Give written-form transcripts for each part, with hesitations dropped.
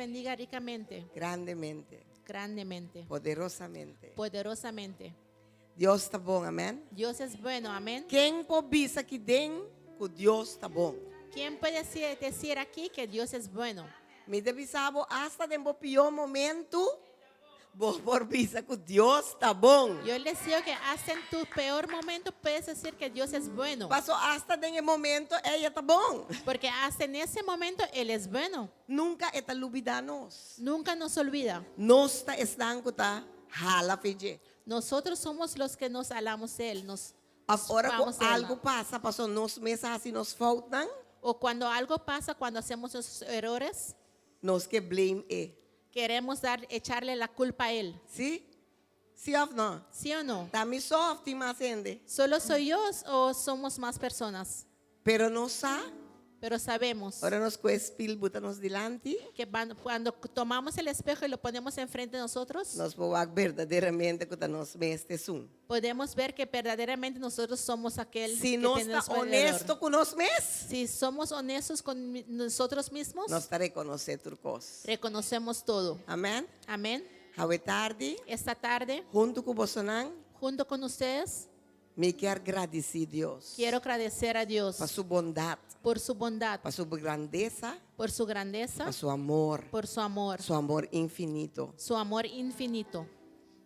bendiga ricamente, Grandemente. grandemente, Poderosamente. poderosamente. Dios ta bon, amèn. Dios es bueno, amén. Ken por bisa aki den ku Dios ta bon? ¿Quién puede decir aquí que Dios es bueno? Mi ta bisa bo hasta den bo pió momento, bo por bisa ku Dios ta bon. Yo les digo que hasta en tu peor momento puedes decir que Dios es bueno. Paso hasta den e momento ei e ta bon. Porque hasta en ese momento Él es bueno. Nunka e ta lubidá nos. Nunca nos olvida. Nos ta esnan ku ta hala for di dje. Nosotros somos los que nos alamos de Él. Nos Ora ku vamos de Él. algu pasa, paso nos mes a hasi nos foutnan. O cuando algo pasa, cuando hacemos nuestros errores, Nos ke blame e. queremos echarle la culpa a Él. Sí? Sí òf no? ¿Sí o no? Ta mi so òf tin mas hende? ¿Solo soy yo o somos más personas? Pero nos sa, Pero sabemos ora nos kohe spil buta nos dilanti, que cuando tomamos el espejo y lo ponemos enfrente de nosotros, nos por wak berdaderamente ku ta nos mes ta esun. podemos ver que verdaderamente nosotros somos aquel Si que nos tenemos ta alrededor. honesto ku nos mes, Si somos honestos con nosotros mismos, nos ta rekonosé tur kos. reconocemos todo. Amèn? Amén. Awe tardi, Esta tarde, huntu ku bosonan, junto con ustedes, mi ke gradisí Dios quiero agradecer a Dios pa su bondat, por su bondad, pa su grandesa, por su grandeza, pa su amor, por su amor, su amor infinito. su amor infinito.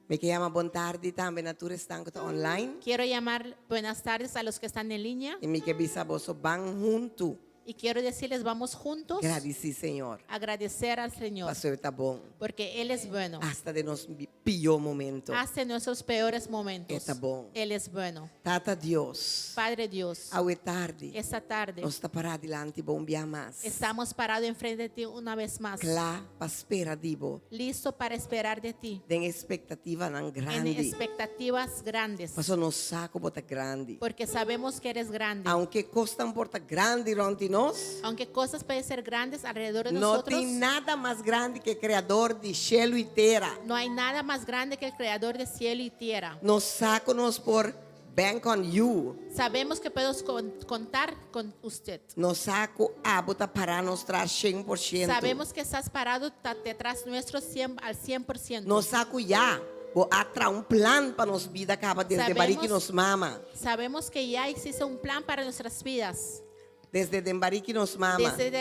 Mi ke yama bon tardi tambe na tur esnan ku ta online. Quiero llamar buenas tardes a los que están en línea I mi ke bisa boso ban huntu. y quiero decirles, vamos juntos Gradisí Señor. a agradecer al Señor Paso e ta bon. porque Él es bueno. Hasta den nos pió momento. Hasta en nuestros peores momentos. E ta bon. Él es bueno. Tata Dios. Padre Dios, Awe tardi. esta tarde Nos ta pará dilanti bo un bia mas. estamos parados enfrente de ti una vez más, Kla pa spera di bo. listo para esperar de ti Den ekspektativanan en grandi. expectativas grandes, Paso nos sa ku bo ta grandi. porque sabemos que eres grande. Aunke kosnan por ta grandi rònt di nos, Aunque cosas pueden ser grandes alrededor de no nosotros, tin nada mas grandi ku e Kreador di shelu i tera. no hay nada más grande que el Creador de cielo y tierra. Nos sa ku nos por bank on you. Sabemos que podemos contar con usted. Nos sa ku abo ta pará nos tras 100%. Sabemos que estás parado detrás nuestro 100, al 100%. Nos sa ku ya bo a traha un plan pa nos bida kaba desde Sabemos- barika di nos mama. Sabemos que ya existe un plan para nuestras vidas. Desde den barika di nos mama. Desde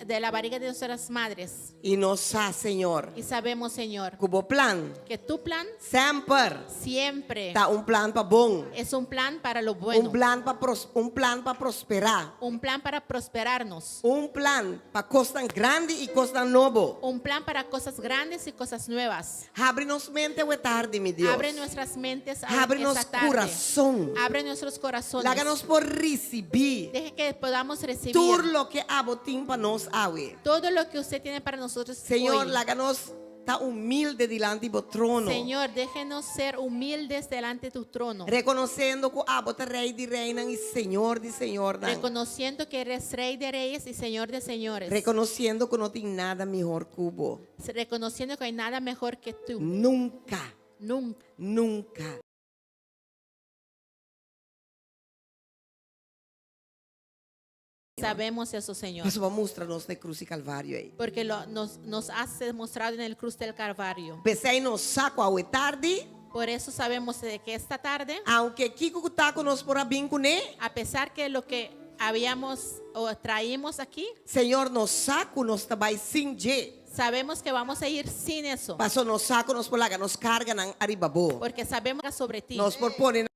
de la barriga de nuestras madres. I nos sa, Señor, Y sabemos, Señor, ku bo plan que tu plan semper siempre ta un plan pa bon. es un plan para lo bueno. Un plan pa prosperá. Un plan para prosperarnos. Un plan pa kosnan grandi i kosnan nobo. Un plan para cosas grandes y cosas nuevas. Habri nos mente awe tardi, mi Dios. Abre nuestras mentes a Habri esta nos tarde. kurason. Abre nuestros corazones. Laga nos por risibí Deje que podamos recibir tur loke abo tin pa nos awe. todo lo que usted tiene para nosotros Señor, hoy. laga nos ta humilde dilanti bo trono. Señor, déjenos ser humildes delante de tu trono. Rekonosiendo ku abo ta Rei di reinan i Señor di señornan. Reconociendo que eres Rey de reyes y Señor de señores. Rekonosiendo ku no tin nada mihó ku bo. Reconociendo que hay nada mejor que tú. Nunka, Nunca. nunka. Sabemos eso, Señor. Paso bo a mustra nos na krus di Kalvario ei. Porque nos has demostrado en el cruz del Calvario. P'esei nos sa ku awe tardi, Por eso sabemos de que esta tarde, aunke kiko ku ta ku nos por a bin kuné, a pesar que lo que habíamos o traímos aquí, Señor, nos sa ku nos ta bai sin dje. sabemos que vamos a ir sin eso. Paso nos sa ku nos por laga nos karganan ariba bo. Porque sabemos sobre ti. Nos por pone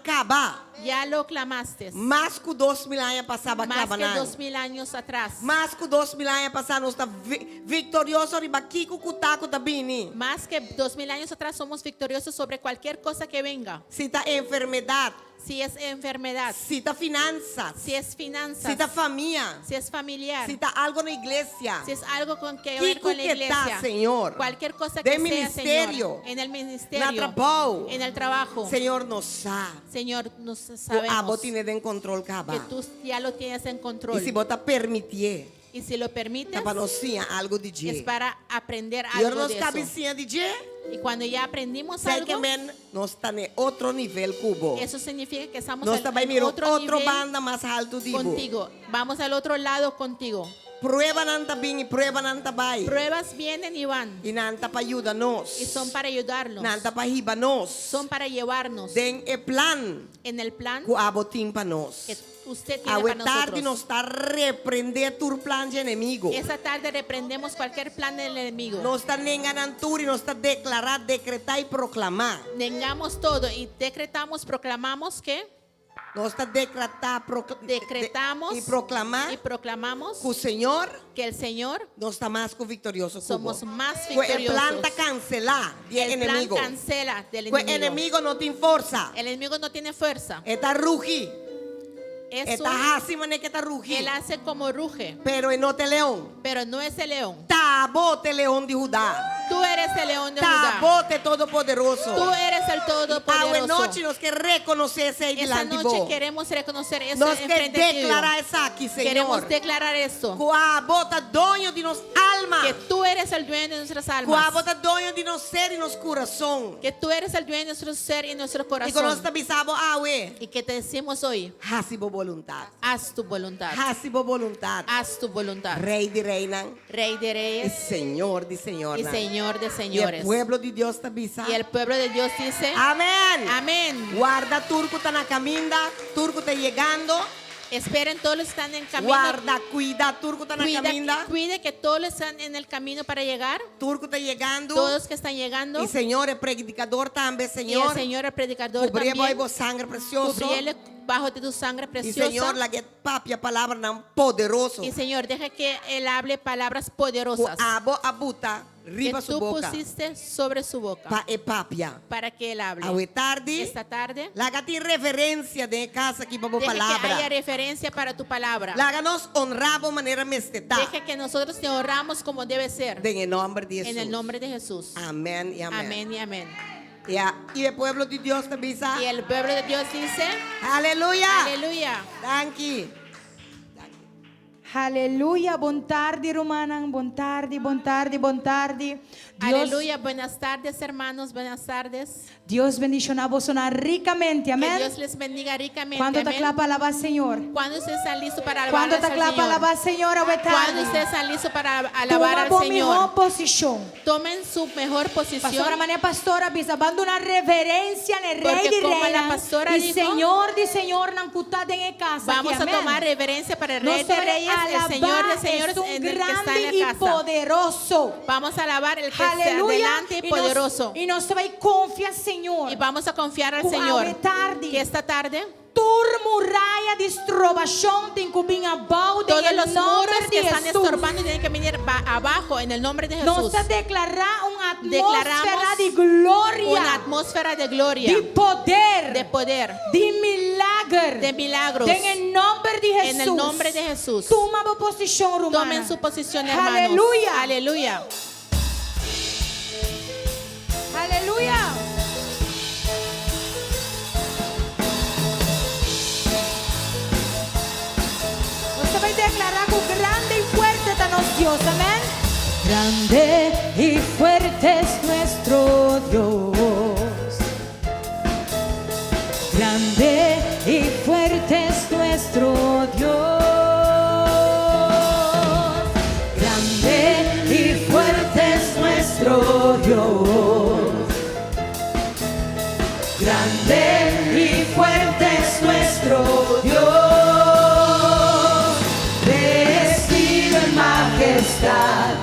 kaba. Ya lo clamaste. Mas ku 2000 aña pasá Más que klama nan. 2000 años atrás. Mas ku 2000 aña pasá nos ta viktorioso riba kiko ku ta ku ta bini. Más que 2000 años atrás somos victoriosos sobre cualquier cosa que venga. Si ta enfermedat, Si es enfermedad, si ta finansa, si es finanzas, si ta famia, si es familiar, si ta algu na iglesia, si es algo con que ver Kiko con la ke ta, iglesia, Señor. cualquier cosa Den que sea, ministerio. Señor, en el ministerio, Na trabou. en el trabajo, Señor, nos sa. Señor, nos Ku abo sabemos tin'é den kontrol kaba. que tú ya lo tienes en control. I si bo ta permití, Y si lo permites, ta pa nos siña algu di es dje. para aprender I ora algo nos de kaba eso. siña di dje, Y cuando ya aprendimos esei algo, ke men nos ta na otro nivel ku bo. eso significa que estamos Nos al- ta bai en mira otro otro nivel banda mas haltu di bo. contigo. Vamos al otro lado contigo. Pruebanan ta bin i pruebanan ta bai. Pruebas vienen y van I nan ta pa yuda nos. y son para ayudarnos. Nan ta pa hiba nos. Son para llevarnos Den e plan en el plan ku abo tin pa nos. que usted tiene Awe para tardi nosotros. nos ta reprendé tur plan di enemigu. Esta tarde reprendemos cualquier plan del enemigo. Nos ta nenga nan tur i nos ta deklará, dekretá i proklamá. Nengamos todo y decretamos, proclamamos que Nos ta dekretá, decretamos i proklamá y proclamamos ku Señor que el Señor nos ta mas ku viktorioso ku bo. somos más Ku e plan victoriosos. ta kanselá di e El plan enemigu. cancela del Ku e enemigo. enemigu no tin forsa. El enemigo no tiene fuerza. E ta rugi. Es E ta hasi manera ku e ta rugi. él hace como ruge, Pero e no ta e leon. pero no es el león. Ta abo ta e leon di Hudá. Tú eres el león de Judá. Ta abo ta e Todopoderoso. Tú eres el Awe Todopoderoso. nochi nos ke rekonosé esei Esta dilanti noche bo. queremos reconocer eso Nos ke enfrente tuyo. deklará esaki, Queremos Señor. declarar esto. Ku abo ta doño di nos alma. Que tú eres el dueño de nuestras Ku almas. abo ta doño di nos ser i nos kurason. Que tú eres el dueño de nuestro ser y nuestro I ku nos corazón. ta bisa bo awe. Y que te decimos hoy, Hasi bo boluntat. haz tu voluntad. Hasi bo boluntat. Haz tu voluntad. Rei di reinan. Rey de I reyes Señor di señornan. y Señor de I e señores. pueblo di Dios ta bisa. Y el pueblo de Dios dice, Amèn. amén. Warda tur ku ta na kaminda, tur ku ta yegando. Esperen todos los que están en camino. Warda, kuida tur ku ta na Cuida, kaminda. cuide que todos los están en el camino para llegar. Tur ku ta yegando. Todos que están llegando. I Señor, e predikadó tambe, Y el Señor. Señor, el predicador Kubrié también. bo sanger presioso. Cubriele bajo de tu sangre I preciosa. Señor, lag'é papia palabranan poderoso. Y Señor, deja que él hable palabras Ku poderosas abo a buta que riba su tú boka. pusiste sobre su boca Pa e papia. para que él hable. Awe tardi. Esta tarde, Laga tin reverensia den e kas aki pa bo deja que palabra. haya referencia para tu palabra. Laga nos honra bo manera mester ta. Deja que nosotros te honramos como debe ser. Den e nòmber di En el Hesus. nombre de Jesús. Amèn i amèn. Amén y amén. Ya, i e pueblo di Dios ta bisa. Y el pueblo de Dios dice, Aleluya. aleluya. Danki. Aleluya, bon tardi rumannan, bon tardi, bon tardi, bon tardi. Dios, Aleluya, buenas tardes hermanos, buenas tardes. Dios bendishoná boso rikamente, Que amèn. Dios les bendiga ricamente. Kuantu ta Amén. kla pa alabá Señor? ¿Cuándo ustedes están listos para alabar Kuantu al ta kla pa Señor? alabá Señor? ¿Cuándo Tardi. ustedes están listos para alabar Tuma al bo mihó Señor? posishon. Tomen su mejor posición. Pasobra manera pastora a bisa, ban duna reverensia na Rei Porque di como la Reinan pastora i dijo, Señor di Señornan ku ta den e kas aki. Vamos a Amèn. tomar reverencia para el Rey Nos de Reyes, el Señor de alabá Señores, esun en el que está grandi en i la casa. poderoso. Vamos a alabar el que está Aleluya. delante y I nos, poderoso. i nos ta bai konfia Señor. Y vamos a confiar al Ku Señor. awe tardi. Que esta tarde Tur muraya di strobashon tin ku bin abou den todos el los nomber muros di que están Jesús. estorbando tienen que venir abajo en el nombre de Nos Jesús. ta deklará un Declaramos atmósfera di gloria, Una atmósfera de gloria, di poder, de poder, di milager, de milagros. Den e nòmber di Jesús. En el nombre de Jesús. Tuma bo posishon, ruman. Tomen su posición, hermanos. Aleluya. Aleluya. Aleluya. Nos ta bai deklará ku grandi i fuerte ta nos Dios. Amèn. Grande y fuerte es nuestro Dios. Grande y fuerte es nuestro Dios. Grande y fuerte es nuestro Dios. Grande y fuerte es nuestro Dios. Vestido en majestad,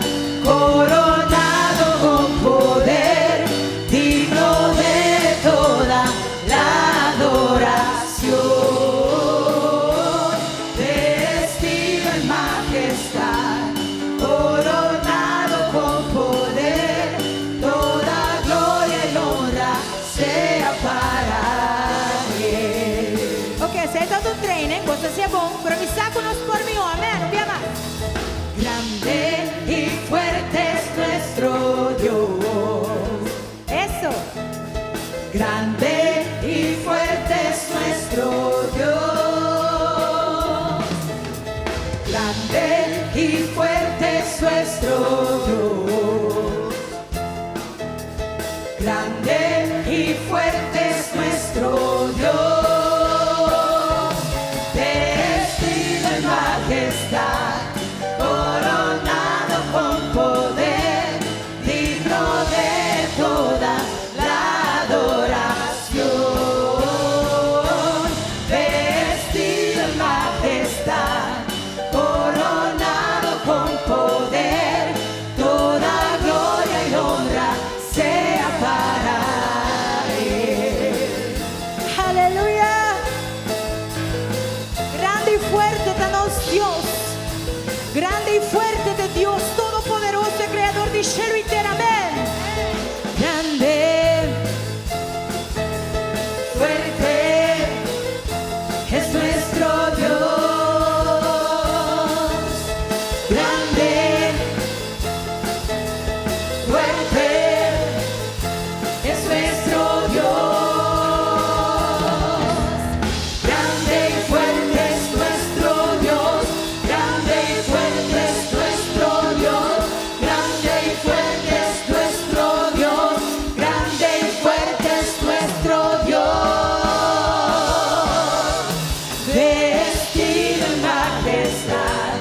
coronado con poder, digno de toda la adoración. Vestido en majestad, coronado con poder, toda gloria y honra sea para él. Ok, esei ta un training, bo sa bon, pero mi sa ku nos por mihó, amèn, un bia mas. Grande y fuerte es nuestro Dios. Eso. Grande y fuerte es nuestro Dios. Grande y fuerte es nuestro Dios. Grande y fuerte es nuestro Dios. Vestido en majestad, coronado con poder, digno de toda la adoración. Vestido en majestad, coronado con poder, toda gloria y honra sea para él. Aleluya. Grandi i fuerte ta nos Dios. Grandi i fuerte ta Dios Todopoderoso, Kreador di shelu i tera. Amèn. Grande, fuerte es nuestro Dios. Grande, fuerte es nuestro Dios. Grande y fuerte es nuestro Dios. Grande y fuerte es nuestro Dios. Grande y fuerte es nuestro Dios. Grande y fuerte es nuestro Dios. Vestido en majestad,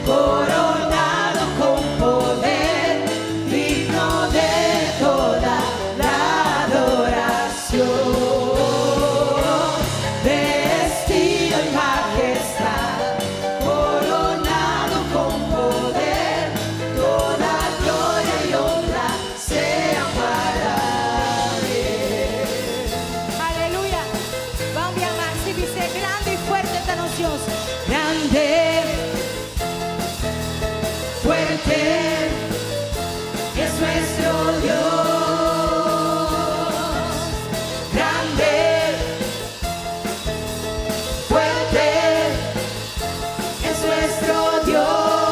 coronado con poder, digno de toda la adoración. Vestido en majestad, coronado con poder, toda gloria y honra sea para él. Aleluya. Ban mas i bisa grandi i fuerte ta nos Dios. Grande, fuerte es nuestro Dios. Grande, fuerte es nuestro Dios.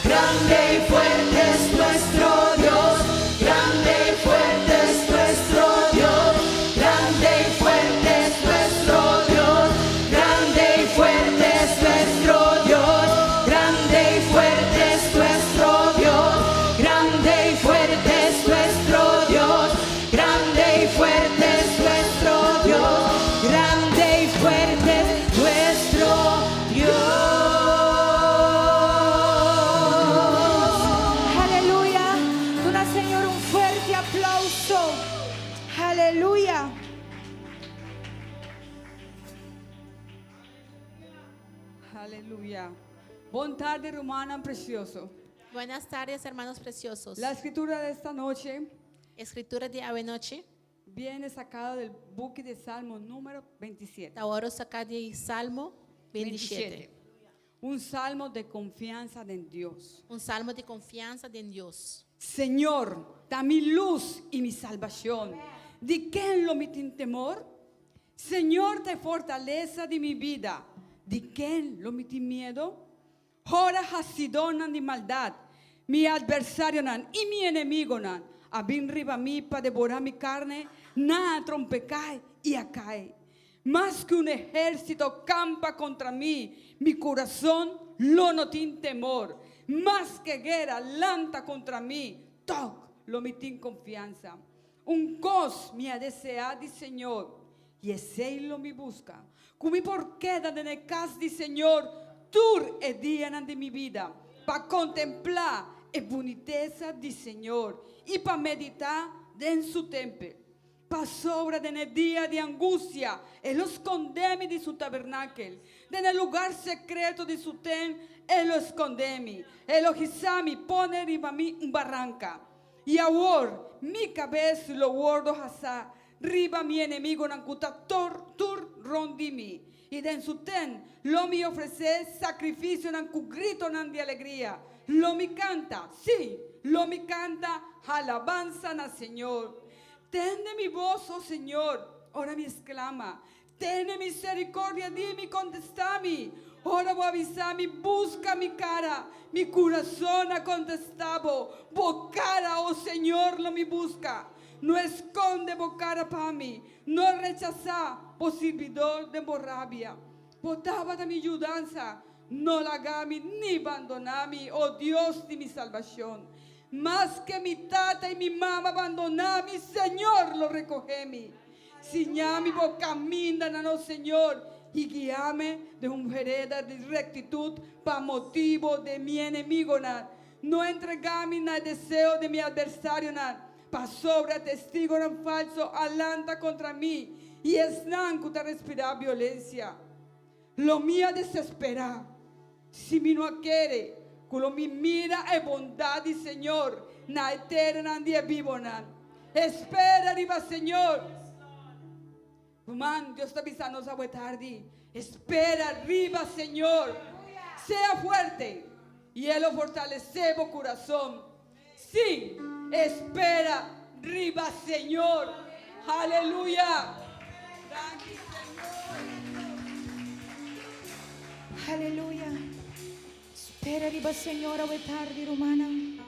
Grande y fuerte es nuestro Dios. Grande y fuerte es nuestro Dios. Grande y fuerte es nuestro Dios. Grande y fuerte es nuestro Dios. Grande y fuerte es nuestro Dios. Grande y fuerte es nuestro Dios. Grande y fuerte es nuestro Dios. Grande y fuerte es nuestro Dios. Aleluya. Duna Señor un fuerte aplauso. Aleluya. Aleluya. Bon tardi, rumannan presioso. Buenas tardes, hermanos preciosos. La escritura de esta noche Escritura di awe nochi. viene sacada del buki de Salmo número 27. Ta wòrdu saká di Salmo 27. Un salmo de confianza en Dios. Un salmo di konfiansa den Dios. Señor, ta mi lus i mi salbashon. Di ken lo mi tin temor? Señor, ta fortalesa di mi bida. Di ken lo mi tin miedu? Ora hasidónan di maldat, mi atversarionan i mi enemigunan, a bin riba mi pa devorá mi karni, nan a trompeká i a kai. Mas ku un ehérsito kampa kontra mi, mi kurason lo no tin temor. Mas ku guera lanta kontra mi, tòg lo mi tin konfiansa. Un kos mi a deseá di Señor, i esei lo mi buska. Ku mi por keda den kas di Señor tur e dianan di mi bida, pa kontemplá e bunitesa di Señor i pa meditá den su tèmpel. Pasobra den dia di angustia, E lo skonde mi den su tabernakel. Den lugá sekreto di su tènt, E lo skonde mi. E lo hisa mi, pone riba mi un baranka. I awor, mi kabes lo wòrdu hisá, riba mi enemigunan ku ta tur, tur rònt di mi. I den su tènt, lo mi ofresé sakrifisionan ku gritonan di alegria. Lo mi kanta, sí, lo mi kanta alabansa na Señor. Tende mi bos, oh Señor, ora mi sklama. Tene miserikòrdia di mi, kontestá mi. Ora bo avisá mi, buska mi kara. Mi kurason a kontestá bo. Bo kara, oh Señor, lo mi buska. No skonde bo kara pa mi. No rechasá bo sirbidó den bo rabia. Bo tabata mi yudansa, no laga mi ni bandoná mi, o Dios di mi salbashon. Maske mi tata i mi mama bandoná mi, Señor lo rekohé mi. Siña mi bo kamindanan, o Señor, i guia mi den un hereda di rektitut pa motibu di mi enemigonan. No entregá mi na e deseo di mi atversarionan, pasobra testigonan falso a lanta kontra mi i esnan ku ta respirá violensia. Lo mi a desesperá si mi no a kere ku lo mi mira e bondat di Señor na e teranan di e bibonan. Espera riba Señor! Ruman, Dios ta bisa nos awe tardi, Espera riba Señor. Sea fuerte, i E lo fortalesé bo kurason. Sí, espera riba Señor. Aleluya! Danki, Señor. Aleluya. Spera riba Señor awe tardi, rumannan.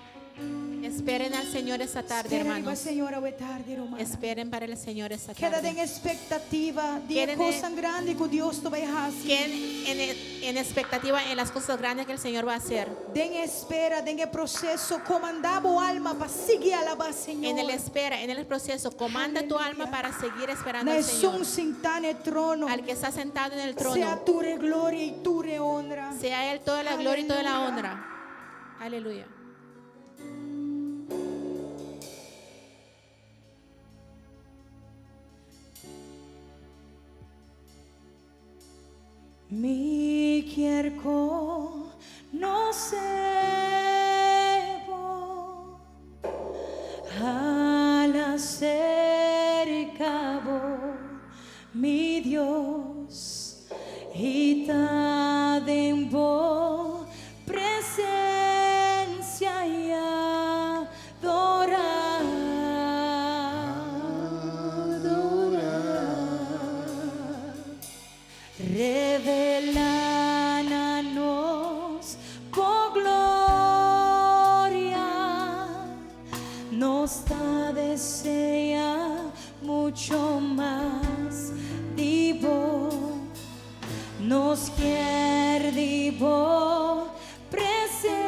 Esperen al Señor esta tarde, Spera riba hermanos. Señor awe tardi, rumannan. Esperen para el Señor esta Keda tarde. den ekspektativa di Queden kos grandi ku Dios ta bai hasi. Queden en expectativa en las cosas grandes que el Señor va a hacer. Den espera, den proseso, komandá bo alma pa sigui alabá Señor. En el espera, en el proceso, comanda tu alma Aleluya. para seguir esperando Na al Señor. esun sintá na trono. Al que está sentado en el trono. Sea tur gloria i tur honra. Sea Él toda la gloria y toda la Aleluya. honra. Aleluya. Mi kier konosé bo hala serka bo, mi Dios, i ta den bo presensia i adorá. Adorá. Revelá na nos bo gloria, nos ta deseá muchu mas di bo, nos kier di bo presensia,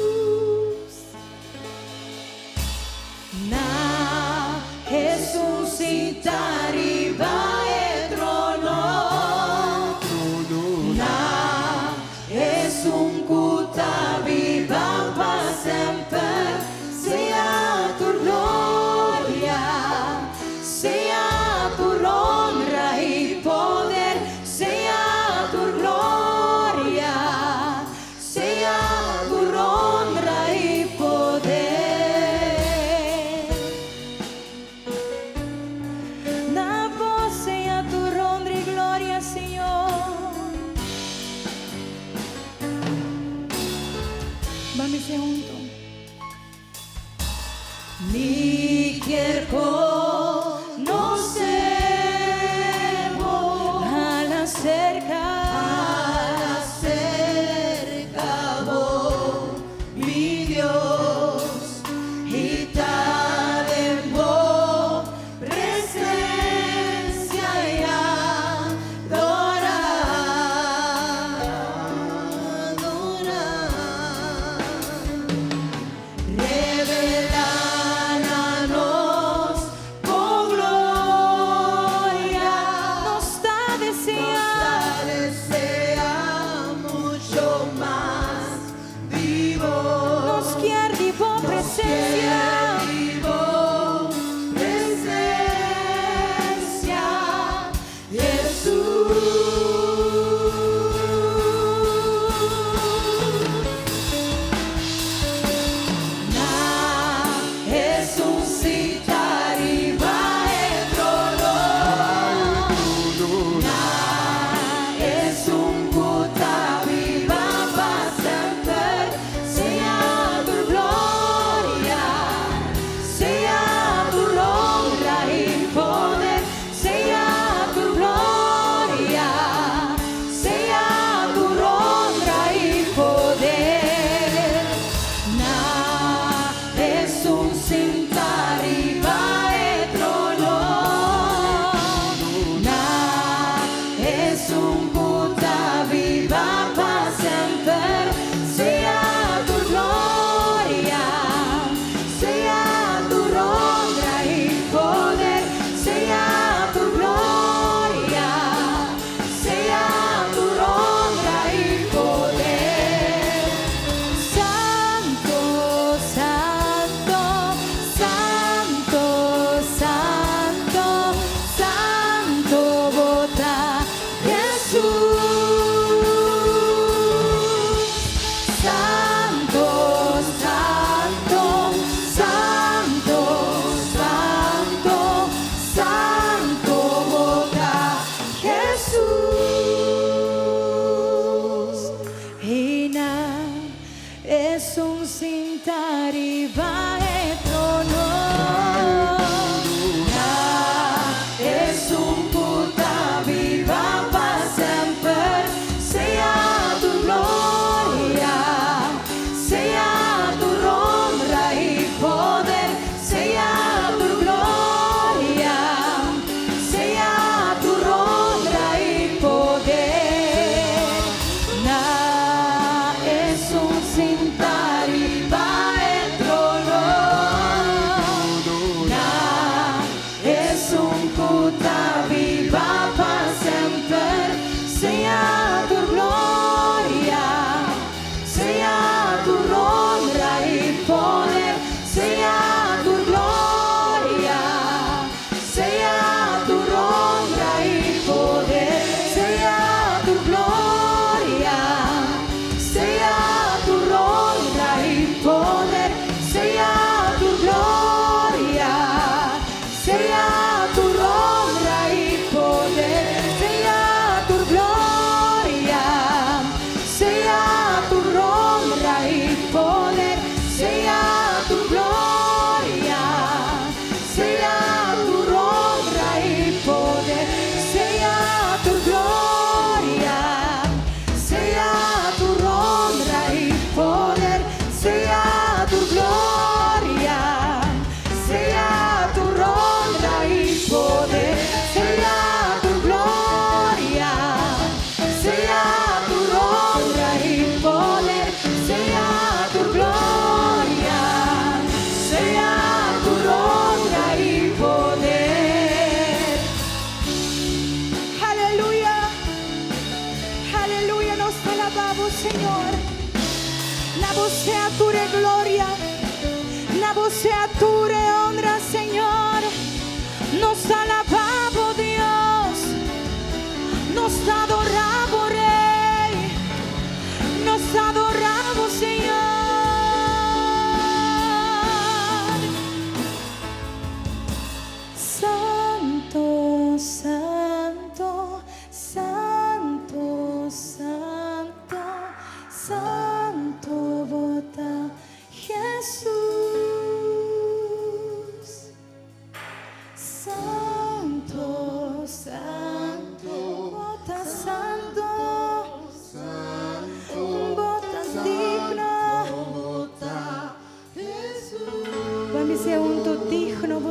Jesus. Na Esun sintá riba e trono. Na Esun ku ta biba pa semper. Sea tur gloria, sea tur honra i poder, sea tur gloria, sea tur honra i poder. Na bo sea tur honra i gloria, Señor. Ban huntu. Mi kier konosé bo hala serka, Serka bo, mi Dios, i ta den bo presensia i adorá, adorá. Revelá na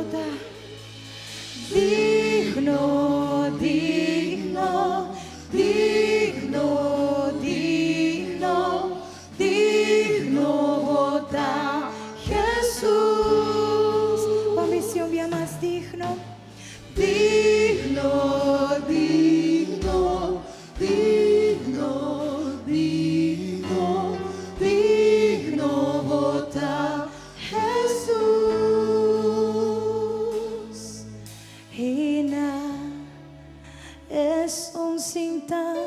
bo ta digno, digno, digno, digno, digno bo ta, Jesus. Ban bis'é un bia mas digno. Digno, digno, digno, digno, digno bo ta, Jesus. I na esun sintá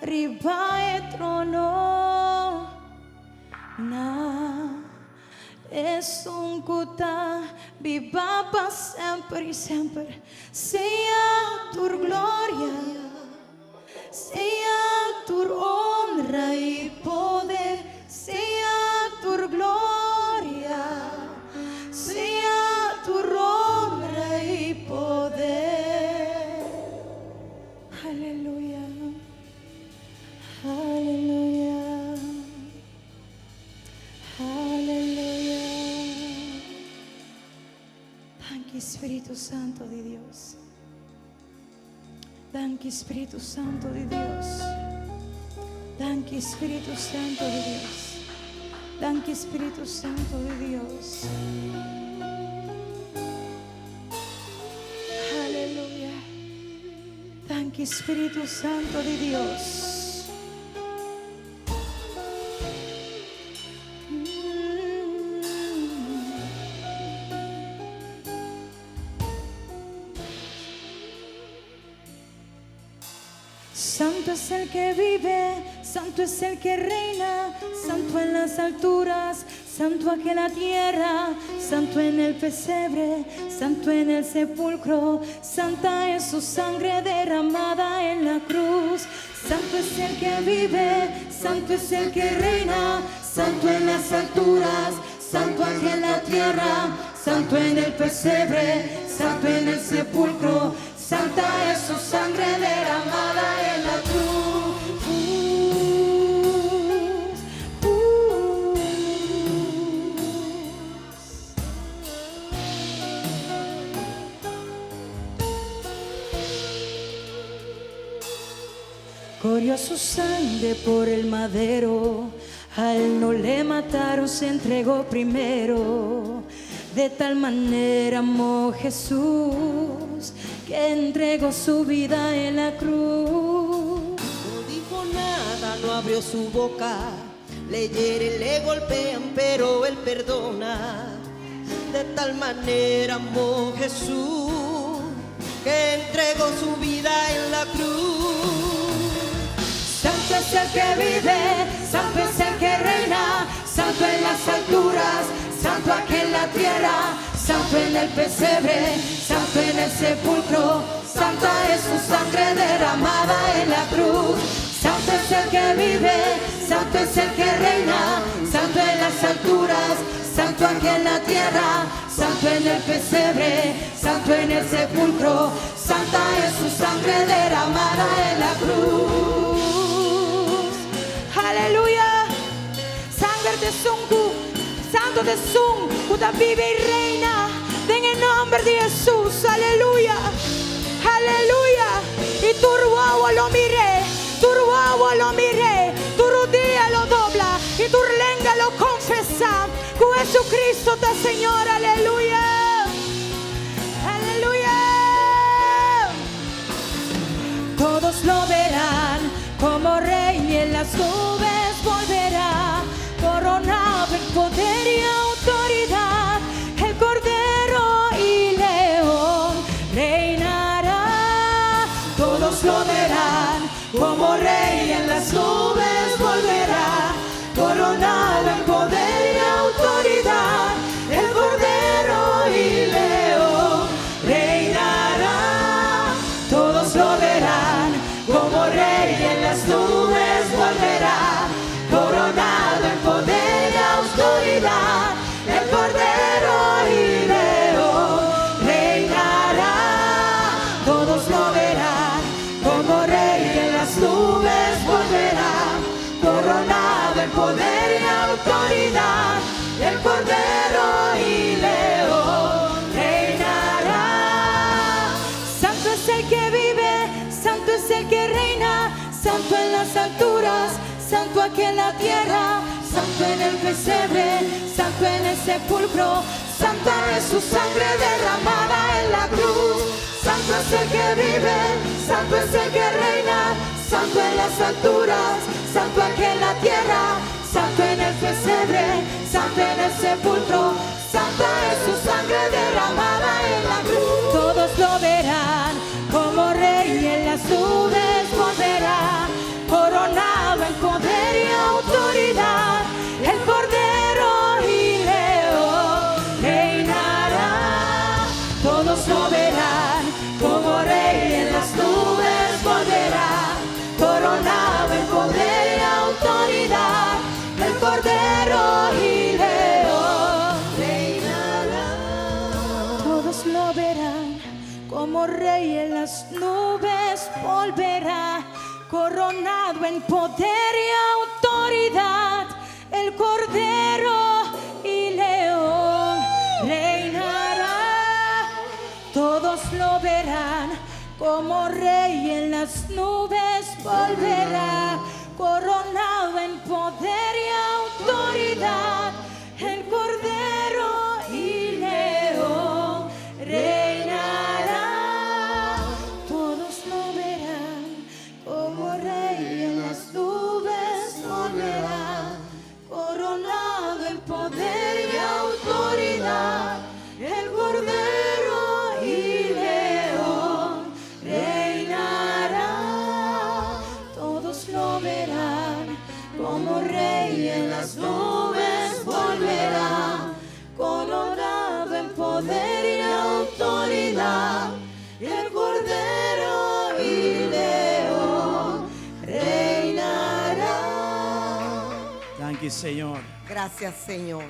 riba e trono, na esun ku ta biba pa semper i semper, sea tur gloria, sea tur honra i poder, sea tur gloria, sea tur honra i poder. Aleluya. Aleluya. Aleluya. Danki, Spiritu Santu di Dios. Danki, Spiritu Santu di Dios. Danki, Spiritu Santu di Dios. Danki, Spiritu Santu di Dios. Aleluya. Danki, Spiritu Santu di Dios. Santo es el que vive, santo es el que reina, santo en las alturas, santo aquí en la tierra, santo en el pesebre, santo en el sepulcro, santa es su sangre derramada en la cruz. Santo es el que vive, santo es el que reina, santo en las alturas, santo aquí en la tierra, santo en el pesebre, santo en el sepulcro, santa es su sangre derramada en la cruz. Cruz. Corrió su sangre por el madero, a él no le mataron, se entregó primero. De tal manera amó Jesús que entregó su vida en la cruz. No dijo nada, no abrió su boca. Le hieren, le golpean, pero él perdona. De tal manera amó Jesús que entregó su vida en la cruz. Santo es el que vive, santo es el que reina, santo en las alturas, santo aquí en la tierra, santo en el pesebre, santo en el sepulcro, santa es su sangre derramada en la cruz. Santo es el que vive, santo es el que reina, santo en las alturas, santo aquí en la tierra, santo en el pesebre, santo en el sepulcro, santa es su sangre derramada en la cruz. Aleluya. Sanger di Esun ku, santu ta Esun, ku ta biba i reina. Den e nòmber di Jesus. Aleluya. Aleluya. I tur wowo lo mir'é. Tur wowo lo mir'é. Tur rudia lo dobla. I tur lenga lo konfesá. Ku Jesucristo ta Señor. Aleluya. Aleluya. Todos lo verán como rey y en las nubes volverá, coronado en poder y autoridad. El Cordero y León reinará. Todos lo verán como rey en las nubes volverá, coronado en poder y autoridad. El Cordero. el pesebre, santo en el sepulcro, santa es su sangre derramada en la cruz. Santo es el que vive, santo es el que reina, santo en las alturas, santo aquí en la tierra, santo en el pesebre, santo en el sepulcro, santa es su sangre derramada en la cruz. Todos lo verán como rey en las nubes volverá, coronado en poder y autoridad, el Cordero y León reinará. Todos lo verán como rey en las nubes volverá, coronado en poder y autoridad, el Cordero y León reinará. Todos lo verán como rey en las nubes volverá, coronado en poder y autoridad, el Cordero y León reinará. Todos lo verán como rey en las nubes volverá, coronado en poder y autoridad, el Cordero y León reinará. Todos lo verán como rey en las nubes volverá, coronado en poder y autoridad, el Cordero y León reinará. Todos lo verán como rey en las nubes volverá, coronado en poder y autoridad, el Cordero y León reinará. Danki, Señor. Gracias, Señor.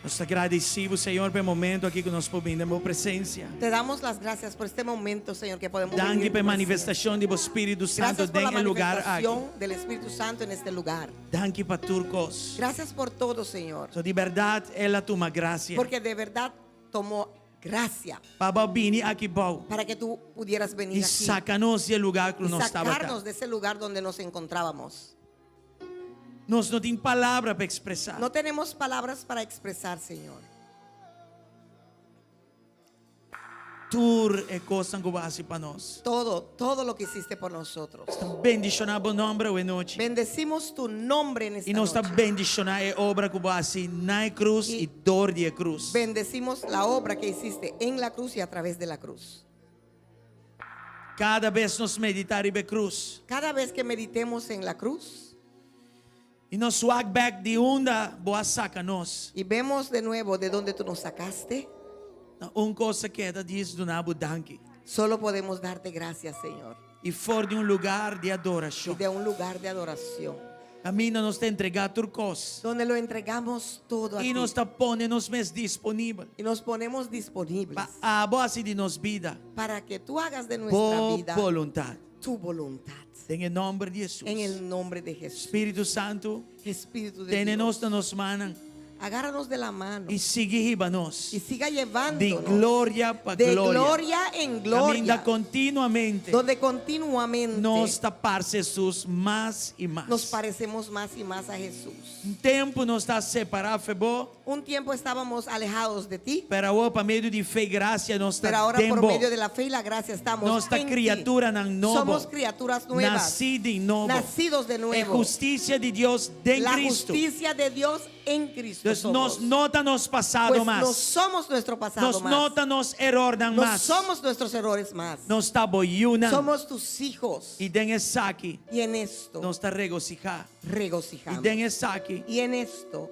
Nos ta gradisido, Señor, pa e momento aki ku nos por bin den Bo presensia. Te damos las gracias por este momento, Señor, que podemos Danki vivir pa tu presencia. manifestashon di Bo Spiritu Santu Gracias por la den e lugá aki. manifestación del Espíritu Santo en este lugar. Danki pa tur kos. Gracias por todo, Señor. So di berdat el a tuma grasia. Porque de verdad tomó gracia Pa bo bini aki bou. para que tú pudieras venir I aquí saka nos di e lugá ku y nos tabata. sacarnos de ese lugar donde nos encontrábamos. Nos no tin palabra pa ekspresá. No tenemos palabras para expresar, Señor. Tur e kosnan ku bo a hasi pa nos. Todo, todo lo que hiciste por nosotros. Bendishoná bo nòmber awe nochi. Bendecimos tu nombre en I esta nos ta noche. bendishoná e obra ku bo a hasi na e krus I i dor di e krus. Bendecimos la obra que hiciste en la cruz y a través de la cruz. Kada bes nos meditá riba e krus. Cada vez que meditemos en la cruz I nos wak bèk di unda bo a saka nos. y vemos de nuevo de dónde tú nos sacaste, Na un kos ta keda djis duna bo danki. solo podemos darte gracias, Señor. I for di un lugar di Y adorashon. de un lugar de adoración. Kaminda nos ta entregá tur kos. Donde lo entregamos todo a I ti. nos ta pone nos mes disponibel. Y nos ponemos disponibles. Pa abo hasi di nos bida. Para que tú hagas de nuestra Bo vida boluntat. tu voluntad. Den e nòmber di Hesus. En el nombre de Jesús. Spiritu Santu, Espíritu de tene Dios. nos na nos mannan. Agárranos de la mano. I sigui hiba nos. Y siga Di llevándonos. gloria pa De gloria. gloria en Kaminda gloria. kontinuamente Donde continuamente nos ta parse Hesus mas i mas. nos parecemos más y más a Jesús. Un tempu nos ta separá for di bo. Un tiempo estábamos alejados de ti, Pero awor pa medio di fe i grasia nos pero ta ahora por den bo. medio de la fe y la gracia estamos Nos ta en ti. kriaturanan nobo. Somos criaturas nuevas. Nasí di nobo. Nacidos de E nuevo. hustisia di Dios den La Kristu. justicia de Dios en Cristo Dus nos somos. no ta nos pasado Pues mas. no somos nuestro pasado Nos más. no ta nos erornan No mas. somos nuestros errores más. Nos ta bo yunan. Somos tus hijos. I den esaki Y en esto nos ta regosihá. regocijamos. I den esaki Y en esto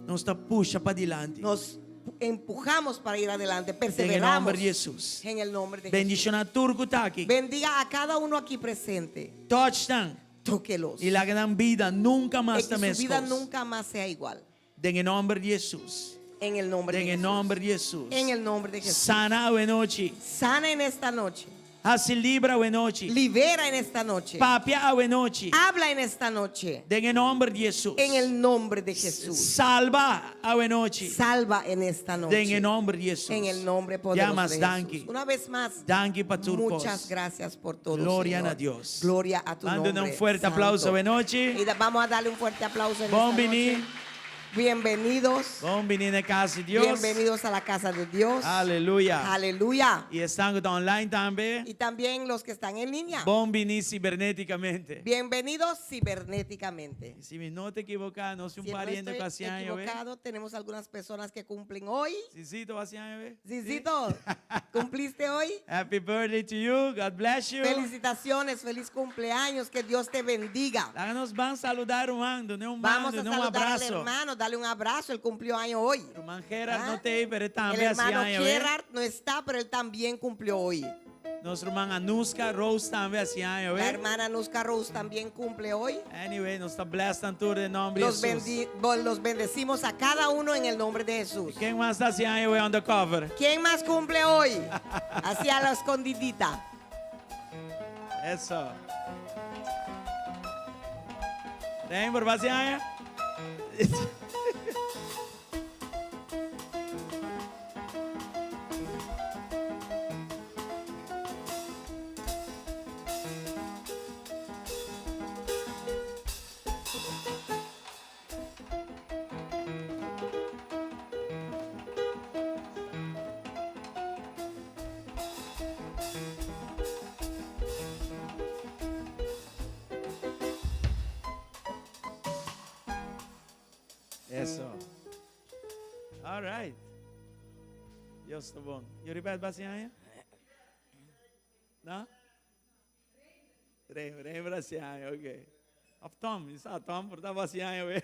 nos ta pusha padilanti. nos empujamos para ir adelante, Den e perseveramos. nòmber di Hesus. En el nombre de Jesús. Bendishoná tur ku ta aki. Bendiga a cada uno aquí presente. Touch nan. Tóquelos. I laga nan bida nunka mas Y ta que su vida meskos. nunca más sea igual. Den e nòmber di Hesus. En el nombre Den de e Jesús. nòmber di Hesus. En el nombre de Jesús. Sana awe nochi. Sana en esta noche. Hasi liber awe nochi. Libera en esta noche. Papia awe nochi. Habla en esta noche. Den e nòmber di Hesus. En el nombre de Jesús. Salba awe nochi. Salva en esta noche. Den e nòmber di Hesus. En el nombre poderoso Ya mas de danki. Jesús. Una vez más. Danki pa tur Muchas kos. gracias por todo. Gloria Señor. na Dios. Gloria a tu Manda nombre. un fuerte aplauso santo. awe nochi. Y da- vamos a darle un fuerte aplauso en Bon esta bini. noche. Bienvenidos. Bon bini na kas di Dios. Bienvenidos a la casa de Dios. Aleluya. Aleluya. I esnan ku ta online tambe. Y también los que están en línea. Bon bini sibernétikamente. Bienvenidos cibernéticamente. Si mi no ta ekivoká, nos tin un Si no pariente estoy ku hasi aña, awe. equivocado, tenemos algunas personas que cumplen hoy. Zizito hasi aña, awe. Zizito, ¿cumpliste hoy? Happy birthday to you. God bless you. Felicitaciones, feliz cumpleaños, que Dios te bendiga. Laga nos ban saludá ruman, dun'é un man, Vamos a dun'é un saludar al abraso. hermano, dale un abrazo, él cumplió año hoy. Ruman Gerard Ah. no t'ei, pero e El tambe hasi hermano aña, awe. Gerard no está, pero él también cumplió hoy. Nos ruman Anuska Rose tambe hasi aña, La awe. hermana Anuska Rose también cumple hoy. Anyway, nos ta bless nan tur den nomber di Los, Jesús. bendi- los bendecimos a cada uno en el nombre de Jesús. Ken mas ta hasi aña awe undercover? ¿Quién más cumple hoy? Hacia la escondidita. Eso. Remember, hasi aña? Eso. All right. Dios ta bon. Yoribet basi aña? No? Rem, Rem hasi aña, ok. Of Tom, sa Tom por ta hasi aña we.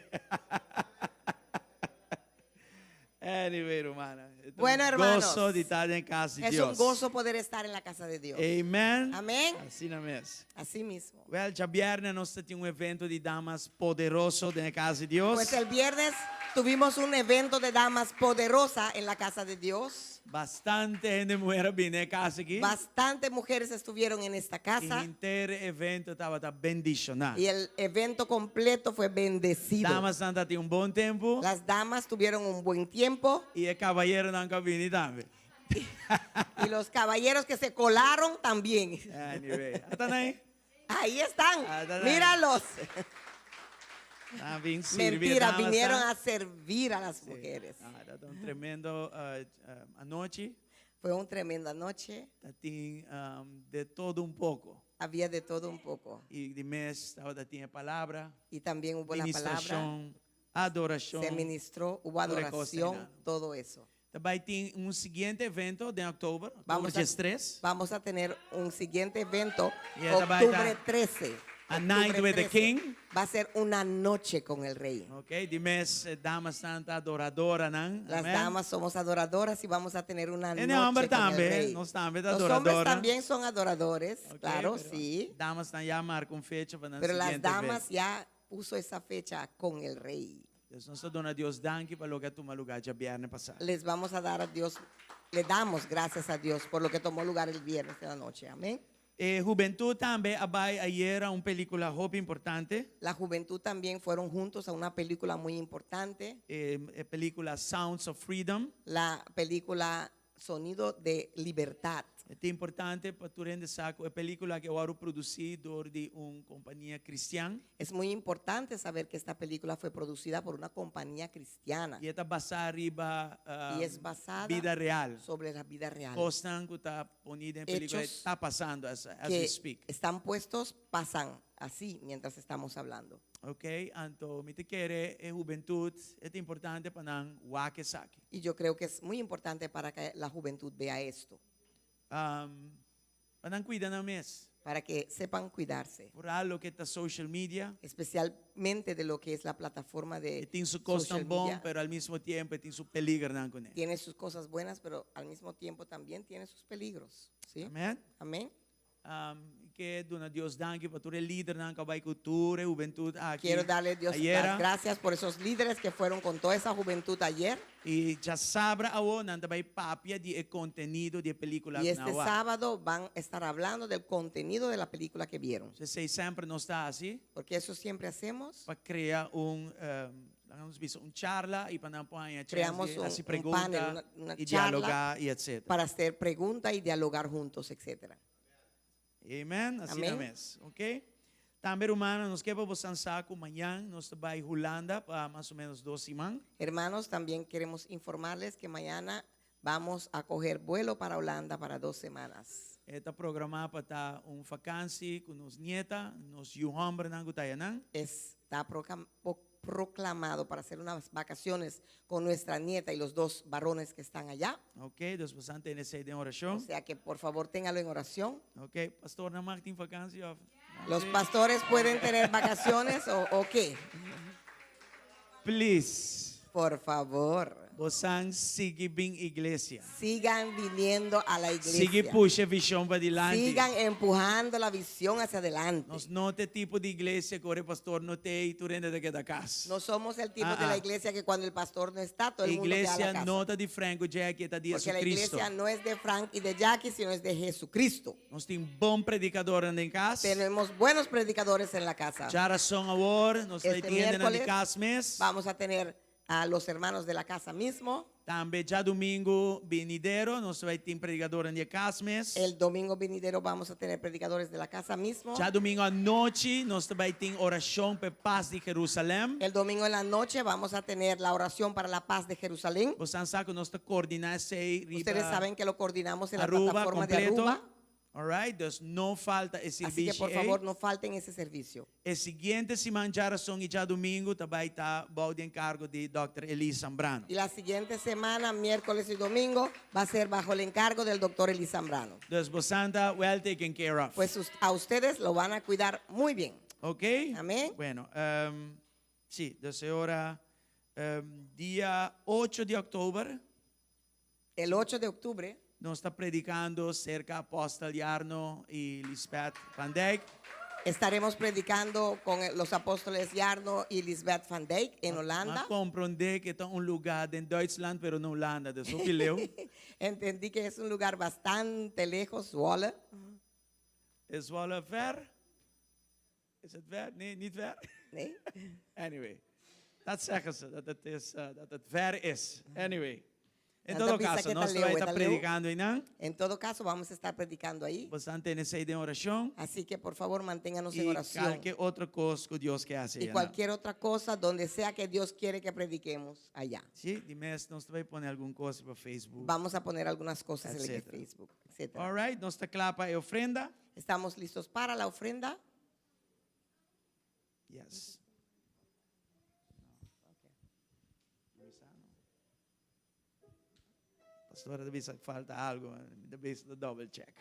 Anyway, hermana. Bueno, hermanos. Goso di ta den kas di Es Dios. un gozo poder estar en la casa de Dios. Amen. Amén. Asina mes. Así mismo. Well, djabièrnè nos tin un evento di damas poderoso den kas di Dios. Pues el viernes tuvimos un evento de damas poderosa en la casa de Dios. Bastante hende muhé a bini den e kas aki. Bastante mujeres estuvieron en esta I casa. henter evento tabata bendishoná. Y el evento completo fue bendecido. Damasnan tabatin un bon tempu. Las damas tuvieron un buen tiempo. I e kabayeronan ku a bini tambe. Y los caballeros que se colaron también. Anyway, ata nan ei? Ahí están. Ah, está Míralos. Nan bin sirbi Mentira, damas, vinieron tá? a servir a las Sí. mujeres. Ah, tabata un tremendo eh, eh, anochi. Fue una tremenda noche. Tatin um, de todo un poco. Había de todo un poco. I di mes tabatin e palabra. Y también hubo la palabra. Ministrashon, adorashon. Se ministró, hubo Tur e kos adoración, einan. todo eso. Ta bai tin un siguiente evento den òktober, òktober Vamos a, 13. vamos a tener un siguiente evento, Y esta va a octubre estar 13. A Night Octubre with the 13. King. Va a ser una noche con el rey. Ok, di mes eh, damasnan ta adoradoranan. Las Amén. damas somos adoradoras y vamos a tener una En noche hombre con el también, rey. nos también Los hombres adoradora. también son adoradores, Ok, claro, pero sí. Damasnan ya a marka un fecha pa nan Pero las siguiente damas vez. ya puso esa fecha con el rey. Dios nos ta duna Dios danki pa loke a tuma lugá djabièrnè pasá. Les vamos a dar a Dios, le damos gracias a Dios por lo que tomó lugar el viernes de la noche. Amén. E hubentut tambe a bai ayera un pelíkula hopi importante. La juventud también fueron juntos a una película muy importante. E, e pelíkula Sounds of Freedom. La película Sonido de Libertad. E ta importante pa tur hende sa ku e pelíkula aki a wòrdu produsí dor di un kompania kristian. Es muy importante saber que esta película fue producida por una compañía cristiana. I e ta basá riba Y es basada bida real. sobre la vida real. Kosnan ku ta poní den pelíkula Hechos ta pasando as, as we que speak. están puestos pasan así mientras estamos hablando. Ok, anto mi ta kere e hubentut e ta importante pa nan wak esaki. Y yo creo que es muy importante para que la juventud vea esto. Um, pa nan kuida nan mes. Para que sepan cuidarse. Vooral loke ta social media. Especialmente de lo que es la plataforma de E tin su kosnan social bon, media. pero al mismo tiempo e tin su peligernan kuné. Tiene sus cosas buenas, pero al mismo tiempo también tiene sus peligros. ¿sí? Amén. Amén. Um, ke duna Dios danki pa tur e lidernan ku a bai ku tur e hubentut aki. Quiero darle a Dios ayera. las gracias por esos líderes que fueron con toda esa juventud ayer. I djasabra awo nan ta bai papia di e kontenido di e pelíkula Y este ku nan wak. sábado van a estar hablando del contenido de la película que vieron. Esei semper nos ta hasi. Porque eso siempre hacemos. Pa krea un, laga nos bisa, un charla i pa nan por haña chèns Creamos di un, hasi un pregunta panel, una, una i charla dialogá i etcétera. para hacer preguntas y dialogar juntos, etcétera. Amen. Asina Amén. mes. Ok? Tambe rumannan, nos ke pa bosan sa ku mañan nos ta bai Hulanda pa mas o menos dos siman. Hermanos, también queremos informarles que mañana vamos a coger vuelo para Holanda para dos semanas. E ta programá pa ta un fakansi ku nos nieta, nos yu hòmbernan ku ta ayanan. Está proclamado para hacer unas vacaciones con nuestra nieta y los dos varones que están allá. Ok, dus bosan tene esei den O orashon. sea que por favor téngalo en oración. Ok, pastornan mag tin fakansi òf? Los pastores pueden tener vacaciones o, o qué? Please. Por favor, Bosan sigui bin iglesia. sigan viniendo a la Sigui iglesia. pusha e vision padilanti. Sigan empujando la visión hacia adelante. Nos no ta e tipo di iglesia ku ora e pastor no t'ei tur hende ta keda kas. No somos el tipo Ah, de la ah. iglesia que cuando el pastor no está, todo el mundo queda a la Iglesia casa. no ta di Frank ku Jackie, e ta di Porque la Jesucristo. iglesia no es de Frank y de Jackie, sino es de Jesucristo. Nos tin bon predikadornan den kas. Tenemos buenos predicadores en la casa. Djarason awor, nos ta Este tin hendenan di miércoles kas mes. vamos a tener a los hermanos de la casa mismo. Tambe djadumingu binidero nos ta bai tin predikadornan di e kas mes. El domingo venidero vamos a tener predicadores de la casa mismo. Djadumingu anochi nos ta bai tin orashon pa e pas di Jerusalèm. El domingo en la noche vamos a tener la oración para la paz de Jerusalén. Bosan sa ku nos ta koordiná esei riba Ustedes saben que lo coordinamos en la Aruba plataforma de kompleto. Aruba. Alright, dus no falta e Así que sirbishi por ei. favor no falten ese servicio. E siguiente siman djarason i djadumingu ta bai ta bou di enkargo di Dòkter Elis Zambrano. Y la siguiente semana, miércoles y domingo, va a ser bajo el encargo del doctor Elis Zambrano. Dus bosan ta well taken care of. Pues a ustedes lo van a cuidar muy bien. Ok? Amén. Bueno, sí, dus e ora dia ocho di òktober. El 8 de octubre. Nos ta predicando cerca Apostel Jarno y Lisbeth van Dijk. Estaremos predicando con los apóstoles Jarno y Lisbeth van Dijk en Holanda. M'a comprende cu ta un lugar den Duitsland, pero no Holanda, dus hopi leu. Entendí que es un lugar bastante lejos, Zwolle. Is Zwolle ver? Is het ver? Nee, niet ver? Nee? Anyway, dat zeggen ze, dat het, is, eh, dat het ver is. Anyway, in Nan ta todo bisa caso, ke ta nos leu, ta bai e ta ta leu. predicando einan. En todo caso, vamos a estar predicando ahí. Bosan tene esei den oracion. Así que por favor, manténganos en Y oración. cualke otro cos cu Dios ke haci Y einan. cualquier otra cosa, donde sea que Dios quiere que prediquemos allá. Sí, di mes nos ta bai pone algun cos riba Facebook. Vamos a poner algunas cosas en el Etcétera. Facebook, etcétera. All right, nos ta cla pa e ofrenda. Estamos listos para la ofrenda. Yes. Pastora ta bisa falta algo, mi ta bisa ta double check.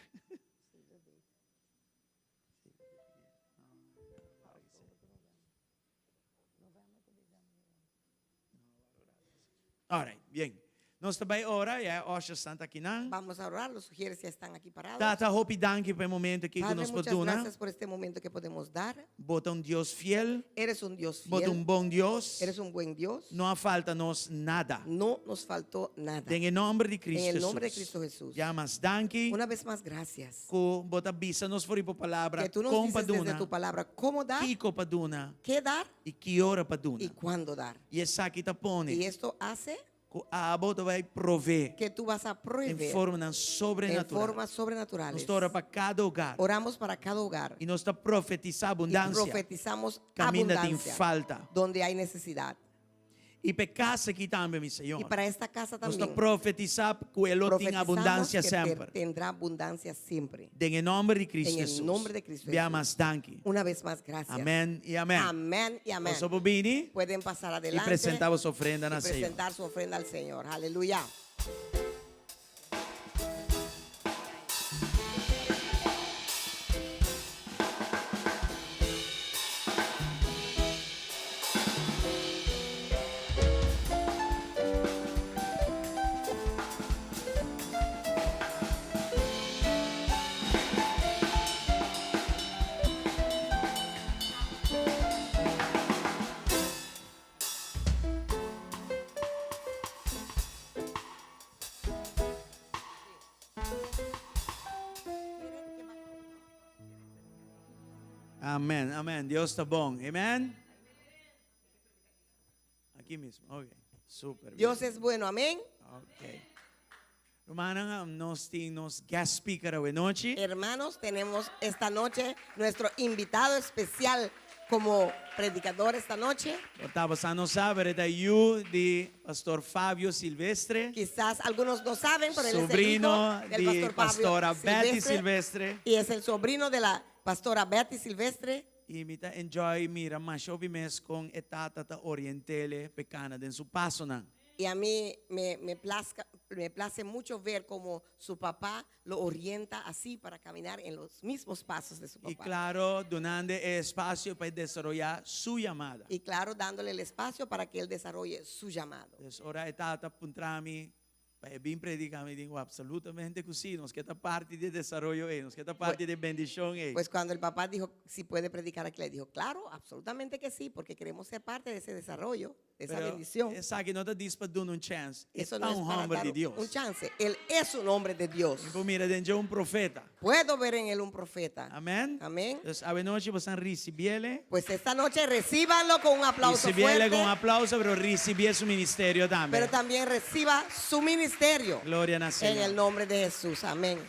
All right, bien. Nos ta bai ora, ya e ushers-nan ta akinan. Vamos a orar, los ujieres ya están aquí parados. Tata, hopi danki pa e momento aki ku Padre, nos por muchas duna. gracias por este momento que podemos dar. Bo ta un Dios fiel. Eres un Dios Bo ta fiel. un bon Dios. Eres un buen Dios. No a falta nos nada. No nos faltó nada. Den e nomber di Cristo En el nombre de Jesús. Cristo Jesús. Ya mas danki. Una vez más, gracias. Ku bo ta bisa nos for di bo palabra Que tú nos kon pa dices desde duna, tu palabra cómo dar, kiko pa duna qué dar i ki ora pa duna. y cuándo dar. I esaki ta pone Y esto hace ku abo ta bai provee que tú vas a den proveer formanan en sobrenatural. formas sobrenaturales. Nos ta ora pa kada hogar. Oramos para cada hogar. I nos ta profetisá Y abundansia. profetizamos Kaminda tin abundancia falta. donde hay necesidad. I p'e kas aki tambe, mi Señor. Y para esta casa Nos ta también. profetisá ku e lo tin Profetizamos abundansia que semper. tendrá abundancia siempre. Den e nomber di Cristo En el Jesús. nombre de Cristo Bia Jesús. mas danki. Una vez más, gracias. Amén y amén. Amén y amén. Boso por bini Pueden pasar y adelante presentá boso ofrenda y na Señor. presentar su ofrenda al Señor. Aleluya. Amen, amen. Dios ta bon. Amen. Aki mismo. Ok. Super. Dios es bueno, amén. Ok. Rumannan, nos tin nos guest speaker awe nochi. Hermanos, tenemos esta noche nuestro invitado especial como predicador esta noche. Por ta boso no sa, pero e ta yu di Pastor Fabio Silvestre. Quizás algunos no saben, pero él es el hijo Sobrino del di pastor Fabio Pastora Betty Silvestre. Silvestre. Y es el sobrino de la pastora Betty Silvestre. I mi ta enjoy mira masha hopi mes kon e tata ta orient'ele p'e kana den su pasonan. Y a mi me me plazca me place mucho ver como su papá lo orienta así para caminar en los mismos pasos de su Y papá. claro, dunand'e e espacio pa e desaroyá su yamada. Y claro, dándole el espacio para que él desarrolle su llamado. Pues ora e tata puntra mi pa e bin predica, mi digo absolutamente cu si, nos ke ta parti di e desaroyo ey, nos ke ta parti di e bendicion ey. Pues cuando el papá dijo si puede predicar aquí, le dijo, claro, absolutamente que sí, porque queremos ser parte de ese desarrollo. Esa Pero bendición. esaki no ta dis pa duna un chance. E Eso ta no es un para homber dar di Dios. un chance. Él es un hombre de Dios. Mi por mira den dje un profeta. Puedo ver en él un profeta. Amen. Amén. Dus awenochi bosan ricibiele. Pues esta noche recíbanlo con un aplauso Ricibiele fuerte. con un aplauso, pero ricibié su ministerio tambe. Pero también reciba su ministerio. Gloria na En Señor. el nombre de Jesús. Amén.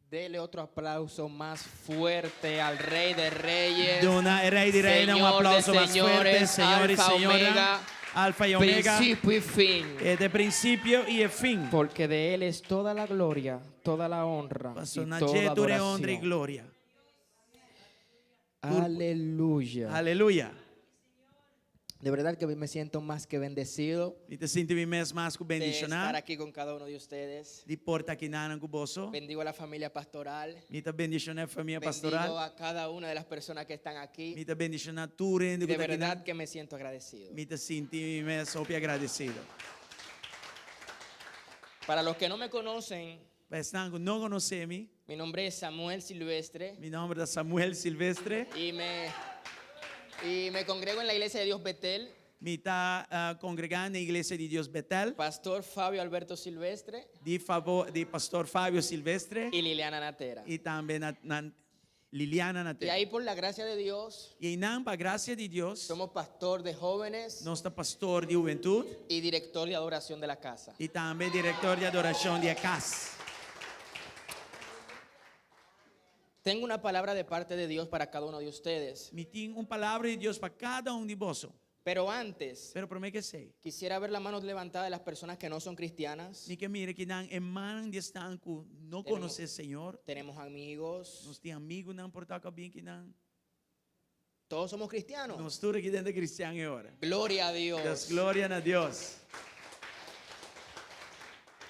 Dele otro aplauso más fuerte al Rey de Reyes. Duna e Rey di Reina un Señor de aplauso mas fuerte, señores, Señor y Alfa, Señora. Omega, Alfa y Omega. Principio y fin. E ta principio y e fin. Porque de Él es toda la gloria, toda la honra y Paso na toda dje tur e honra y adoración. gloria. Aleluya. Aleluya. De verdad que me siento más que bendecido Mi ta sinti mi mes mas ku de estar bendishoná aquí con cada uno de ustedes. di por ta akinan ku boso. Bendigo a la familia pastoral. Mi ta bendishoná e famia Bendigo pastoral. a cada una de las personas que están aquí. Mi ta bendishoná tur hende ku De ta akinan. verdad que me siento agradecido. Mi ta sinti mi mes hopi agradesido. Para los que no me conocen, Pa esnan ku no konosé mi, mi nombre es Samuel Silvestre mi nòmber ta Samuel Silvestre. y me, y me congrego en la Iglesia de Dios Betel. Mi ta kongregá na Iglesia di Dios Betel. Pastor Fabio Alberto Silvestre. Di favo, di Pastor Fabio Silvestre. Y Liliana Natera. Y tambe na, na Liliana Natera. Y ahí por la gracia de Dios. Y einan pa gracia di Dios. Somos pastor de jóvenes. Nos ta pastor di hubentud. Y director de adoración de la casa. Y tambe director di adoracion di e cas. Tengo una palabra de parte de Dios para cada uno de ustedes. Mi tin un palabra di Dios pa cada un di boso. Pero antes, Pero promé ku esei. Quisiera ver las manos levantadas de las personas que no son cristianas. Mi ke mira akinan e mannan di esnan ku no Tenemos konosé Señor. Tenemos amigos. Nos tin amigunan por ta ku a bin akinan. Todos somos cristianos. Nos tur aki den ta kristian e ora. Gloria a Dios. Dios, gloria na Dios.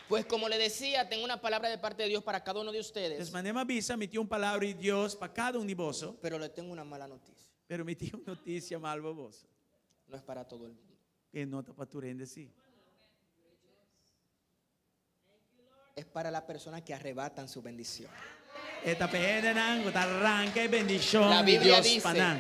Pues como le decía, tengo una palabra de parte de Dios para cada uno de ustedes. Pues manera mi a bisa, mi tin un palabra di Dios pa kada un di boso. Pero le tengo una mala noticia. Pero mi tin un notisia mal pa boso. No es para todo el mundo. E no ta pa tur hende sí. Es para las personas que arrebatan su bendición. E ta pa e hendenan ku ta ranka e bendishon La di Biblia Dios dice pa nan.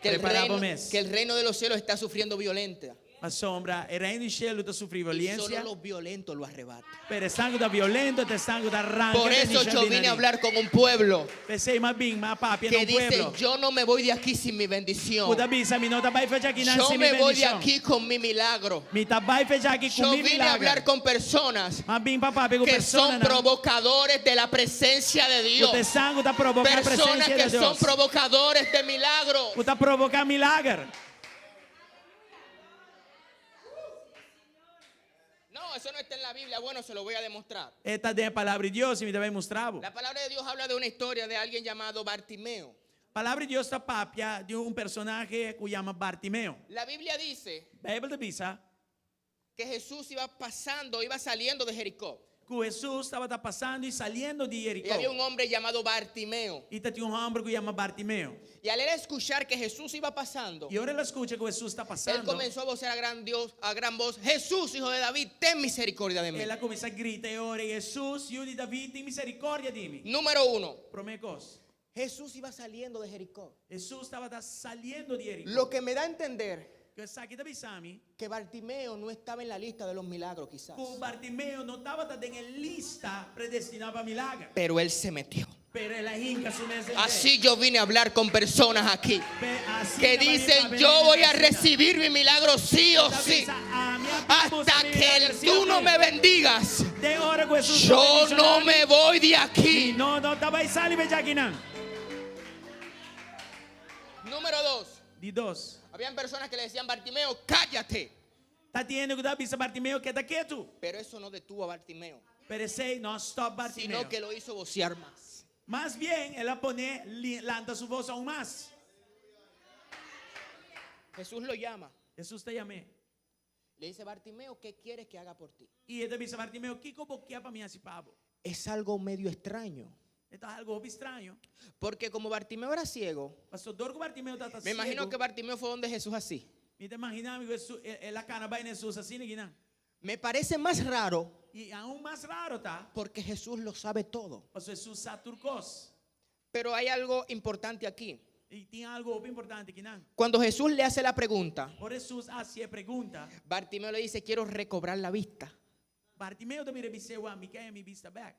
que el Prepara bo reino, mes. que el reino de los cielos está sufriendo violencia. Pasobra e reino di shelu ta sufri Y solo violencia. los violentos lo arrebatan. Pero esnan ku ta violento ta esnan ku ta ranka Por eso bendishon yo di vine a nani. hablar con un pueblo P'esei m'a bin, m'a papia que na un dice, pueblo. yo no me voy de aquí sin mi bendición. Ku ta bisa, mi no ta bai for di akinan Yo sin mi me voy de bendishon. aquí con mi milagro. Mi ta bai for di aki ku Yo mi vine a milagro. hablar con personas M'a bin pa papia ku que son personanan. provocadores de la presencia de Dios. Ku ta esnan ku ta provoká Personas presensia que di son Dios. provocadores de milagro. Ku ta provoká milager. No, eso no está en la Biblia. Bueno, se lo voy a demostrar. E ta den e palabra di Dios i mi ta bai mustra bo. La palabra de Dios habla de una historia de alguien llamado Bartimeo. Palabra di Dios ta papia di un personahe ku yama Bartimeo. La Biblia dice Bijbel ta bisa que Jesús iba pasando, iba saliendo de Jericó. Ku Hesus tabata pasando i saliendo di Y había un Jericó. hombre llamado Bartimeo. I tatin un hòmber ku yama Bartimeo. Y al él escuchar que Jesús iba pasando, I ora el a skucha ku Hesus ta él pasando, comenzó a vocear a gran Dios, a gran voz, Jesús, hijo de David, ten misericordia de mí. el a kuminsá grita e ora, Hesus, yu di David, tin miserikòrdia di mi. Número uno, Promé kos, Jesús iba saliendo de Jericó. Hesus tabata saliendo di Jericó. Lo que me da a entender Ku esaki ta bisa mi que Bartimeo no estaba en la lista de los milagros, quizás. ku Bartimeo no tabata den e lista predestiná pa milager. Pero él se metió. Pero el a hinka su mes den dje. Así yo vine a hablar con personas aquí Pe asina que mi a bin dicen, papia yo voy a hende asina. recibir mi milagro sí o Ta sí. bisa, "Ami a bin busca Hasta mi que milager el sí o tú no sí." me bendigas, Te ora ku Hesus yo bendishoná no mi, me voy de Mi aquí. no, no ta bai sali for di akinan. Número dos, Di dos. habían personas que le decían, Bartimeo, cállate. Tabatin hende ku ta bisa Bartimeo keda ketu. Pero eso no detuvo a Bartimeo, Pero esei no a stòp Bartimeo. sino que lo hizo vocear más. Mas bien, el a pon'é lanta su bos aun mas. Jesús lo llama. Hesus ta yam'é. Le dice, Bartimeo, ¿qué quieres que haga por ti? I e ta bisa Bartimeo, kiko bo ke pa mi hasi pa bo? Es algo medio extraño. E ta algu hopi straño. Porque como Bartimeo era ciego, Paso dor ku Bartimeo tabata me imagino siegu. que Bartimeo fue donde Jesús así. Mi ta imaginá mi ku el a kana bai na Hesus asina akinan. Me parece más raro I aun mas raro ta, porque Jesús lo sabe todo. paso Hesus sa tur kos. Pero hay algo importante aquí. I tin algu hopi importante akinan. Cuando Jesús le hace la pregunta, Ora Hesus hasi e pregunta, Bartimeo le dice, quiero recobrar la vista. Bartimeo ta bira bis'é, mi ke mi bista bèk.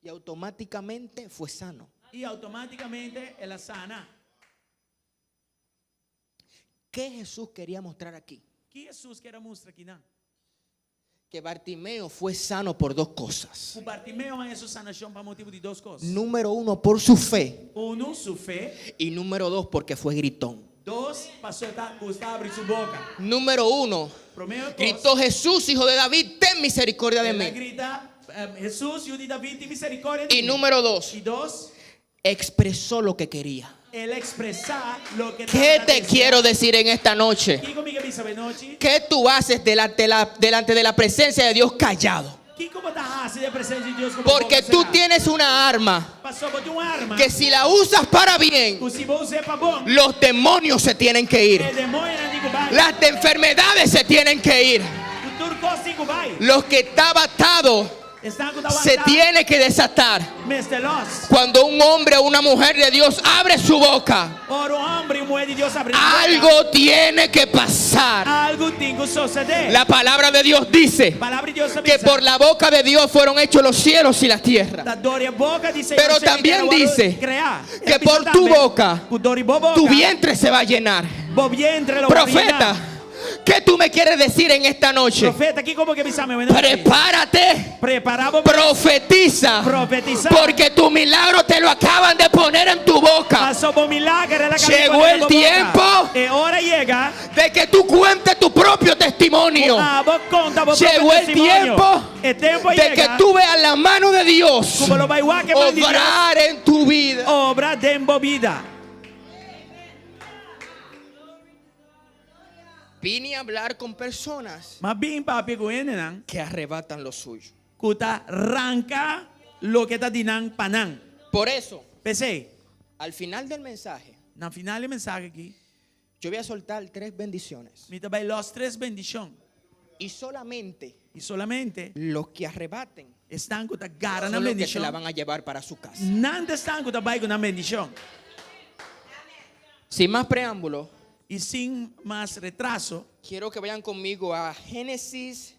Y automáticamente fue sano. I outomátikamente el a sana. ¿Qué Jesús quería mostrar aquí? Kiko Hesus ker a mustra akinan? Que Bartimeo fue sano por dos cosas. Ku Bartimeo a haña su sanashon pa motibu di dos kos. Número uno, por su fe. Unu, su fe. Y número dos, porque fue gritón. Dos, paso e ta gusta habri su boka. Número uno, Promé kos, gritó Jesús, hijo de David, ten misericordia de el a mí. grita, Hesus, yu di David, tin miserikòrdia di Y mi. número dos, I dos, expresó lo que quería. el a ekspresá loke ¿Qué tabata te deseá. quiero decir en esta noche? Kiko mi ke bisa awe nochi? ¿Qué tú haces delante de la presencia de Dios callado? Kiko bo ta hasi den presensia di Dios ku bo Porque boka tú será? tienes una arma Paso bo tin un arma que si la usas para bien, ku si bo us'é pa bon, los demonios se tienen que ir. e demoñonan tin ku bai. Las enfermedades se tienen que ir. Ku tur kos tin ku bai. Los que estaba atado Esnan ku ta se wantá tiene que desatar. mester lòs. Cuando un hombre o una mujer de Dios abre su boca, Ora un hòmber i un muhé di Dios habri nan boka, algo tiene que pasar. Algu tin ku sosodé. La palabra de Dios dice Palabra di Dios ta que bisa, por la boca de Dios fueron hechos los cielos y la tierra. Ta dor di e boka di Señor Pero Señor también tera a wòrdu dice kreá. que E bisa por tu tambe, boca, ku dor di bo boka, tu vientre se va a llenar. bo vientre lo wòrdu Profeta, yená. ¿qué tú me quieres decir en esta noche? Profeta, kiko bo ke bisa mi awe nochi? Prepárate, Prepará bo profetiza, Profetisá. porque tu milagro te lo acaban de poner en tu boca. Paso bo milager el a kaba di Llegó pone el den bo boka. tiempo E ora a yega. de que tú cuentes tu propio testimonio. Abo konta bo propio Llegó el testimonio. tiempo E tempu de que yega. tú veas la mano de Dios Ku bo lo bai wak e man di Dios obrar en tu vida. Obra den bo bida. Vine a hablar con personas M'a bin papia ku hendenan que arrebatan lo suyo. ku ta ranka loke ta di nan pa nan. Por eso, P'esei, al final del mensaje, na final di e mensahe aki, yo voy a soltar tres bendiciones. mi ta bai lòs tres bendishon. Y solamente I solamente los que arrebaten esnan ku ta gara son nan los que se bendishon. la van a llevar para su casa. Nan ta esnan ku ta bai ku nan bendishon. Sin más preámbulo, I sin mas retraso, quiero que vayan conmigo a Génesis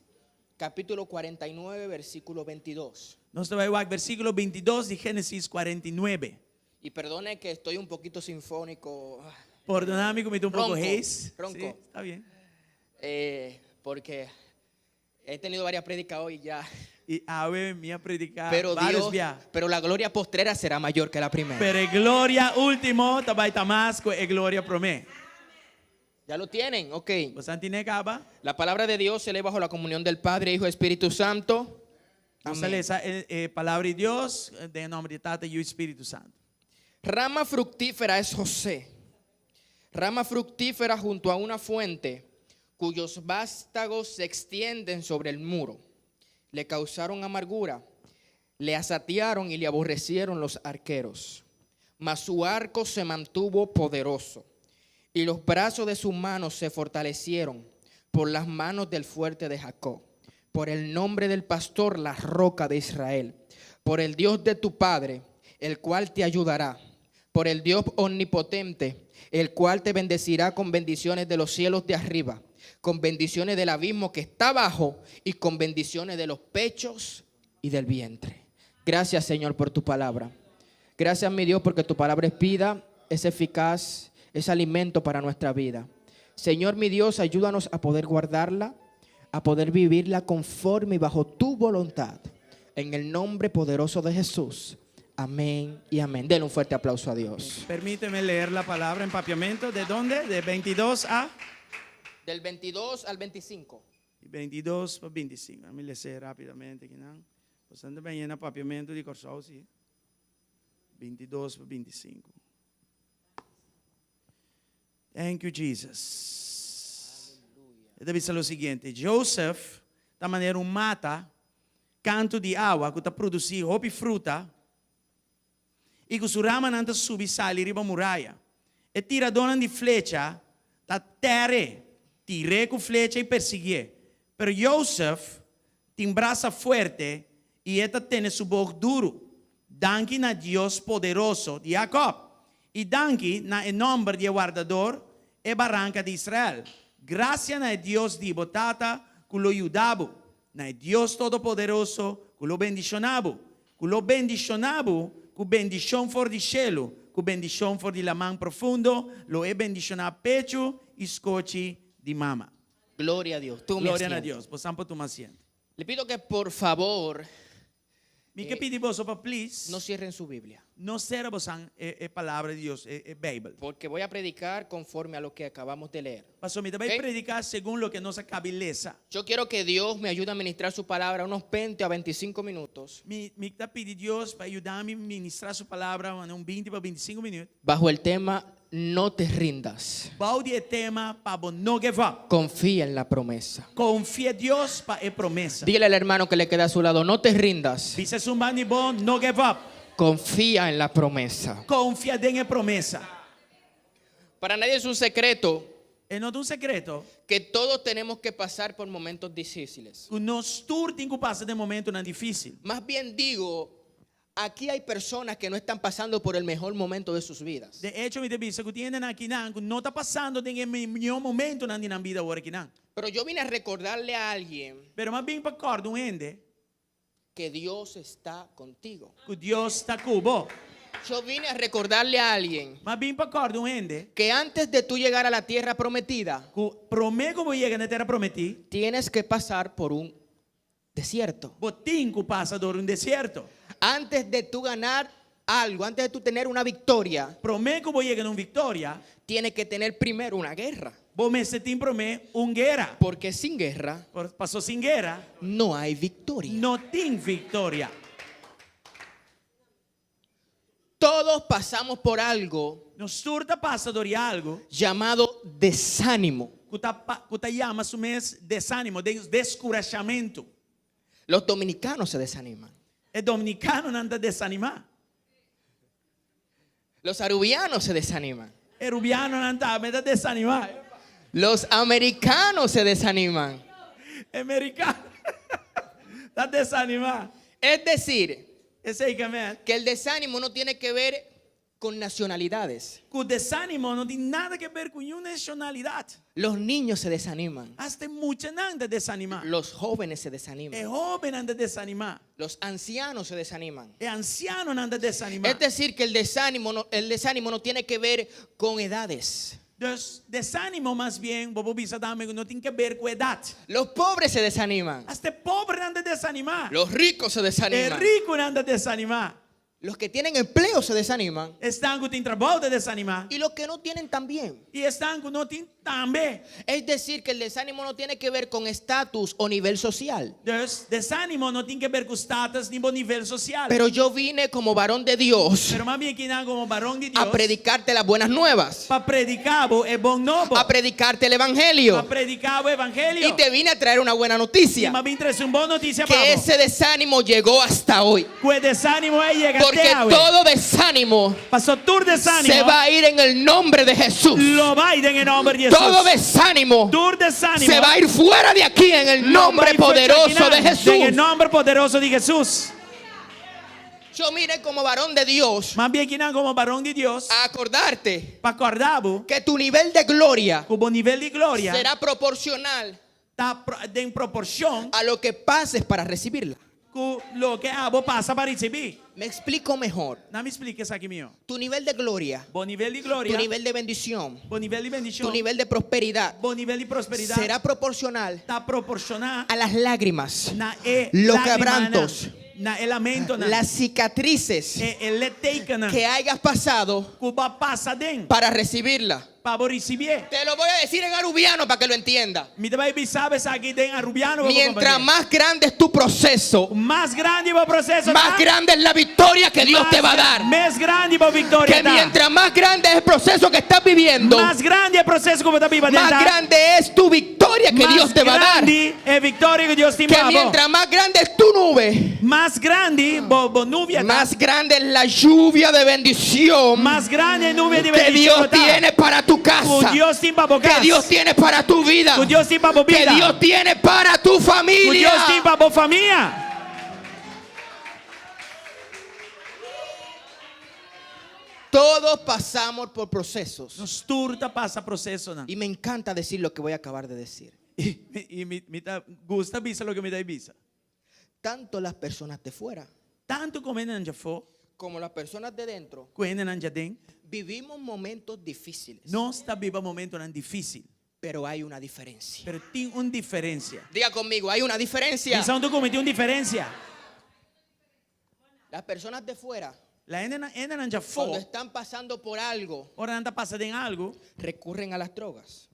capítulo 49, versículo 22. Nos ta bai wak versíkulo 22 di Génesis 49. Y perdone que estoy un poquito sinfónico, Pordoná mi ku mi ta un poko Ronko, heis. ronko. Sí, ta bien. eh, porque he tenido varias prédicas hoy ya. I awe mi a prediká Pero vários Dios, bia. pero la gloria postrera será mayor que la primera. Pero e gloria último ta bai ta mas ku e gloria promé. Ya lo tienen, ok. Boso tin'é kaba? La palabra de Dios se lee bajo la comunión del Padre, Hijo, Espíritu Santo. Nos ta Amén. lesa e, e palabra di Dios den nòmber di Tata, Yu i Spiritu Santu. Rama fructífera es José. Rama fructífera junto a una fuente cuyos vástagos se extienden sobre el muro. Le causaron amargura, le asatearon y le aborrecieron los arqueros. Mas su arco se mantuvo poderoso y los brazos de sus manos se fortalecieron por las manos del fuerte de Jacob, por el nombre del pastor, la roca de Israel, por el Dios de tu padre, el cual te ayudará, por el Dios omnipotente, el cual te bendecirá con bendiciones de los cielos de arriba, con bendiciones del abismo que está abajo y con bendiciones de los pechos y del vientre. Gracias, Señor, por tu palabra. Gracias, mi Dios, porque tu palabra es vida, es eficaz, es alimento para nuestra vida. Señor, mi Dios, ayúdanos a poder guardarla, a poder vivirla conforme y bajo tu voluntad. En el nombre poderoso de Jesús. Amén y amén. Denle un fuerte aplauso a Dios. Permíteme leer la palabra en papiamento. ¿De dónde? De 22 a Del 22 al 25. 22 pa 25. Ami lesa rápidamente aki, no? Bastante bon na papiamento di Kòrsou, si. 22 pa 25. Thank you, Jesus. Debe ser lo siguiente. Joseph, ta manera un mata, kantu di awa, ku ta produsí hopi fruta, i ku su ramanan ta subi sali riba muraya. E tiradónan di flecha ta tèr e, tir'é ku flecha i persiguié. Pero Joseph tin brasa fuerte i e ta tene su bog duru. Danki na Dios poderoso di Jacob, i danki na e nòmber di e Wardador, e Baranka di Israel. Grasia na e Dios di bo tata ku lo yuda bo, na e Dios Todopoderoso ku lo bendishoná bo, ku lo bendishoná bo ku bendishon for di shelu, ku bendishon for di laman profundo, lo e bendishoná pechu i skochi di mama. Gloria a Dios. Tome Gloria na asiento. Dios. Boso por tuma asiento. Le pido que por favor Mi ke pidi boso pa please, no cierren su Biblia, no sera boso e, e palabra di Dios, e, e Beibel. porque voy a predicar conforme a lo que acabamos de leer. Pasó mi ta bai Ok. prediká segun loke nos a kaba di lesa. Yo quiero que Dios me ayude a ministrar su palabra unos 20 a 25 minutos Mi, mi ta pidi Dios pa yuda mi ministrá su palabra un 20 pa 25 minüt. bajo el tema No te rindas. Bou di e tema pa bo no give up. Confía en la promesa. Konfia Dios pa e promesa. Dígale al hermano que le queda a su lado, no te rindas. Bisa esun band'i bo, no give up. Confía en la promesa. Konfia den e promesa. Para nadie es un secreto E no ta un sekreto que todos tenemos que pasar por momentos difíciles. ku nos tur tin ku pasa den momentonan difísil. Más bien digo, aquí hay personas que no están pasando por el mejor momento de sus vidas. De echo, mi ta bisa ku tin akinan, ku no ta pasando den e mihó momentonan di nan bida awor akinan. Pero yo vine a recordarle a alguien Pero m'a bin pa kòrda un hende que Dios está contigo. ku Dios ta ku bo. Yo vine a recordarle a alguien M'a bin pa kòrda un hende que antes de tú llegar a la tierra prometida, ku promé ku bo yega na tera prometí, tienes que pasar por un desierto. bo tin ku pasa dor un desierto. Antes de tú ganar algo, antes de tú tener una victoria, Promé ku bo yega na un viktoria, tienes que tener primero una guerra. bo mester tin promé un guera. Porque sin guerra Pasó sin guera, no hay victoria. no tin viktoria. Todos pasamos por algo Nos tur ta pasa dor di algu llamado desánimo. ku ta, ku ta yama su mes desánimo, deskurashamentu. Los dominicanos se desaniman. E dominikanonan ta desanimá. Los arubianos se desaniman. E rubianonan tambe ta desanimá. Los americanos se desaniman. Amerikano ta desanimá. Es decir, Esei ke men. que el desánimo no tiene que ver con nacionalidades. Ku desánimo no tin nada di aber ku ningun nashonalidat. Los niños se desaniman. Hasta muchanan ta desanimá. Los jóvenes se desaniman. E hóbennan ta desanimá. Los ancianos se desaniman. E ansianonan ta desanimá. Es decir, que el desánimo no tiene que ver con edades. Dus desánimo mas bien, bo por bisa tambe, no tin di aber ku edat. Los pobres se desaniman. Hasta pobernan ta desanimá. Los ricos se E desaniman. rikunan ta desanimá. Los que tienen empleo se desaniman. Esnan ku tin trabou ta desanimá. Y los que no tienen también. I esnan ku no tin tambe. Es decir, que el desánimo no tiene que ver con estatus o nivel social. Dus desánimo no tin di aber ku status ni nivel sosial. Pero yo vine como varón de Dios Pero m'a bin akinan komo varòn di Dios a predicarte las buenas nuevas, pa prediká bo e bon nobo. a predicarte el Pa evangelio. prediká bo evangelio. Y te vine a traer una buena noticia. I m'a bin trese un bon notisia pa Que ese desánimo llegó hasta hoy. Ku e desánimo a yega Porque te awe. todo desánimo Pasó tur desánimo. se va a ir en el nombre de Jesús. Lo bai den nòmber di Hesus. Todo desánimo Tur desánimo. se va a ir fuera de aquí en el lo nombre bai fuera poderoso de Den Jesús. nòmber poderoso di Hesus. Yo vine como varón de Dios M'a bin akinan komo varòn di Dios. a acordarte Pa kòrda bo que tu nivel de gloria ku bo nivel di gloria será proporcional ta den proporshon a lo que pases para recibirla. Ku loke abo pasa pa risibí. Me explico mejor. Na mi splika esaki mihó. Tu nivel de gloria. Bo nivel di gloria. Tu nivel de bendición. Bo nivel di bendishon. Tu nivel de prosperidad. Bo nivel di prosperidat. Será proporcional. Ta proporshoná. A las lágrimas. Na e Los lágrimanan. quebrantos. Na e lamentonan. Las cicatrices. E e littekennan. Que hayas pasado. Ku bo a pasa den. Para recibirla. Pa bo risibié. Te lo voy a decir en arubiano para que lo entienda. Mi ta bai bisa bo esaki den arubiano pa bo Mientras komprendé. más grande es tu proceso, Mas grandi bo proseso más ta, grande es la victoria que Dios mas te va a dar. Mes grandi bo viktoria Que ta. mientras más grande es el proceso que estás viviendo, Mas grandi e proseso ku bo ta biba den más ta, grande es tu victoria que mas Dios te va a dar. grandi e viktoria ku Dios tin Que pa bo. mientras más grande es tu nube, Mas grandi bo bo nubia ta. más grande es la lluvia de bendición Mas grandi e nubia di que bendishon Dios ta. tiene para tu casa. Ku Dios tin pa bo Que kas. Dios tiene para tu vida. Ku Dios tin pa bo Que bida. Dios tiene para tu Ku familia. Dios tin pa bo famia. Todos pasamos por procesos. Nos tur ta pasa prosesonan. Y me encanta decir lo que voy a acabar de decir. I mi mi ta gusta bisa loke mi ta bisa. Tanto las personas de fuera Tantu ku hendenan djafó. como las personas de dentro Ku hendenan djaden. vivimos momentos difíciles. Nos ta biba momentonan difísil. Pero hay una diferencia. Pero tin un diferensia. Diga conmigo, hay una diferencia. Bisa huntu ku mi, tin un diferensia. Las personas de fuera, La hendenan, hendenan djafó, cuando están pasando por algo, ora nan ta pasa den algu, recurren a las drogas.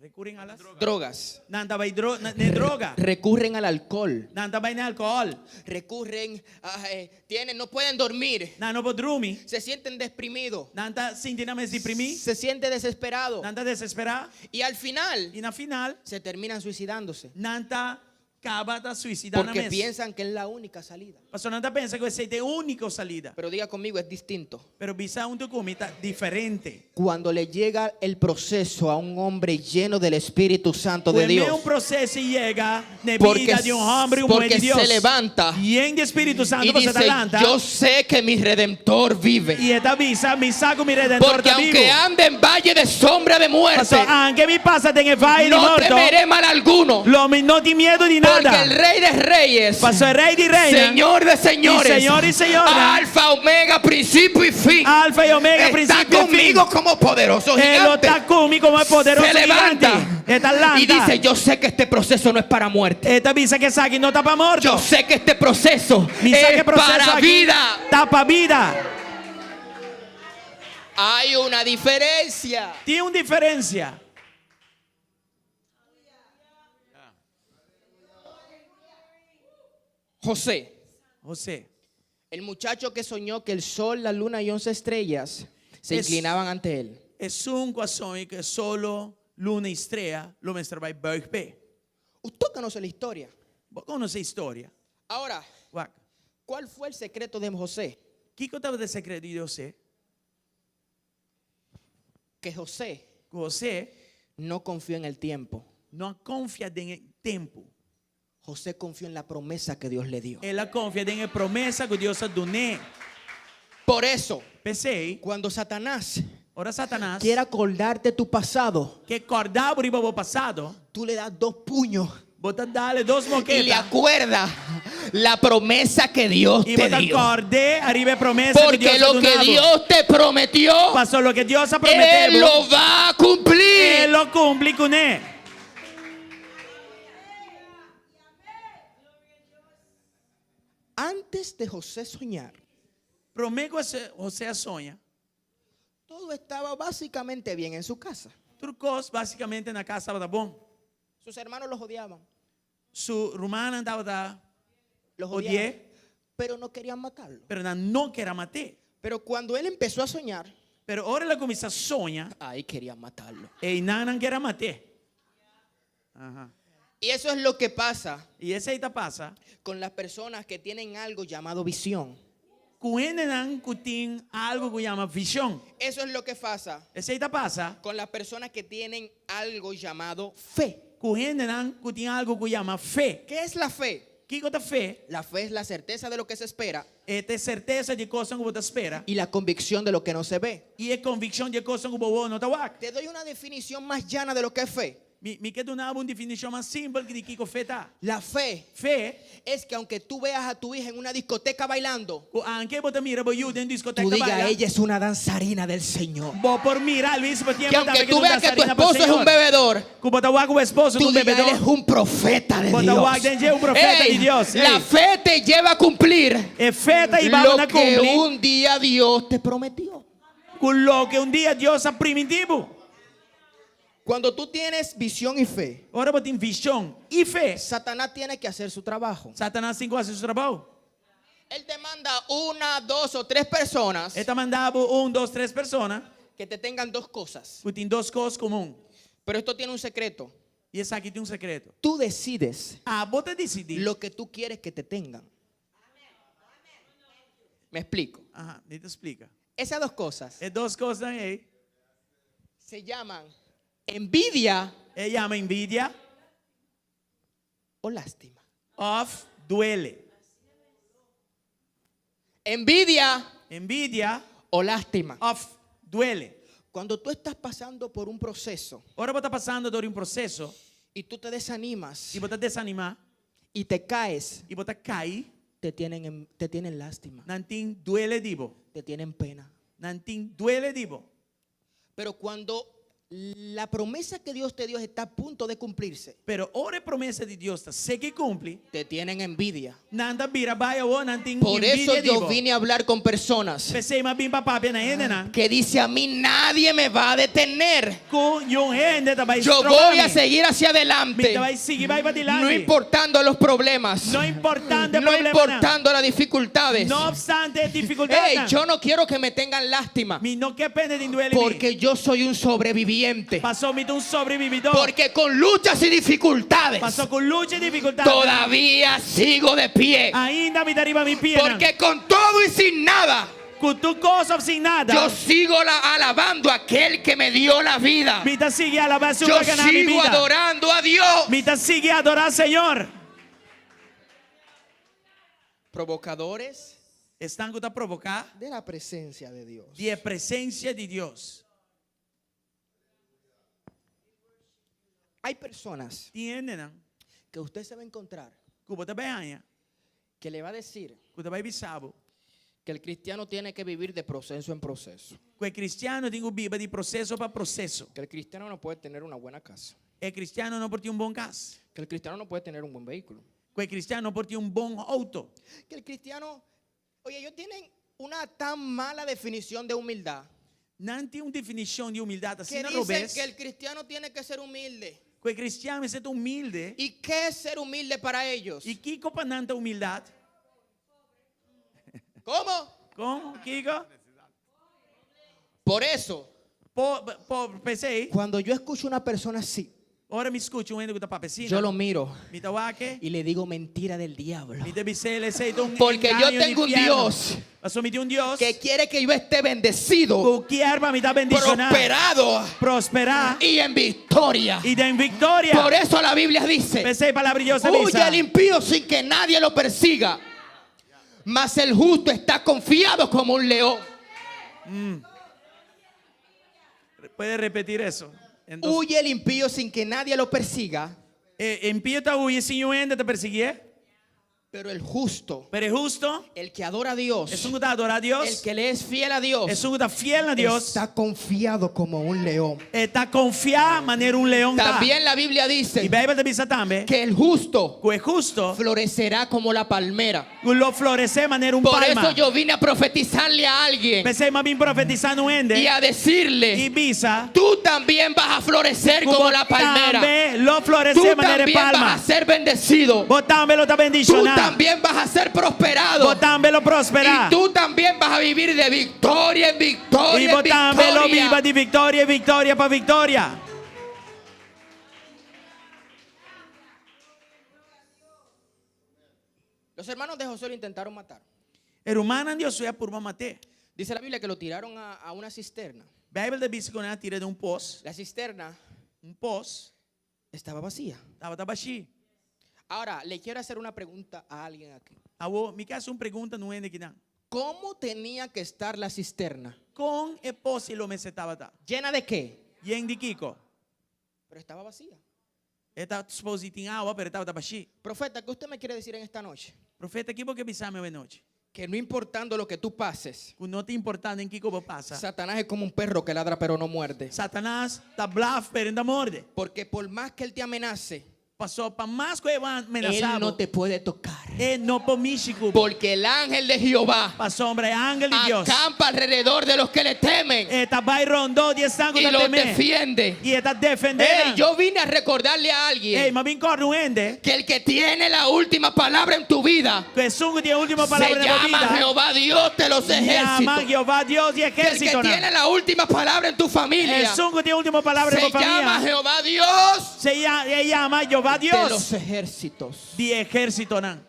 Recurren a las Drogas. Nan ta bai dro, na, ne droga. Recurren al alcohol. Nan ta bai na alcohol. Recurren a, eh, tienen, no pueden dormir. Nan no por drumi. Se sienten deprimidos. Nan ta sinti nan mes deprimí. Se sienten desesperados. Nan ta desesperá. Y al final I na final se terminan suicidándose. Nan ta kaba ta suisidá nan Porque mes. piensan que es la única salida. Pasobra nan ta pensa ku esei ta e úniko salida. Pero diga conmigo, es distinto. Pero bisa huntu ku mi ta diferente. Cuando le llega el proceso a un hombre lleno del Espíritu Santo de Cuando Dios, un proceso llega de porque vida de un hombre y un mujer porque de Dios, se levanta lleno de Espíritu Santo, y pues se dice, adelanta, yo sé que mi Redentor vive. Y e ta bisa, mi sa ku mi Redentor Porque ta bibu. aunque ande en valle de sombra de muerte, Paso, aunke mi pasa den e valle di no morto, temeré mal alguno. Lo mi no tin miedu di Porque nada. el Rey de Reyes, Paso e Rey di Reynan, Señor de señores, y Señor y señora, Alfa, Omega, principio y fin, Alfa y Omega, está principio y fin. conmigo como poderoso Él lo gigante. ta ku mi komo e poderoso Se levanta gigante. E ta lanta. y dice, yo sé que este proceso no es para muerte. E ta bisa ku esaki no ta pa morto. Yo sé que este proceso Mi sa es ku e proseso para aki vida. Ta pa bida. Hay una diferencia. Tin un diferensia. José. José. El muchacho que soñó que el sol, la luna y 11 estrellas se Es inclinaban ante él. Esun ku a soña ku solo, luna i strea lo mester bai buig p'e. Usted conoce la historia. Bo konosé historia. Ahora, Wak. ¿cuál fue el secreto de José? Kiko tabata e sekreto di José? Que José Ku José no confió en el tiempo. no a konfia den e tempu. José confió en la promesa que Dios le dio. El a konfia den e promesa ku Dios a dun'é. Por eso, P'esei, cuando Satanás ora Satanas quiera acordarte tu pasado, ke kòrda bo riba bo pasado, tú le das dos puños bo ta dal e dos y le moketa acuerdas la promesa que Dios i te bo ta dio. kòrd'é ariba e promesa ku Porque Dios a lo que duna bo. Dios te prometió, Pasobra loke Dios a prometé Él bo, lo va a cumplir. E lo kumpli kuné. Antes de José soñar, Promé ku José a soña, todo estaba básicamente bien en su casa. Tur kos básikamente na kas tabata bon. Sus hermanos los odiaban. Su rumannan tabata Los odi'é, odiaban, pero no querían matarlo. pero nan no ker a mat'é. Pero cuando él empezó a soñar, Pero ora el a kuminsá soña, ahí querían matarlo. einan nan ker a mat'é. Aha. Y eso es lo que pasa I esei ta pasa con las personas que tienen algo llamado visión. ku hendenan ku tin algu ku yama vishon. Eso es lo que pasa Esei ta pasa con las personas que tienen algo llamado fe. ku hendenan ku tin algu ku yama fe. ¿Qué es la fe? Kiko ta fe? La fe es la certeza de lo que se espera E ta e sertesa di kosnan ku bo ta spera y la convicción de lo que no se ve. i e konvikshon di kosnan ku bo wowo no ta wak. Te doy una definición más llana de lo que es fe. Mi, mi ke duna un definishon mas simpel di kiko fe ta. La fe Fe, es que aunque tú veas a tu hija en una discoteca bailando, ku aunke bo ta mira bo yu den diskoteka tú digas, baila, ella es una danzarina del Señor. bo por mira Luis bo Que tiempo aunque tú veas que tu esposo es un bebedor, Ku bo ta wak bo esposo tú un digas, bebedor. él es un profeta de Bo ta Dios. wak den dje un profeta Ey, di Dios. La Ey. fe te lleva a cumplir E fe ta hiba bo lo na que kumpli un día Dios te prometió. ku loke un dia Dios a primintí bo. Cuando tú tienes visión y fe, Ora bo tin vishon i fe, Satanás tiene que hacer su trabajo. Satanas tin ku hasi su trabou. Él te manda una, dos o tres personas E ta manda bo un, dos, tres persona que te tengan dos cosas. ku tin dos kos komun. Pero esto tiene un secreto. I esaki tin un sekreto. Tú decides Abo ta disidí. lo que tú quieres que te tengan. Me explico. Aha, mi ta splika. Esas dos cosas E dos kosnan ei. se llaman envidia E yama envidia o lástima. òf duele. Envidia Envidia o lástima. òf duele. Cuando tú estás pasando por un proceso Ora bo ta pasando dor di un proseso y tú te desanimas i bo ta desanimá y te caes, i bo ta kai, te tienen lástima, nan tin duele di bo. te tienen pena. Nan tin duele di bo. Pero cuando la promesa que Dios te dio está a punto de cumplirse, Pero ora e promesa di Dios ta seka kumpli, te tienen envidia. nan ta bira bai awor, nan tin Por eso envidia yo di bo. vine a hablar con personas P'esei m'a bin pa papia na hendenan. que dice a mí nadie me va a detener. Ku niun hende ta bai Yo stroba voy a mi. seguir hacia Mi adelante, ta bai sigui bai padilanti. no importando los problemas, No importando e no problemanan. importando las dificultades. No obstante e difikultatnan. Ey, yo no quiero que me tengan lástima, Mi no ke pa hende tin duele di mi. porque yo soy un sobreviviente. Pasó mi ta un sobrebibidó. Porque con luchas y dificultades Pasó ku lucha i difikultat. todavía sigo de pie. Ainda mi ta riba mi pianan. Porque con todo y sin nada, Ku tur kos òf sin nada. yo sigo alabando a aquel que me dio la vida. Mi ta sigui alabá esun Yo ku a gana mi sigo bida. adorando a Dios. Mi ta sigui adorá Señor. Provocadores Esnan ku ta provoká de la presencia de Dios. di e presensia di Dios. Hay personas Tin hendenan que usted se va a encontrar ku bo ta bai haña, que le va a decir ku ta bai bisa bo, que el cristiano tiene que vivir de proceso en proceso. ku e kristiano tin ku biba di proseso pa proseso. Que el cristiano no puede tener una buena casa. E kristiano no por tin un bon kas. Que el cristiano no puede tener un buen vehículo. Ku e kristiano no por tin un bon outo. Que el cristiano, oye, ellos tienen una tan mala definición de humildad. Nan tin un definishon di humildat Que asina dicen robes. que el cristiano tiene que ser humilde. Ku e kristian mester ta humilde. ¿Y qué es ser humilde para ellos? I kiko pa nan ta humildat? ¿Cómo? Kon, Kiko? Por eso, Po, po, p'esei, cuando yo escucho una persona así, ora mi skucha un hende ku ta papia asina, yo lo miro mi ta wak e y le digo mentira del diablo. Mi ta bis'é esei ta un Porque yo engaño tengo un di infierno. Dios Pasobra mi tin un Dios que quiere que yo esté bendecido, ku kier pa mi ta bendishoná, prosperado prosperá y en victoria. i den viktoria. Por eso la Biblia dice, P'esei palabra di Dios ta huye bisa, el impío sin que nadie lo persiga, mas el justo está confiado como un león. Puede repetir eso. Entonces, Huye el impío sin que nadie lo persiga, e impío ta huye sin niun hende ta persiguié. pero el justo, Pero e hustu, el que adora a Dios, esun ku ta adorá Dios, el que le es fiel a Dios, esun ku ta fiel na Dios, está confiado como un león. e ta konfiá manera un leon ta. También la Biblia dice I Beibel ta bisa tambe que el justo ku e hustu florecerá como la palmera. lo floresé manera un Por palma. eso yo vine a profetizarle a alguien P'esei m'a bin profetisá un hende y a decirle, i bisa tú también vas a florecer como la palmera. Tambe lo floresé Tú manera también vas palma. a ser bendecido. Bo tambe lo ta Tú bendishoná. también vas a ser prosperado. Bo tambe lo prosperá. Y tú también vas a vivir de victoria en victoria. I en bo tambe lo victoria. biba di viktoria en viktoria pa viktoria. Los hermanos de José lo intentaron matar. E rumannan di José a purba mat'é. Dice la Biblia que lo tiraron a una cisterna. Beibel ta bisa ku nan a tir'é den un pos. La cisterna Un pos estaba vacía. tabata bashí. Ahora, le quiero hacer una pregunta a alguien aquí. Awor, mi ke hasi un pregunta na un hende akinan. ¿Cómo tenía que estar la cisterna? Kon e pos lo mester tabata. ¿Llena de qué? Yen di kiko. Pero estaba vacía. E ta supposed di tin awa, pero e tabata bashí. Profeta, ¿qué usted me quiere decir en esta noche? Profeta, ki bo ke bisa mi awe nochi? Que no importando lo que tú pases, Ku no ta importá den kiko bo pasa. Satanás es como un perro que ladra pero no muerde. Satanas ta blaf pero e no ta morde. Porque por más que él te amenace, Paso pa mas ku e menasá él bo, no te puede tocar. e no por mishi ku bo. Porque el ángel de Jehová Pasobra e angel di Dios acampa alrededor de los que le temen e ta bai rondó di esnan ku y ta los tem'é defiende. i e ta defendé Ey, nan. yo vine a recordarle a Ey, alguien mi a bin kòrda un hende que el que tiene la última palabra en tu vida ku esun ku tin e último palabra se den bo llama bida Jehová Dios de los yama ejércitos. Jehová Dios di Que el que ejércitonan. tiene la última palabra en tu familia Esun ku tin e último palabra den se bo llama famia Jehová Dios se e yama Jehová de Dios los ejércitos. di ejércitonan.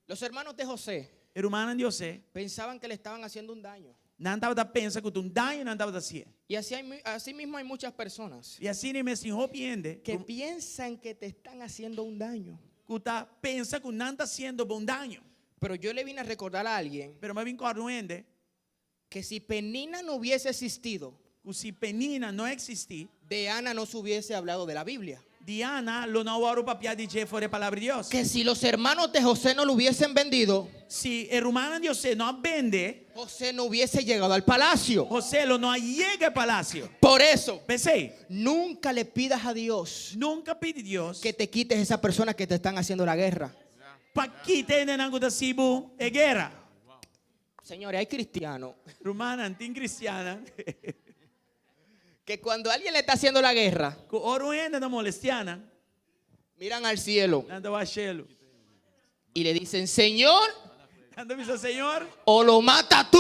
Los hermanos de José E rumannan di José pensaban que le estaban haciendo un daño. nan tabata pensa ku ta un daño nan tabata hasié. Y así, hay, mu- así mismo hay muchas personas I asina mes tin hopi hende que piensan que te están haciendo un daño. ku ta pensa ku nan ta hasiendo bo un daño. Pero yo le vine a recordar a alguien Pero mi a bin kòrda un hende que si Penina no hubiese existido, ku si Penina no eksistí, de Ana no se hubiese hablado de la Biblia. Di Ana lo no a wòrdu papiá di dje for e Palabra di Dios. Que si los hermanos de José no lo hubiesen vendido, Si e rumannan di José no a bende, José no hubiese llegado al palacio. José lo no a yega e palacio. Por eso, P'esei, nunca le pidas a Dios nunka pidi Dios que te quites esa persona que te están haciendo la guerra. pa kita e hendenan ku ta hasi bo e guera. Señores, hay cristianos Rumannan, tin cristiannan que cuando alguien le está haciendo la guerra, ku ora un hende ta molestiá nan, miran al cielo nan ta wak shelu. y le dicen, Señor, Nan ta bisa, Señor, o lo mata tú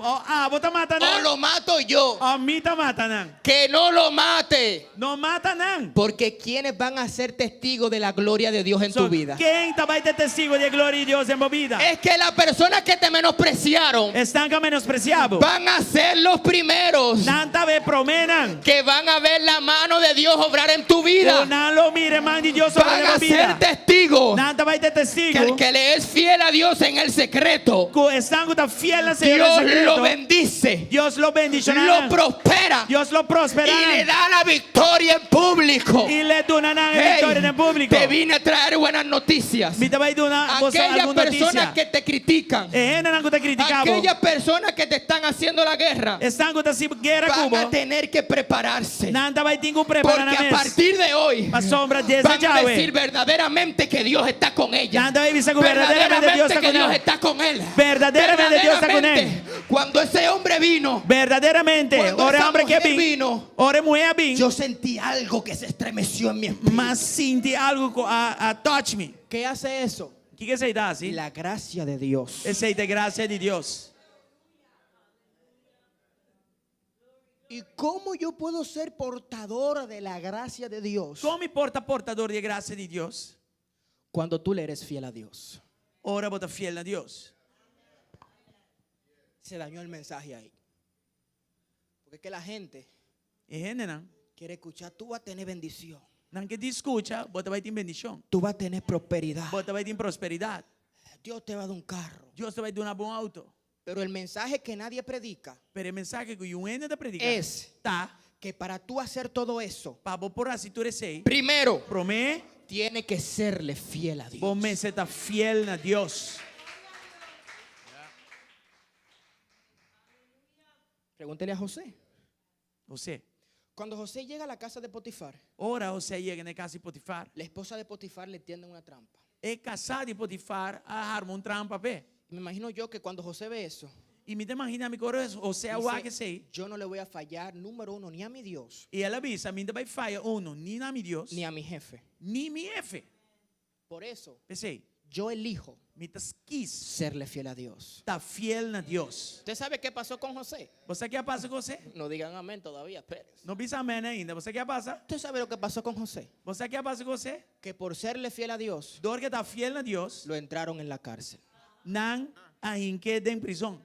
O abo ta mata o nan. lo mato yo. O mi ta mata nan. Que no lo mate. No mata nan. Porque quienes van a ser testigos de la gloria de Dios en tu So, vida. Ken ta bai ta testigo di e gloria di Dios den bo bida? Es que las personas que te menospreciaron Esnan ku a menospresiá bo. van a ser los primeros Nan ta e proménan. que van a ver la mano de Dios obrar en tu vida. Ku nan lo mira e man di Dios obra Van den bo a bida. ser testigos Nan ta bai ta que el testigo que le es fiel a Dios en el secreto, ku esnan ku ta fiel na Señor Dios en secreto, lo bendice, Dios lo bendiciona lo nan. prospera Dios lo prospera y le nan. da la victoria en público. I lo duna nan e Hey, victoria den público. te vine a traer buenas noticias. Mi ta bai duna boso Aquellas algun personas noticia. que te critican, E hendenan ku ta kritiká bo. aquellas personas que te están haciendo la guerra, Esnan ku ta hasi guera van ku bo. a tener que prepararse. Nan ta bai tin ku prepará Porque nan a mes. partir de hoy Pasobra desde van a djawe. decir verdaderamente que Dios está con ella. Nan ta bai bisa ku verdaderamente Dios Verdaderamente ta que ku Dios nan. está con él. Verdaderamente Dios está con él. Verdaderamente, Cuando ese hombre vino, Verdaderamente, Cuando ora esa homber ku mujer bin, vino, ora e muhé a bin, yo sentí algo que se estremeció en mi espíritu. m'a sinti algu ku a a touch mi. ¿Qué hace eso? Kiko esei ta hasi? La gracia de Dios. Esei ta grasia di Dios. ¿Y cómo yo puedo ser portador de la gracia de Dios? Kon mi por ta portador di e grasia di Dios? Cuando tú le eres fiel a Dios. Ora bo ta fiel na Dios. Se dañó el mensaje ahí. Porque es que la gente E hendenan, quiere escuchar, tú vas a tener bendición. nan ke skucha, bo ta bai tin bendishon. Tú vas a tener prosperidad. Bo ta bai tin prosperidat. Dios te va a dar un carro. Dios ta bai duna bo un outo. Pero el mensaje que nadie predica Pero e mensahe ku niun hende no ta prediká es ta que para tú hacer todo eso, pa bo por hasi tur esei, primero promé tiene que serle fiel a Dios. bo mester ta fiel na Dios. Pregúntele a José. José. Cuando José llega a la casa de Potifar, Ora José yega na kas di Potifar. la esposa de Potifar le tiende una trampa. E kasá di Potifar a harma un trampa p'e. Me imagino yo que cuando José ve eso, I mi ta imaginá mi ku ora José a dice, wak esei. yo no le voy a fallar, número uno, ni a mi Dios, I el a bisa, mi no ta bai faya uno, ni na mi Dios, ni a mi jefe. ni mi hefe. Por eso, P'esei, yo elijo mi ta skis serle fiel a Dios. ta fiel na Dios. ¿Usted sabe qué pasó con José? Bo sa kiko a pasa ku José? No digan amén todavía, espérense. No bisa amèn ainda. Bo sa kiko a pasa? ¿Usted sabe lo que pasó con José? Bo sa kiko a pasa ku José? Que por serle fiel a Dios, Dor ku e ta fiel na Dios, lo entraron en la cárcel. nan a hink'é den prizòn.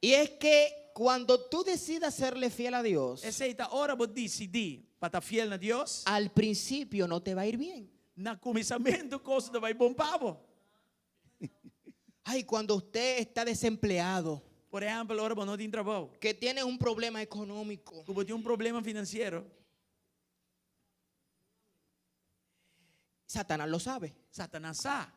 Y es que cuando tú decidas serle fiel a Dios, Esei ta ora bo disidí pa ta fiel na Dios, al principio no te va a ir bien. na kuminsamentu kos no ta bai bon pa bo. Ay, cuando usted está desempleado, Por ehèmpel, ora bo no tin trabou. que tiene un problema económico, Ku bo tin un problema finansiero, Satanás lo sabe. Satanas sa.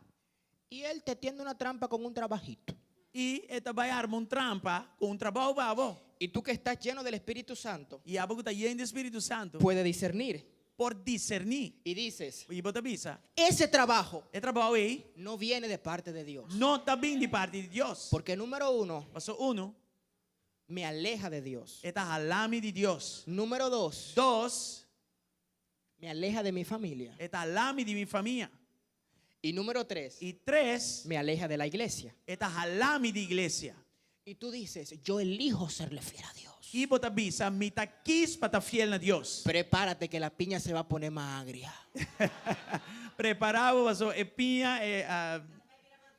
Y él te tiende una trampa con un trabajito. I e ta bai arma un trampa ku un trabou pa bo. Y tú que estás lleno del Espíritu Santo, I abo ku ta yen di Spiritu Santu puede discernir. por diserní. Y dices, I bo ta bisa, ese trabajo e trabou ei no viene de parte de Dios. no ta bin di parti di Dios. Porque número uno, Paso uno, me aleja de Dios. e ta hala mi di Dios. Número dos, Dos, me aleja de mi familia. e ta hala mi di mi famia. Y número tres, I tres, me aleja de la iglesia. e ta hala mi di iglesia. Y tú dices, yo elijo serle fiel a Dios. I bo ta bisa, mi ta skohe pa ta fiel na Dios. Prepárate que la piña se va a poner más agria. Prepará bo, paso e piña e ah,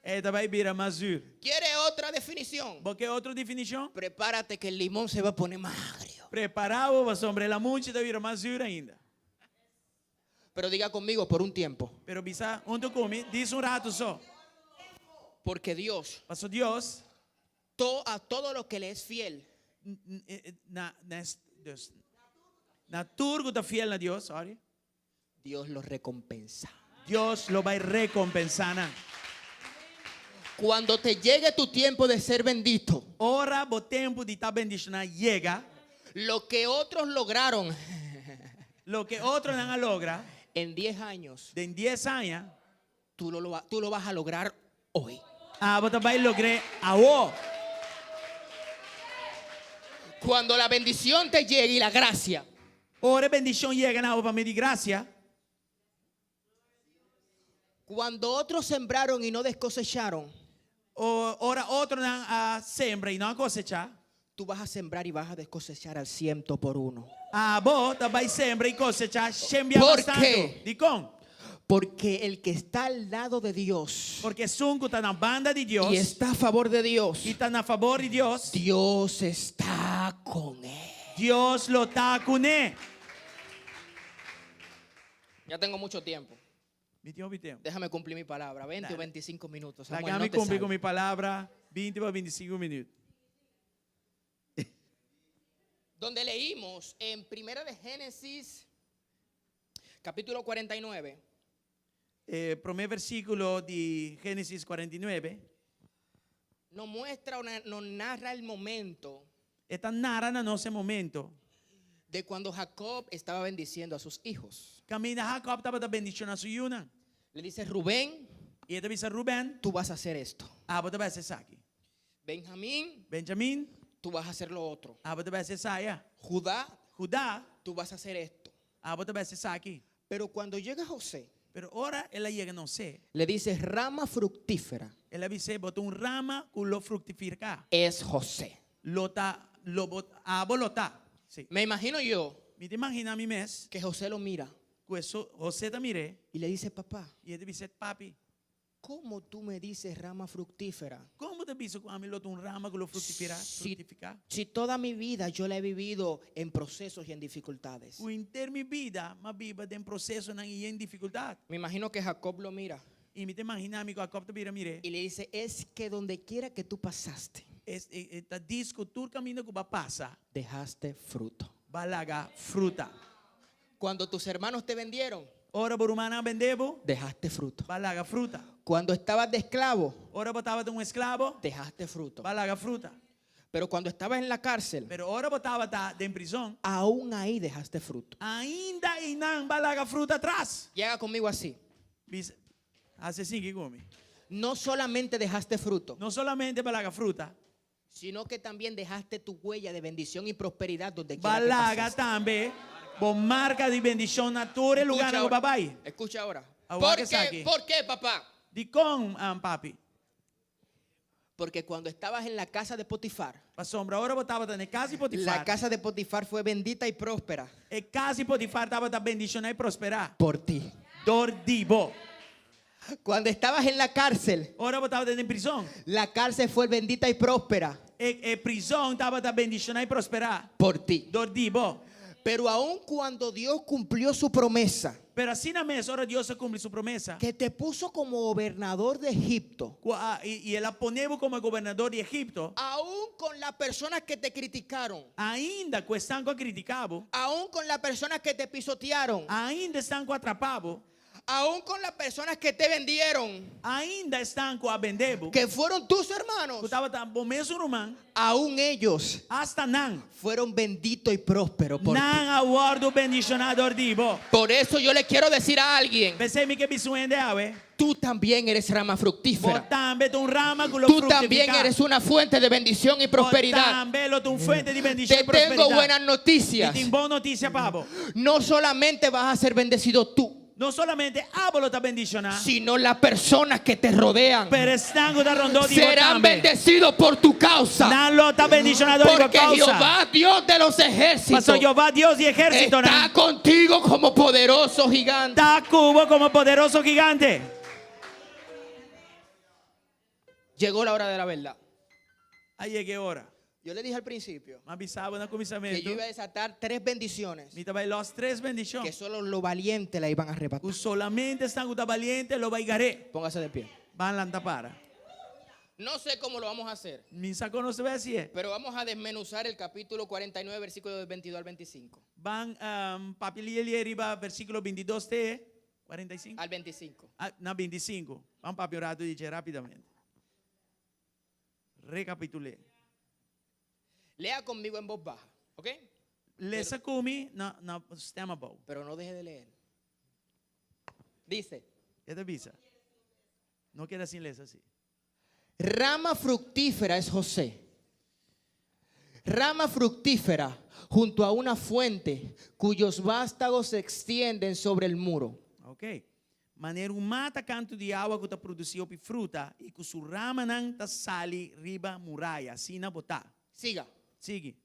e ta bai bira mas zuur. ¿Quiere otra definición? Bo ke otro definishon? Prepárate que el limón se va a poner más agrio. Prepará bo, pasobra e lamunchi ta bira mas zuur ainda. Pero diga conmigo por un tiempo. Pero bisa huntu ku mi, djis un ratu so. Porque Dios, Paso Dios, to- a todo lo que le es fiel, na na Dios. Na tur ku ta fiel na Dios, sorry. Dios los recompensa. Dios lo bai rekompensá nan. Cuando te llegue tu tiempo de ser bendito, Ora bo tempu di ta bendishoná yega, lo que otros lograron loke otronan a logra, en 10 años, den 10 aña, tú lo vas a lograr hoy. abo ta bai logr'é awor. Cuando la bendición te llegue y la gracia, Ora bendishon yega na bo pa medio di grasia, cuando otros sembraron y no descosecharon, o ora otronan a sembra i no a kosechá, tú vas a sembrar y vas a descosechar al ciento por uno. Abo ta bai sembra i kosechá 100 bia Por mas tantu. qué? Dikon? Porque el que está al lado de Dios Pasobra esun ku ta na banda di Dios y está a favor de Dios, i ta na fabor di Dios, Dios está con él. Dios lo ta kuné. Ya tengo mucho tiempo. Mi tin hopi tempu. Déjame cumplir mi palabra. 20 o Dale. 25 minutos. Samuel, Laga mi no te kumpli ku salgas. mi palabra, 20 pa 25 minüt. Donde leímos en Primera de Génesis, capítulo 49, Promé versíkulo di Génesis 49, nos muestra, nos narra el momento e ta nara na nos e momento. de cuando Jacob estaba bendiciendo a sus hijos. Kaminda Jacob tabata bendishoná su yunan. Le dice, Rubén, I e ta bisa Ruben, tú vas a hacer esto. abo ta bai hasi esaki. Benjamín, Benjamin, tú vas a hacer lo otro. abo ta bai hasi esaya. Judá, Judá, tú vas a hacer esto. abo ta bai hasi esaki. Pero cuando llega José, Pero ora el a yega na José, le dice, rama fructífera el a bis'é bo ta un rama ku lo fruktifiká. es José. Lo ta, lo bo, abo lo ta. Sí. Me imagino yo Mi ta imaginá mi mes, que José lo mira ku José ta mir'é y le dice, papá, i e ta bis'é, papi, ¿cómo tú me dices rama fructífera? Kon bo ta bisa ku ami lo ta un rama ku lo fruktifiká? Si, Fruktifiká? si toda mi vida yo la he vivido en procesos y en dificultades. Ku henter mi bida, m'a biba den prosesonan i den difikultat. Me imagino que Jacob lo mira I mi ta imaginá mi ku Jacob ta bira mir'é. y le dice, es que donde quiera que tú pasaste, E ta djis ku tur kaminda ku b'a pasa, dejaste fruto. b'a laga fruta. Cuando tus hermanos te vendieron, Ora bo rumannan a bende bo, dejaste fruto. b'a laga fruta. Cuando estabas de esclavo, Ora bo tabata un esklabo, dejaste fruto. b'a laga fruta. Pero cuando estabas en la cárcel, Pero ora bo tabata den prizòn, aún ahí dejaste fruto. ainda einan b'a laga fruta atras. Y haga conmigo así. Hasi asina ku mi. No solamente dejaste fruto, No solamente b'a laga fruta, sino que también dejaste tu huella de bendición y prosperidad donde quiera que b'a laga pasaste. tambe bo marka di bendishon na tur lugá Escucha ku ahora. b'a bai. Escucha ahora. Awor ¿Por que qué, saque. ¿Por qué, papá? Dikon, papi. Porque cuando estabas en la casa de Potifar, Pasobra ora bo tabata na kas di Potifar. la casa de Potifar fue bendita y próspera E kas di Potifar tabata bendishoná i prosperá. por ti. Dor di bo. Cuando estabas en la cárcel, Ora bo tabata den prizòn. la cárcel fue bendita y próspera E, e prizòn tabata bendishoná i prosperá. por ti. Dor di bo. Pero aun cuando Dios cumplió su promesa, Pero asina mes, ora Dios a kumpli su promesa, que te puso como gobernador de Egipto, ku a, i, i el a pone bo komo gobernador di Egipto, aún con las personas que te criticaron, ainda ku esnan ku a kritiká bo, aún con las personas que te pisotearon, ainda esnan ku a trapa bo, aún con las personas que te vendieron, ainda esnan ku a bende bo, que fueron tus hermanos, ku tabata bo mesun ruman, aún ellos hasta nan, fueron benditos y prósperos por ti. Nan a wòrdu bendishoná dor di bo. Por eso yo le quiero decir a alguien, P'esei mi ke bisa un hende awe, tú también eres rama bo fructífera. tambe ta un rama ku lo Tú también fruktifiká. eres una fuente de bendición y Bo prosperidad. tambe lo ta un fuente di bendishon Te i prosperidat. tengo buenas noticias. Mi tin bon notisia pa bo. No solamente vas a ser bendecido tú, No solamente abo lo ta bendishoná, sino las personas que te rodean pero esnan ku ta rondó di bo serán tambe. bendecidos por tu causa. Nan lo ta bendishoná dor di bo Porque kousa. Jehová, Dios de los ejércitos, Paso Jehová, Dios di ehérsitonan, está contigo como poderoso gigante. ta ku bo komo poderoso gigante. Llegó la hora de la verdad. A yega e ora. Yo le dije al principio M'a bisa bo na que kuminsamentu. yo iba a desatar tres bendiciones Mi ta bai lòs tres bendishon. que solo lo valiente la iban a arrebatar. Ku solamente esnan ku ta baliente lo bai gar'é. Póngase de pie. Ban lanta para. No sé cómo lo vamos a hacer, Mi sa kon nos ta bai hasié. pero vamos a desmenuzar el capítulo 49, versículo del 22 al 25. Ban um, papia lié riba versíkulo 22 te 45. Al 25. Ah, na 25. Ban papia un ratu di dje rápidamente. Rekapitul'é. Lea conmigo en voz baja, ¿ok? Lesa ku mi na, na stèm abou. Pero no deje de leer. Dice, E ta bisa. No keda sin lesa así. Rama fructífera es José. Rama fructífera junto a una fuente cuyos vástagos se extienden sobre el muro. Ok. Manera un mata kantu di awa ku ta produsí hopi fruta i ku su ramanan ta sali riba muraya. Asina bo ta. Siga. Sigui.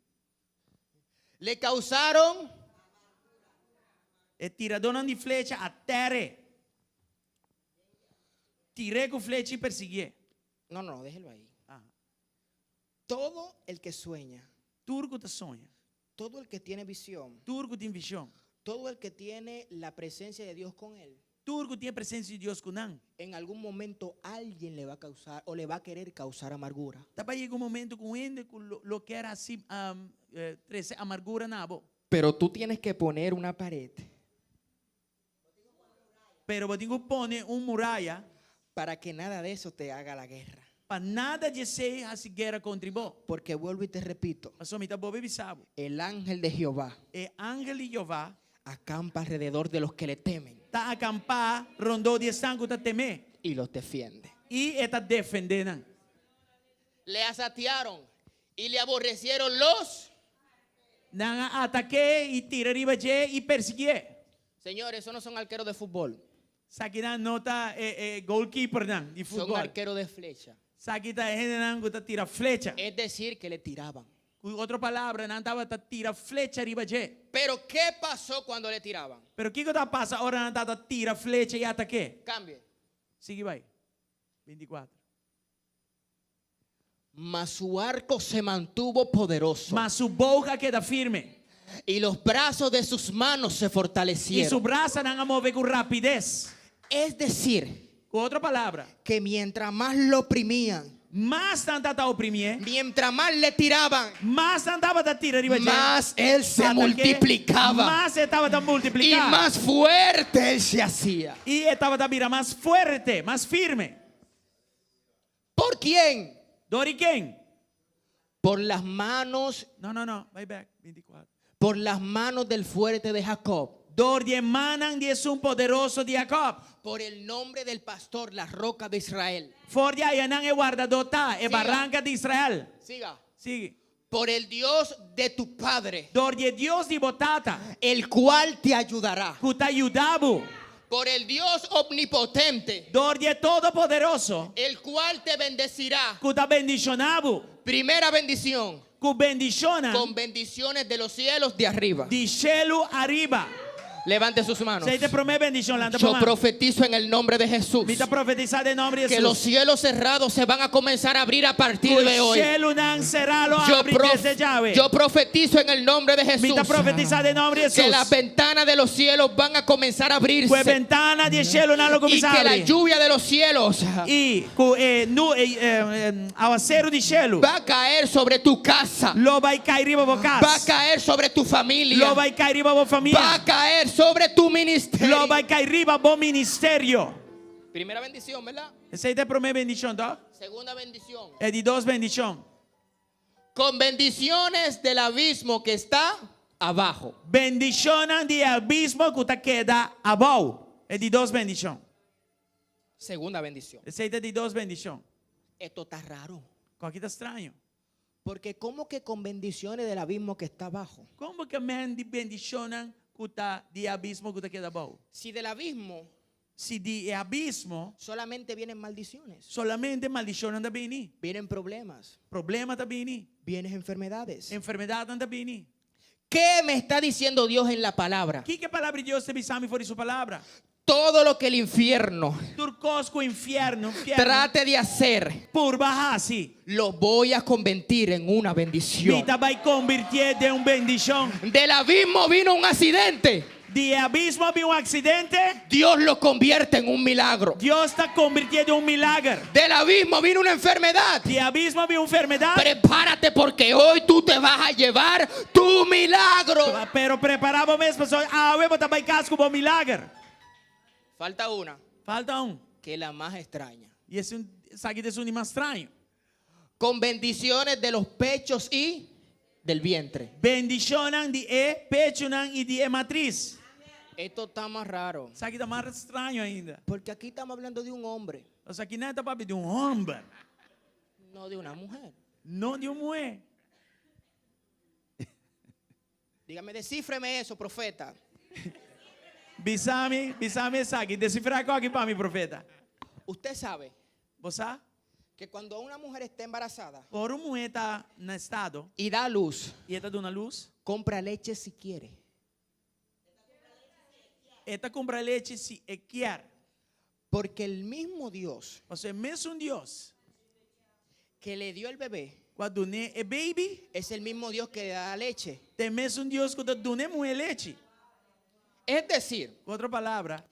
Le causaron. E tiradónan di flecha a tèr'é. Tir'é ku flecha i persiguié. No, no, déjelo ahí. Aha. Todo el que sueña. Tur ku ta soña. Todo el que tiene visión. Tur ku tin vishon. Todo el que tiene la presencia de Dios con él. Tur ku tin e presensia di Dios ku nan. En algún momento alguien le va a causar o le va a querer causar amargura. Ta bai yega un momento ku un hende ku lo lo kier hasi trese amargura na bo. Pero tú tienes que poner una pared. Pero bo tin ku pone un muraya. Para que nada de eso te haga la guerra. Pa nada di esei hasi guera kontra bo. Porque vuelvo y te repito. Pasobra mi ta bolbe bisa bo. El ángel de Jehová. E ángel di Jehová. Acampa alrededor de los que le temen. Ta akampá rondó di esnan ku ta tem'é. Y los defiende. I e ta defendé nan. Le asatearon y le aborrecieron los. Nan a atak'é i tira riba dje i persiguié. Señores, esos no son arqueros de fútbol. Sakinan no ta e e goalkeepernan di Son futbòl. arqueros de flecha. Saki ta e hendenan ku ta tira flecha. Es decir, que le tiraban. Ku otro palabra, nan tabata tira flecha riba dje. Pero ke pasó cuando le tiraban? Pero kiko ta pasa ora nan tabata tira flecha i atak'é? Cambie. Sigui bai. Bintikuater. Mas su arco se mantuvo poderoso. Ma su boog a keda firme. Y los brazos de sus manos se I su fortalecieron. brasanan a move ku rapides. Es decir, Ku otro palabra, que mientras más lo oprimían, mas nan tabata oprimié, mientras más le tiraban, mas nan tabata tira riba dje, más él se Ata ke multiplicaba. mas e tabata multipliká. Y más fuerte él se hacía. I e tabata bira mas fuerte, mas firme. ¿Por quién? Dor di ken? Por las manos. No, no, no, bai bek, 24. Por las manos del fuerte de Jacob. Dor di e mannan di esun poderoso di Jacob. Por el nombre del pastor, la roca de Israel. For di ayanan e wardadó ta, e Siga. baranka di Israel. Siga. Sigui. Por el Dios de tu padre. Dor di e Dios di bo tata. El cual te ayudará. Ku ta yuda bo. Por el Dios omnipotente. Dor di e Todopoderoso. El cual te bendecirá. Ku ta bendishoná bo. Primera bendición. Ku bendishonnan. Con bendiciones de los cielos de arriba. Di shelu ariba. Levante sus manos. Esei ta e promé bendishon, lanta bo Yo man. profetizo en el nombre de Jesús Mi ta profetisá den nòmber di que los Hesus. cielos cerrados se van a comenzar a abrir a partir Ku de hoy. shelunan será lo Yo, abri prof- desde djawe. yo profetizo en el nombre de Mi Jesús ta profetisá den nòmber di que las Hesus. ventanas de los cielos van a comenzar a Ku e abrirse bentana di shelunan lo y kuminsá que la abri. lluvia de los cielos I ku e nu e e awaseru di shelu va a caer sobre tu casa, lo bai kai riba bo va a kas. caer sobre tu familia, Lo bai kai riba bo va a famia. caer sobre tu ministerio. Lo bai kai riba bo ministerio. Primera bendición, ¿verdad? Esei ta e promé bendishon, toch? Segunda bendición. E di dos bendishon. Con bendiciones del abismo que está abajo. Bendishonnan di e abismo ku ta keda abou. E di dos bendishon. Segunda bendición. Esei ta e di dos bendishon. Esto está raro. Ku aki ta straño. Porque ¿cómo que con bendiciones del abismo que está abajo? Kon bo ke men di bendishonnan ku ta di e abismo ku ta keda abou? Si del abismo Si di e abismo solamente vienen maldiciones, solamente maldishonnan ta bini, vienen problemas, problema ta bini, vienen enfermedades. enfermedatnan ta bini. ¿Qué me está diciendo Dios en la palabra? Kiko e palabra di Dios ta bisa mi for di su palabra? Todo lo que el infierno Tur kos ku infierno, infierno trate de hacer, purba hasi, lo voy a convertir en una bendición. Mi ta bai konvirtié den un bendishon. Del abismo vino un accidente. Di e abismo a bin un aksidente, Dios lo convierte en un milagro. Dios ta konvirtié den un milager. Del abismo vino una enfermedad. Di e abismo a bin un enfermedat. Prepárate porque hoy tú te vas a llevar tu milagro. Pero prepará bo mes, pasobra awe bo ta bai kas ku bo milager. Falta una, Falta un. que es la más extraña. I esun, esaki ta esun di mas straño. Con bendiciones de los pechos y del vientre. Bendishonnan di e pechunan i di e matris. Esto está más raro. Esaki ta mas straño ainda. Porque aquí estamos hablando de un hombre, Pasobra aki nan ta papia di un hòmber, no de una mujer. no di un muhé. Dígame, descífreme eso, profeta. Bisa mi, bisa mi esaki. Desifrá ku aki pa mi, profeta. Usted sabe Bo sa? que cuando una mujer está embarazada Ora un muhé ta na estado y da a luz, i e ta duna lus, compra leche si quiere. e ta kumpra lechi si e kier. Porque el mismo Dios Pasobra e mesun Dios que le dio el bebé ku a dun'é e baby, es el mismo Dios que le da la leche. ta e mesun Dios ku ta dun'é muhé lechi. Es decir, Ku otro palabra,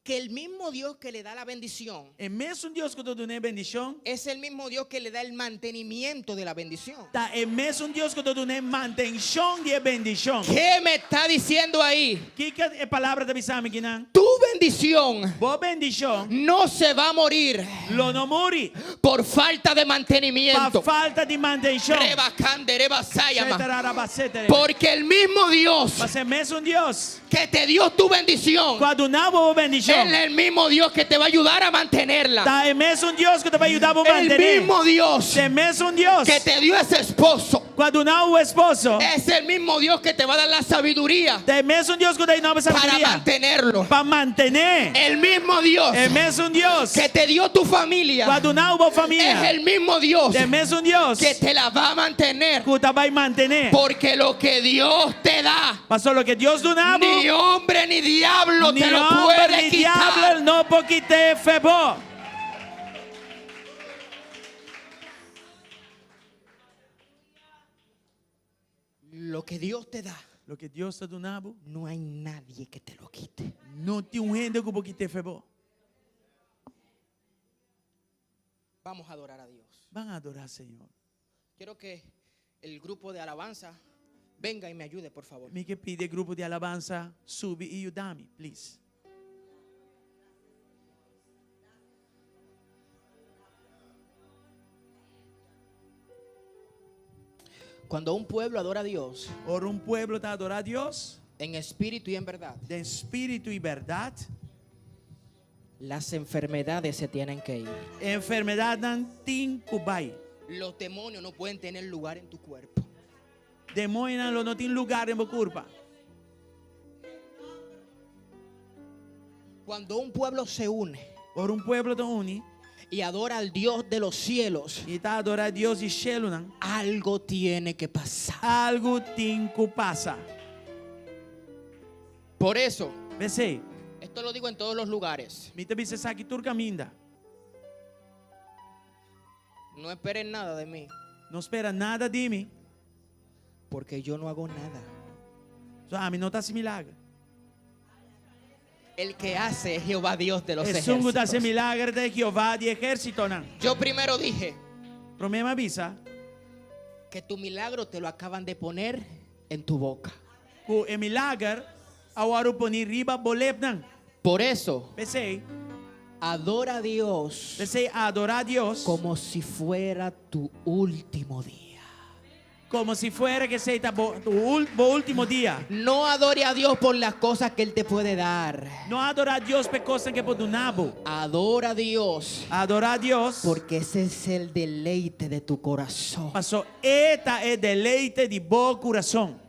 que el mismo Dios que le da la bendición e mesun Dios ku ta dun'é bendishon, es el mismo Dios que le da el mantenimiento de la bendición. ta e mesun Dios ku ta dun'é mantenshon di e bendishon. ¿Qué me está diciendo ahí? Kiko e palabra ta bisa mi kinan? Tu bendición Bo bendishon no se va a morir lo no muri por falta de pa mantenimiento. falta di mantenshon. Rebacande, rebasayama. Setararabasete. Porque el mismo Dios Pasobra e mesun Dios que te dio tu bendición ku a duna bo bo bendishon es el mismo Dios que te va a ayudar a mantenerla. ta e mesun Dios ku ta bai yuda bo El mantené. mismo Dios Ta e mesun Dios que te dio ese esposo ku a duna bo esposo es el mismo Dios que te va a dar la sabiduría ta e mesun Dios ku ta duna bo para sabiduria mantenerlo. pa mantené. El mismo Dios E mesun Dios que te dio tu ku familia a duna bo es famia el mismo Dios ta e mesun Dios que te la va a mantener. ku ta bai mantené. Porque lo que Dios te da, Pasobra loke Dios duna bo, ni hombre ni diablo ni te lo homber puede ni quitar. diabel no por kit'é fo'i bo. Lo que Dios te da, Loke Dios ta duna bo, no hay nadie que te lo quite. no tin un hende ku por kit'é fo'i bo. Vamos a adorar a Dios. Ban adorá Señor. Quiero que el grupo de alabanza venga y me ayude, por favor. Mi ke pidi e grupo di alabansa subi i yuda mi, please. Cuando un pueblo adora a Dios Ora un pueblo ta adorá Dios en espíritu y en verdad, den spiritu i bèrdat, las enfermedades se tienen que ir. enfermedatnan tin ku bai. Los demonios no pueden tener lugar en tu cuerpo. Demoñonan lo no tin lugá den bo kurpa. Cuando un pueblo se une Ora un pueblo ta uni y adora al Dios de los cielos, i ta adorá Dios di shelunan, algo tiene que pasar. algu tin ku pasa. Por eso, P'esei, esto lo digo en todos los lugares. Mi ta bisa esaki tur kaminda. No esperen nada de mí. No spera nada di mi. Porque yo no hago nada. So ami no ta hasi milager. El que hace es Jehová Dios de los Esun ku ta hasi ejércitos. milager ta e Jehová di ehérsitonan. Yo primero dije Promé mi a bisa. que tu milagro te lo acaban de poner en tu boca. Ku e milager a wòrdu poní riba bo lepnan. Por eso, P'esei. Adora a Dios. P'esei adorá Dios. Como si fuera tu último día. Como si fuera que esei ta bo bo último dia. No adore a Dios por las cosas que Él te puede dar. No adorá Dios p'e kosnan ku e por duna bo. Adora a Dios. Adorá Dios. Porque ese es el deleite de tu corazón. Paso e ta e deleite di bo kurason.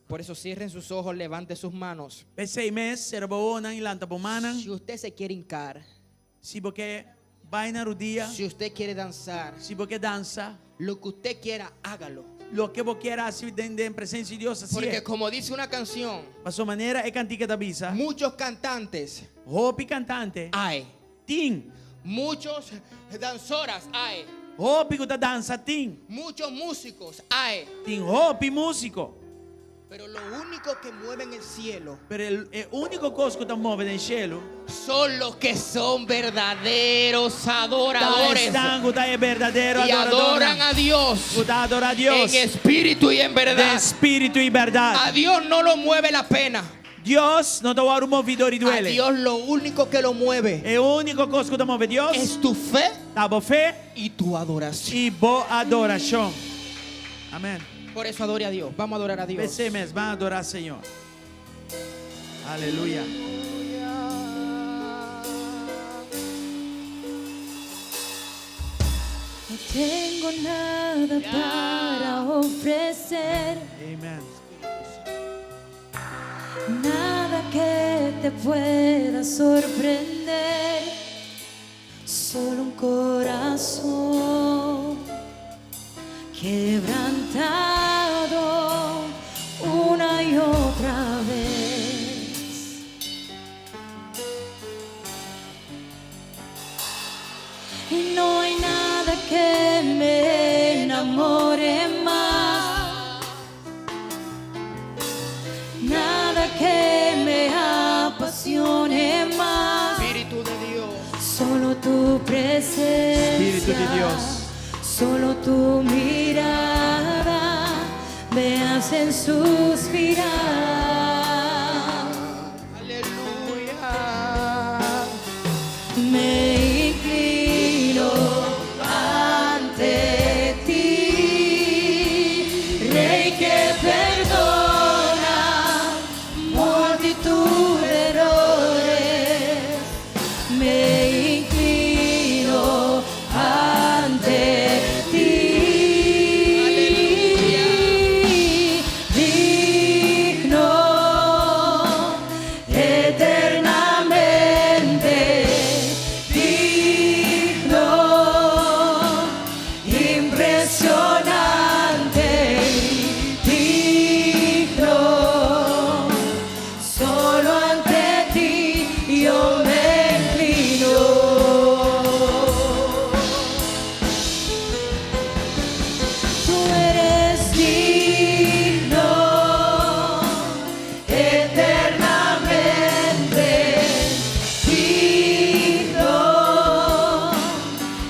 Por eso cierren sus ojos, levante sus manos. P'esei mes, sera bo wowonan i lanta bo mannan. Si usted se quiere hincar. Si bo ke bai na rudia. Si usted quiere danzar. Si bo ke dansa. Lo que usted quiera, hágalo. Loke bo kier hasi den den presensia di Dios, hasié. Porque como dice una canción. Paso manera e kantika ta bisa. Muchos cantantes. Hopi kantante. Hay. Tin. Muchos danzoras hay. Hopi ku ta dansa tin. Muchos músicos hay. Tin hopi músiko. Pero lo único que mueve en el cielo. Pero e úniko kos ku ta move den shelu. Son los que son verdaderos adoradores. Ta esnan ku ta e berdadero Y adoradornan. adoran a Dios. Ku ta adora Dios. En espíritu y en verdad. Den spiritu i bèrdat. A Dios no lo mueve la pena. Dios no ta wòrdu moví dor di duele. A Dios lo único que lo mueve. E úniko kos ku ta move Dios. Es tu fe. Ta bo fe. Y tu adoración. I bo adorashon. Amén. Por eso adore a Dios. Vamos a adorar a Dios. P'esei mes, ban adorá Señor. Aleluya. No tengo nada para ofrecer. Amen. Nada que te pueda sorprender. Solo un corazón quebrantado una y otra vez. Y no hay nada que me enamore más, nada que me apasione más. Espíritu de Dios. Solo tu presencia. Espíritu de Dios. Solo tu mirada me hacen suspirar. Aleluya. Me inclino ante ti, Rey que perdona multitud de errores. Me inclino ante ti. Digno eternamente, digno, impresionante, digno. Solo ante ti yo me inclino. Tú eres digno eternamente, digno,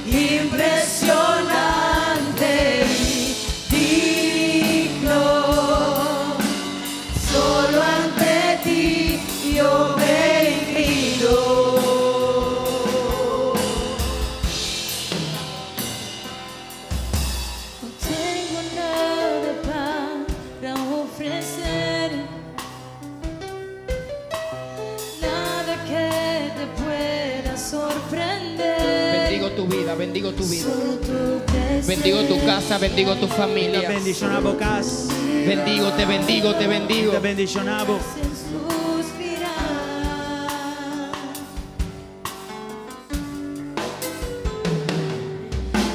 impresionante, digno. Solo ante ti yo me inclino. No tengo nada para ofrecer, nada que te pueda sorprender. Bendigo tu vida, bendigo tu vida. Solo tu presencia. Bendigo tu casa, bendigo tu familia. Ta bendishoná bo kas. Bendigo, te bendigo, te bendigo. Ta bendishoná bo.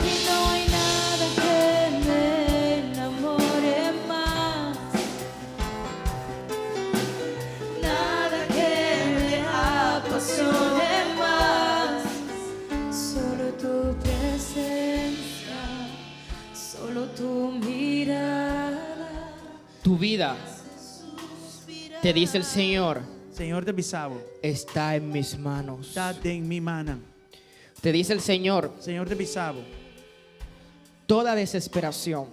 Y no hay nada que me enamore más, nada Tu vida, te dice el Señor, Señor ta bisa bo. está en mis manos. Ta den mi mannan. Te dice el Señor, Señor ta bisa bo. toda desesperación,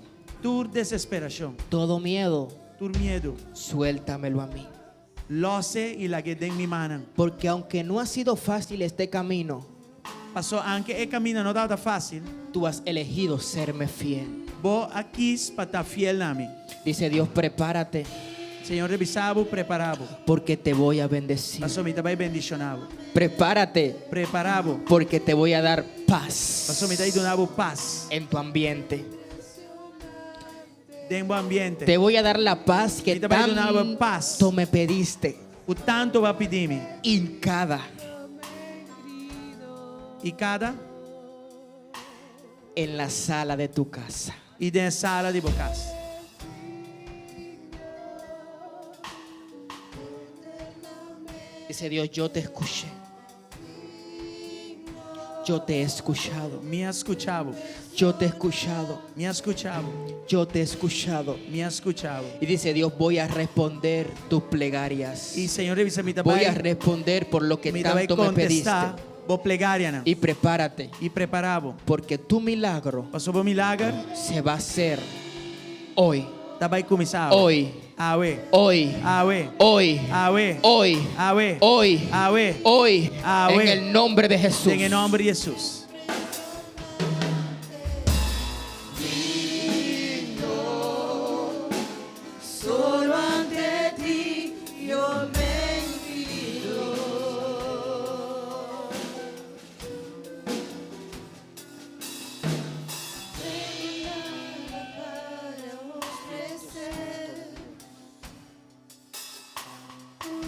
Tur desesperashon. todo miedo, Tur miedu. suéltamelo a mí. Lòs e i lag'é den mi mannan. Porque aunque no ha sido fácil este camino, Pasó aunke e kaminda no tabata fásil. tú has elegido serme fiel. Bo a skohe pa ta fiel na mi. Dice Dios, prepárate Señor ta bisa bo, prepará bo. porque te voy a bendecir. Pasó mi ta bai bendishoná bo. Prepárate Prepará bo. porque te voy a dar paz Pasó mi ta bai duna bo pas. en tu ambiente. Den bo ambiente. Te voy a dar la paz que Mi ta bai duna bo pas. tanto me pediste. Ku tantu bo a pidi mi. Hincada Hinká en la sala de tu casa. i den sala di bo kas. Dice Dios, yo te escuché. Yo te he escuchado. Mi a skucha bo. Yo te he escuchado. Mi a skucha bo. Yo te he escuchado. Mi a skucha bo. Y dice Dios, voy a responder tus plegarias. I Señor ta bisa mi Voy ta bai a responder por lo que mi ta bai tanto me pediste. kontestá bo plegarianan. Y prepárate, I prepará bo. porque tu milagro Pasó bo milager se va a hacer hoy. ta bai kuminsá. Hoy. Awe. Hoy. Awe. Hoy. Awe. Hoy. Awe. Hoy. Awe. Hoy. Awe. En el nombre de Jesús. Den nòmber di Hesus. Solo ante ti yo me inclino. Tengo nada para ofrecer,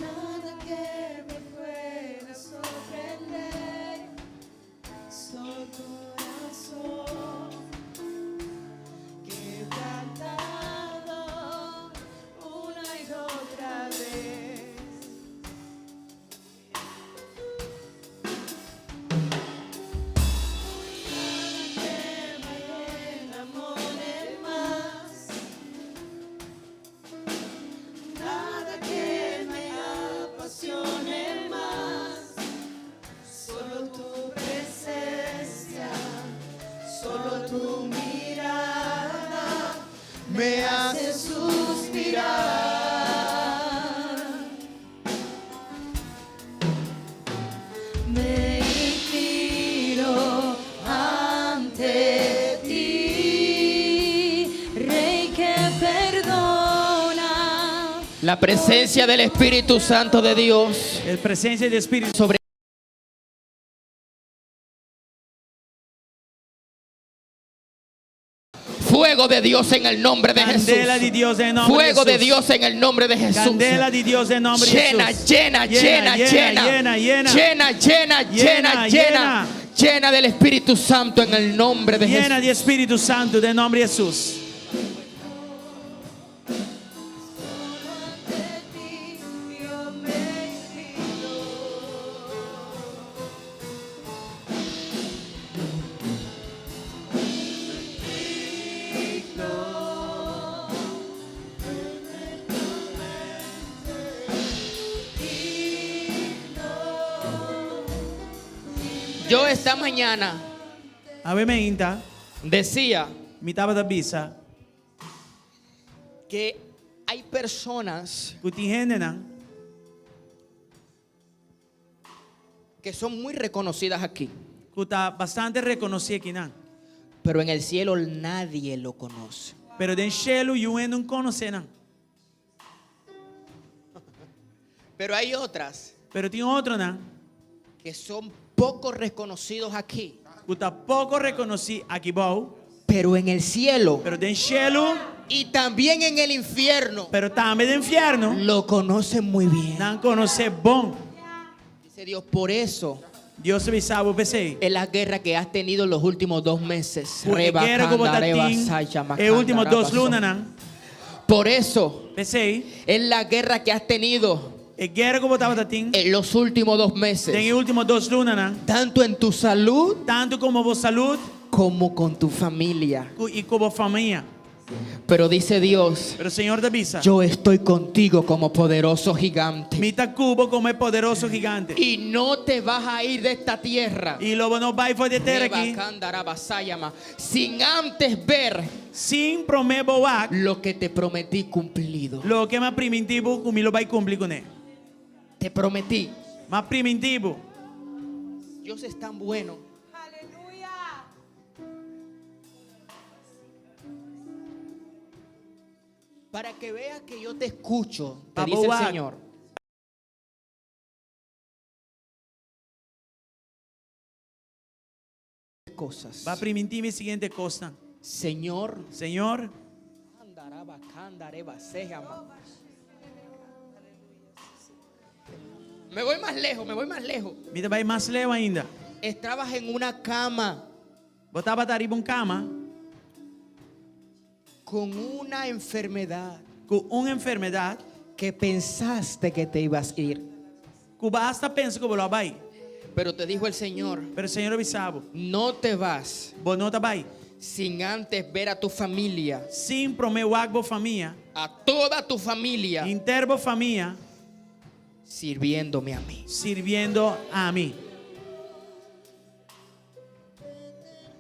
nada que me pueda sorprender. Solo corazón quebrantado una y otra vez. Nada que me enamore más, nada que me apasione más. Solo tu presencia, solo tu mirada me hace suspirar. Me inclino ante ti, Rey que perdona. La presencia del Espíritu Santo de Dios E presensia di Spiritu sobre Fuego de Dios en el nombre de Jesús. Kandela di Dios den nòmber Fuego di de Hesus. Dios en el nombre de Jesús. Kandela di Dios den nòmber di Llena, Hesus. llena, llena, llena, llena, llena. llena, llena, llena, Llena, llena, llena. llena del Espíritu Santo en el nombre de Llena Jesús. di Spiritu Santu den nòmber di Hesus. Ante ti yo me inclino. Yo esta mañana Awe mainta, decía mi tabata bisa, que hay personas ku tin hendenan, que son muy reconocidas aquí, ku ta bastante rekonosí akinan. pero en el cielo nadie lo conoce. Pero den shelu niun hende no konosé nan. Pero hay otras Pero tin otronan, que son poco reconocidos aquí, ku ta poko rekonosí aki bou, pero en el cielo pero den shelu, y también en el infierno pero tambe den fièrnu, lo conocen muy bien. nan konosé bon. Dice Dios, por eso Dios ta bisa p'esei. es la guerra que has tenido los últimos 2 meses. E guera ku bo tabatin e último 2 lunanan. Por eso P'esei, es la guerra que has tenido e guera ku bo tabatin en los últimos 2 meses. den e último 2 lunanan. Tanto en tu salud Tantu ku bo salú como con tu familia. i ku bo famia. Pero dice Dios, Pero Señor ta bisa, yo estoy contigo como poderoso gigante. Mi ta ku bo komo e poderoso gigante. Y no te vas a ir de esta tierra. I lo bo no bai for di e tera aki. Rebacandarabasayama, Sin antes ver Sin promé bo wak. lo que te prometí cumplido. Loke m'a primintí bo ku mi lo bai kumpli kuné. Te prometí. M'a primintí bo. Dios es tan bueno. Aleluya. Para que veas que yo te escucho, te Pa dice el bo wak. Señor. Cosas. B'a primintí mi e siguiente kosnan. Señor. Señor. Me voy más lejos, me voy más lejos. Mi ta bai mas leu ainda. Estabas en una cama. Bo tabata riba un kama. Con una enfermedad. Ku un enfermedat. Que pensaste que te ibas a ir. Ku bo asta pensa ku bo lo a bai. Pero te dijo el Señor. Pero Señor a bisa bo. No te vas. Bo no ta bai. Sin antes ver a tu familia. Sin promé wak bo famia. A toda tu familia. Henter bo famia. Sirviéndome a mí. Sirviendo a mi.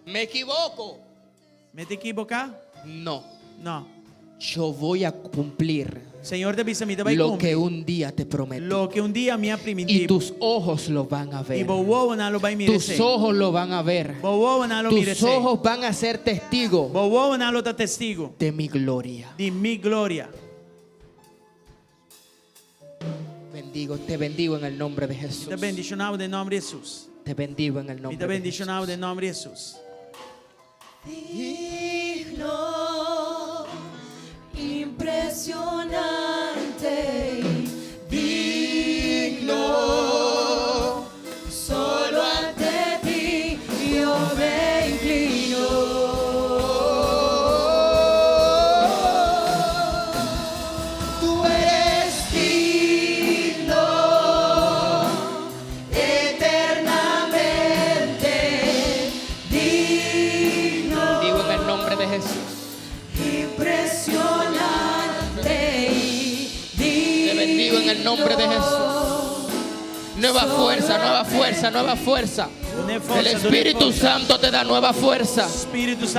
Me equivoco. Mi ta ekiboká? No. No. Yo voy a cumplir. Señor ta bisa mi ta bai Lo cumpli. que un día te prometí. Loke un dia mi a primintí. Y tus ojos lo van a ver. I bo wowonan lo bai mira Tus esei. ojos lo van a ver. Bo wowonan lo mira Tus esei. ojos van a ser testigo. Bo wowonan lo ta testigo. De mi gloria. Di mi gloria. Bendigo, te bendigo en el nombre de Jesús. Mi ta bendishoná bo den nòmber di Hesus. Te bendigo en el Mi nombre ta de bendishoná bo Jesús. den nòmber di Hesus. Digno, impresionante, digno, solo ante ti yo me inclino. Tú eres digno, eternamente digno. Bendigo en el nombre de Jesús. Impresionante y Te bendigo en el nombre de Jesús. Nueva fuerza, nueva fuerza, nueva fuerza. El Espíritu Santo te da nueva fuerza.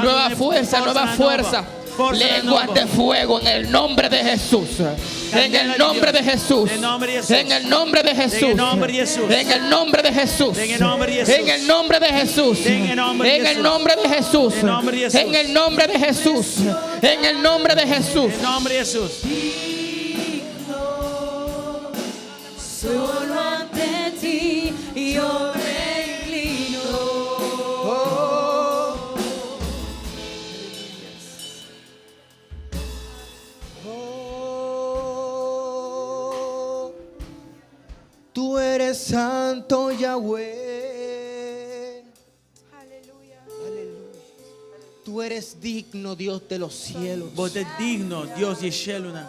Nueva fuerza, nueva fuerza. Lenguas de fuego en el nombre de Jesús. En el nombre de Jesús. En el nombre de Jesús. En el nombre de Jesús. En el nombre de Jesús. En el nombre de Jesús. En el nombre de Jesús. En el nombre de Jesús. En nombre de Jesús. Solo ante ti yo me inclino. Oh, tú eres santo, Yahweh. Aleluya. Aleluya. Tú eres digno, Dios de los cielos. Bo ta digno, Dios di shelunan.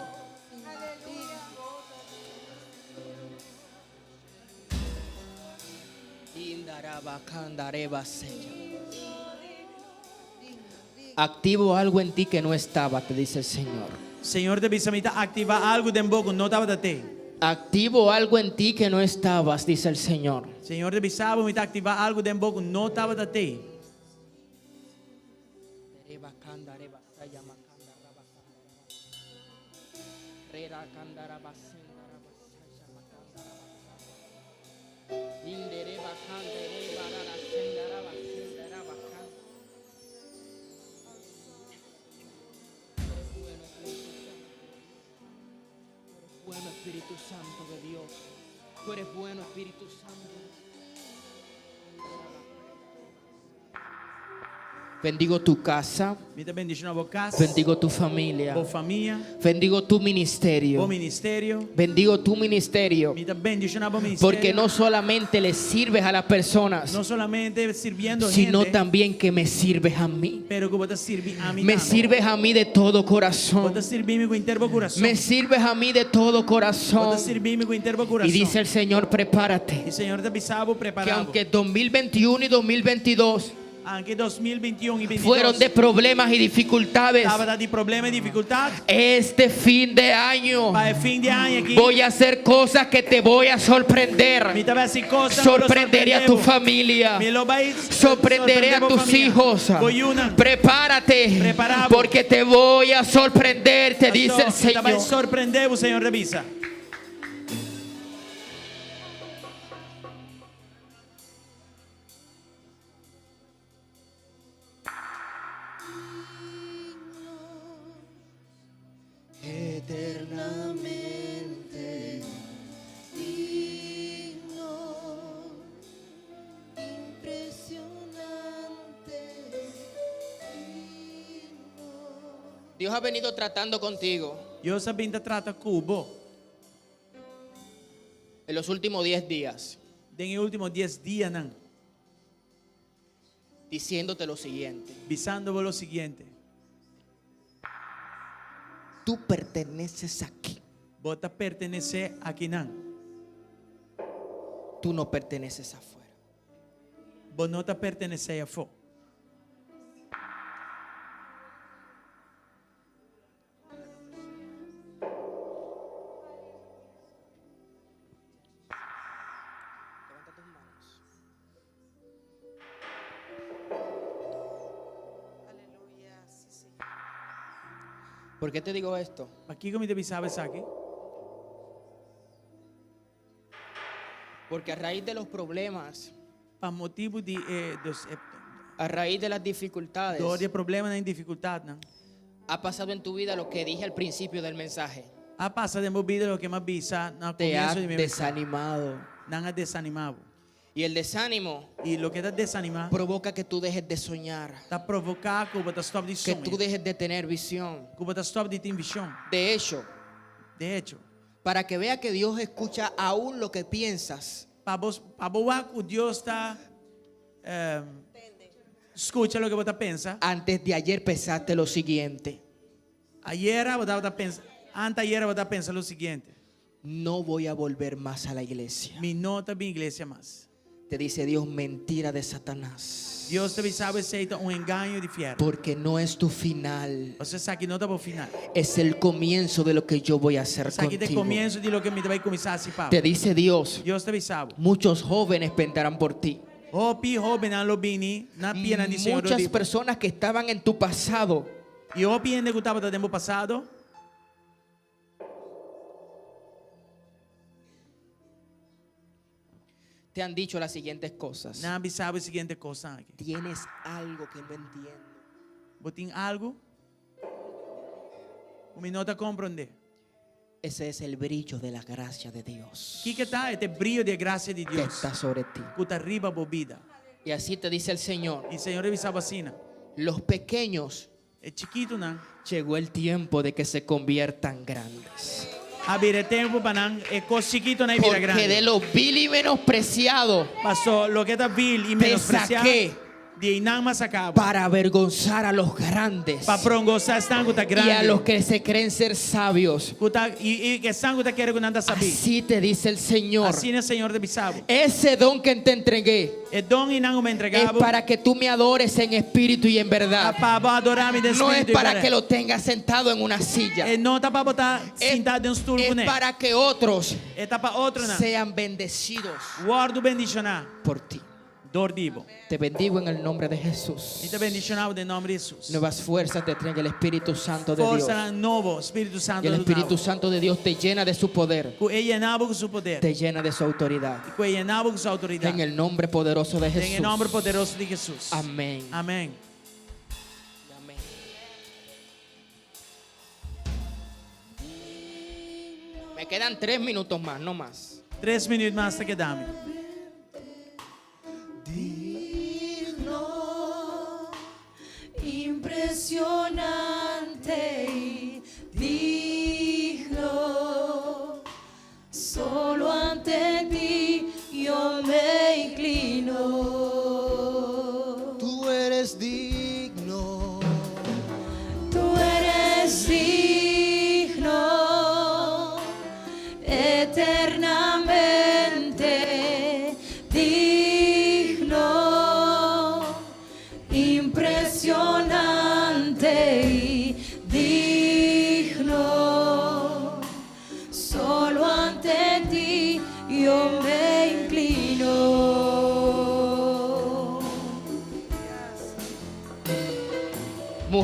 Activo algo en ti que no estaba, te dice el Señor. Señor ta bisa mi ta aktivá algu den bo ku no tabata tei. Activo algo en ti que no estabas, dice el Señor. Señor ta bisa bo mi ta aktivá algu den bo ku no tabata tei. Bueno, Espíritu Santo de Dios. Tú eres bueno, Espíritu Santo. Bendigo tu casa. Mi ta bendishoná bo kas. Bendigo tu familia. Bo famia. Bendigo tu ministerio. Bo ministerio. Bendigo tu ministerio. Mi ta bendishoná bo ministerio. Porque no solamente le sirves a las personas, No solamente sirviendo sino hende, también que me sirves a mí. Pero ku bo ta sirbi ami Me tambe. sirves a mí de todo corazón. Bo ta sirbi mi ku henter bo kurason. Me sirves a mí de todo corazón. Bo ta sirbi mi ku henter bo kurason. Y dice el Señor, prepárate. I Señor ta bisa bo Que prepará bo. aunque 2021 y 2022 Aunke 2021 i 22 fueron de problemas y dificultades, tabata di problema i difikultat, este fin de año pa e fin di aña aki voy a hacer cosas que te voy a mi sorprender. ta bai hasi kosnan ku lo Sorprenderé a tu sorprendé bo. familia. Mi lo bai Sorprenderé a sorprendé bo tus famia, hijos. Bo yunan. Prepárate, Prepara bo. porque te voy a sorprender, te dice el Pasó, mi ta bai Señor. sorprendé bo, Señor ta bisa. Eternamente digno, impresionante, digno. Dios ha venido tratando contigo Dios a bin ta trata ku bo en los últimos 10 días, den e último dies dianan, diciéndote lo siguiente. bisando bo lo siguiente. Tú perteneces aquí. Bo ta pertenesé akinan. Tú no perteneces afuera. Bo no ta pertenesé afó. Levanta tus manos. ¿Por qué te digo esto? Pakiko mi ta bisa bo esaki? Porque a raíz de los problemas, Pa motibu di e dos e a raíz de las dificultades, dor di e problemanan i difikultatnan. ha pasado en tu vida lo que dije al principio del mensaje. A pasa den bo bida loke m'a bisa na Te ha komienso di mi mensahe. desanimado. Nan a desanimá bo. Y el desánimo I loke ta desanimá provoca que tú dejes de soñar, ta provoká ku bo ta stòp di que tú soña, dejes de tener visión. ku bo ta stòp di tin vishon. De hecho, De hecho, para que vea que Dios escucha aún lo que piensas, pa bo pa bo wak ku Dios ta skucha loke bo ta pensa. Antes de ayer pensaste lo siguiente. Ayera bo tabata pensa, antayera bo ta pensa lo siguiente. No voy a volver más a la iglesia. Mi no ta bin iglesia mas. Te dice Dios, mentira de Satanás. Dios ta bisa bo esei ta un engaño di fièrnu. Porque no es tu final. Pasobra esaki no ta bo final. Es el comienzo de lo que yo voy a hacer Esaki ta e contigo. comienzo di loke mi ta bai kuminsá hasi pa bo. Te dice Dios, Dios ta bisa bo. muchos jóvenes vendrán por ti. Hopi hóbennan lo bini na pianan di Señor Muchas di. personas que estaban en tu pasado I hopi hende ku tabata den bo pasado. Te han dicho las siguientes cosas. Nan a bisa bo e siguiente kosnan aki. Tienes algo que no entiendo. Bo tin algu ku mi no ta komprondé. Ese es el brillo de la gracia de Dios. Kiko ta? E ta e brio di e grasia di Que Dios está sobre ti. ku ta riba bo bida. Y así te dice el Señor. I Señor a bisa bo asina. Los pequeños E chikitunan. Llegó el tiempo de que se conviertan grandes. A bira e tempu pa nan e kos chikitunan e bira Porque grandi. de lo vil y menospreciado Paso loke ta vil i te menospresiá saqué di einan m'a saká bo. para avergonzar a los grandes Pa prongosá esnan ku ta y a grandi. los que se creen ser sabios. Ku ta, i, i esnan ku ta kere ku nan ta sabí. Así te dice el Señor. Asina Señor ta bisa bo. Ese don que te entregué E don einan ku mi a entregá es bo. para que tú me adores en espíritu y en verdad. Ta pa bo adorá mi den No es spiritu i para bèrdat. que lo tengas sentado en una silla. E no ta pa bo ta Es, sintá den un stul es kuné. para que otros E ta pa otronan sean bendecidos wòrdu bendishoná por ti. dor di bo. Te bendigo en el nombre de Jesús. Mi ta bendishoná bo den nòmber di Hesus. Nuevas fuerzas te trae el Espíritu Santo de Dios. Forsanan nobo, Spiritu Santu Y el ta duna Espíritu bo. Santo de Dios te llena de su poder, Ku e yena bo ku su poder. te llena de su autoridad. I ku e yena bo ku su outoridat. En el nombre poderoso de Den e Jesús. nòmber poderoso di Hesus. Amén. Amén. Amén. Me quedan tres minutos más, no más. Tres minüt mas ta keda mi. Digno, impresionante y digno, solo ante ti yo me inclino. Tú eres digno. Tú eres digno eternamente digno,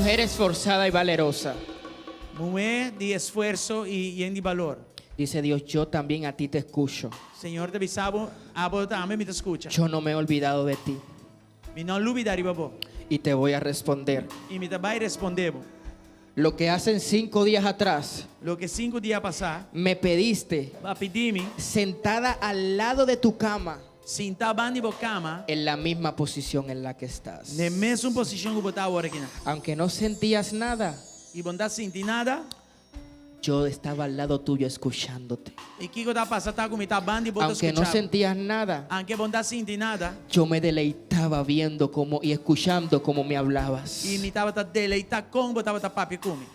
Mujer esforzada y valerosa. Muhé di esfuerso i yen di balor. Dice Dios, yo también a ti te escucho. Señor ta bisa bo, Abo tambe mi ta skucha. Yo no me he olvidado de ti. Mi no a lubidá riba bo. Y te voy a responder. I mi ta bai respondé bo. Lo que hacen cinco días atrás. Loke sinku dia pasá. Me pediste. Bo a pidi mi. Sentada al lado de tu cama. Sintá banda di bo kama. En la misma posición en la que estás. Den mesun posishon ku bo ta awor akinan. Aunque no sentías nada. I bo no ta sinti nada. Yo estaba al lado tuyo escuchándote. I kiko ta pasa ta ku mi ta banda di bo ta Aunque no skucha bo. sentías nada. Anke bo no ta sinti nada. Yo me deleitaba viendo cómo y escuchando cómo me hablabas. I mi tabata deleitá kon bo tabata papia ku mi.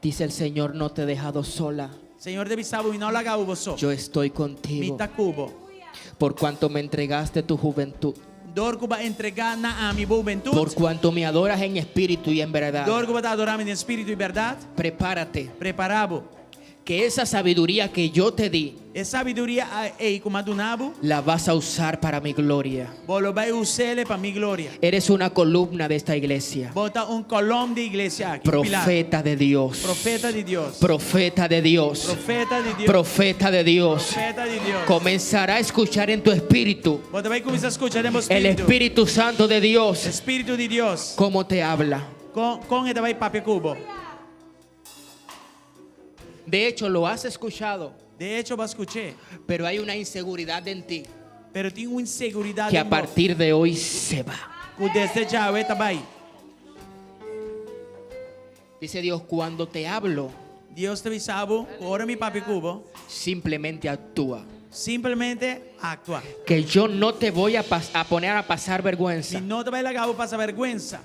Dice el Señor, no te he dejado sola. Señor ta bisa bo, mi no a laga bo bo so. Yo estoy Mi contigo. ta ku bo. Por cuanto me entregaste tu juventud. Dor ku bo a entregá na ami bo hubentut. Por cuanto me adoras en espíritu y en verdad. Dor ku bo ta adorá mi den spiritu i bèrdat. Prepárate. Prepará bo. Que esa sabiduría que yo te di. E sabiduria ei ku mi a duna bo. La vas a usar para mi gloria. Bo lo bai us'é pa mi gloria. Eres una columna de esta iglesia. Bo ta un kolòm di iglesia aki, un pilar. Profeta de Dios. Profeta di Dios. Profeta de Dios. Profeta di Dios. Profeta de Dios. Profeta di Dios. Comenzará a escuchar en tu espíritu. Bo ta bai kuminsá skucha den bo El spiritu. Espíritu Santo de Dios. E Spiritu di Dios. Cómo te habla. Kon kon e ta bai papia ku bo. De hecho, lo has escuchado. De hecho, bo a skuch'é. Pero hay una inseguridad en ti. Pero tin un inseguridat Que a den bo. partir de hoy se va. Ku desde djawe ta bai. Dice Dios, cuando te hablo. Dios ta bisa bo, ku ora mi papia ku bo. Simplemente actúa. Simplemente actua. Que yo no te voy a pas- a poner a pasar vergüenza. Mi no ta bai laga bo pasa bèrgwensa.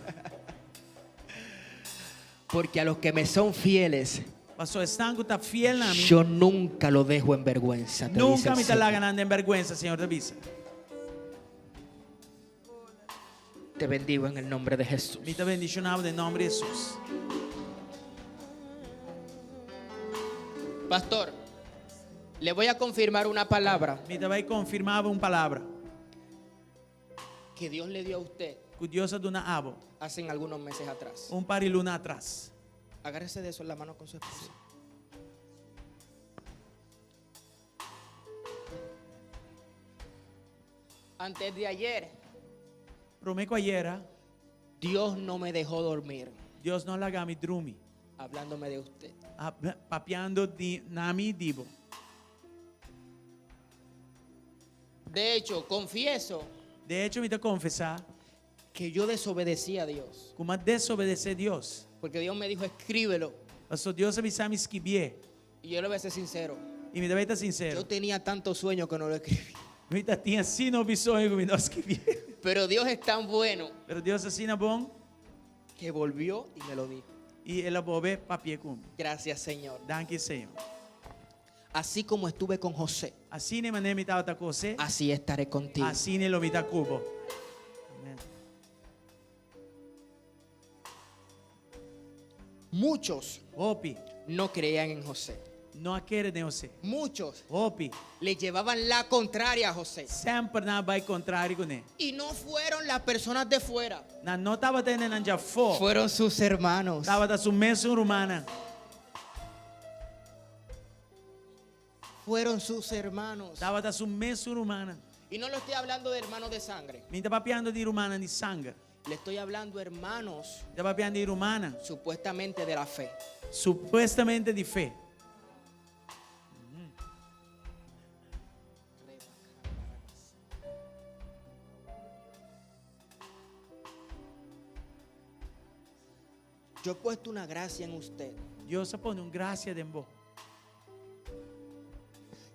Porque a los que me son fieles. Pasobra esnan ku ta fiel na mi. Yo nunca lo dejo en vergüenza, te dice Nunka el mi ta Señor. laga nan den bèrgwensa, Señor ta bisa. Te bendigo en el nombre de Jesús. Mi ta bendishoná bo den nòmber di Hesus. Pastor, le voy a confirmar una palabra. Mi ta bai konfirmá bo un palabra. Que Dios le dio a usted. Ku Dios a duna abo. Hacen algunos meses atrás. Un par di luna atras. Agárrese de eso en la mano con su esposa. Antes de ayer. Promé ku ayera. Dios no me dejó dormir. Dios no a laga mi drumi. Hablándome de usted. Papiando di na mi di bo. De hecho, confieso. De hecho, mi ta konfesá. Que yo desobedecí a Dios. Ku mi a desobedesé Dios. Porque Dios me dijo, escríbelo. Pasobra Dios a bisa mi skibié. Y yo le voy a ser sincero. Y mi ta bai ta sinsero. Yo tenía tanto sueño que no lo escribí. Mi ta tin asina hopi soño ku mi no a skibié. Pero Dios es tan bueno. Pero Dios asina bon. Que volvió y me lo dijo. I el a bolbe papia ku mi. Gracias, Señor. Danki, Señor. Así como estuve con José. Asina manera mi tabata ku José. Así estaré contigo. Asina lo mi ta ku bo. Amen. Muchos Hopi. no creían en José. No a kere den José. Muchos Hopi. le llevaban la contraria a José. Semper nan a bai kontrario kuné. Y no fueron las personas de fuera. Nan no tabata hendenan djafó. Fueron sus hermanos. Tabata su mesun rumannan. Fueron sus hermanos. Tabata su mesun rumannan. Y no lo estoy hablando de hermanos de sangre. Mi ta papiando di rumannan di sanger. Le estoy hablando hermanos. Mi ta papiando di rumannan. Supuestamente de la fe. Supuestamente di fe. Yo he puesto una gracia en usted. Dios a pone un gracia den bo.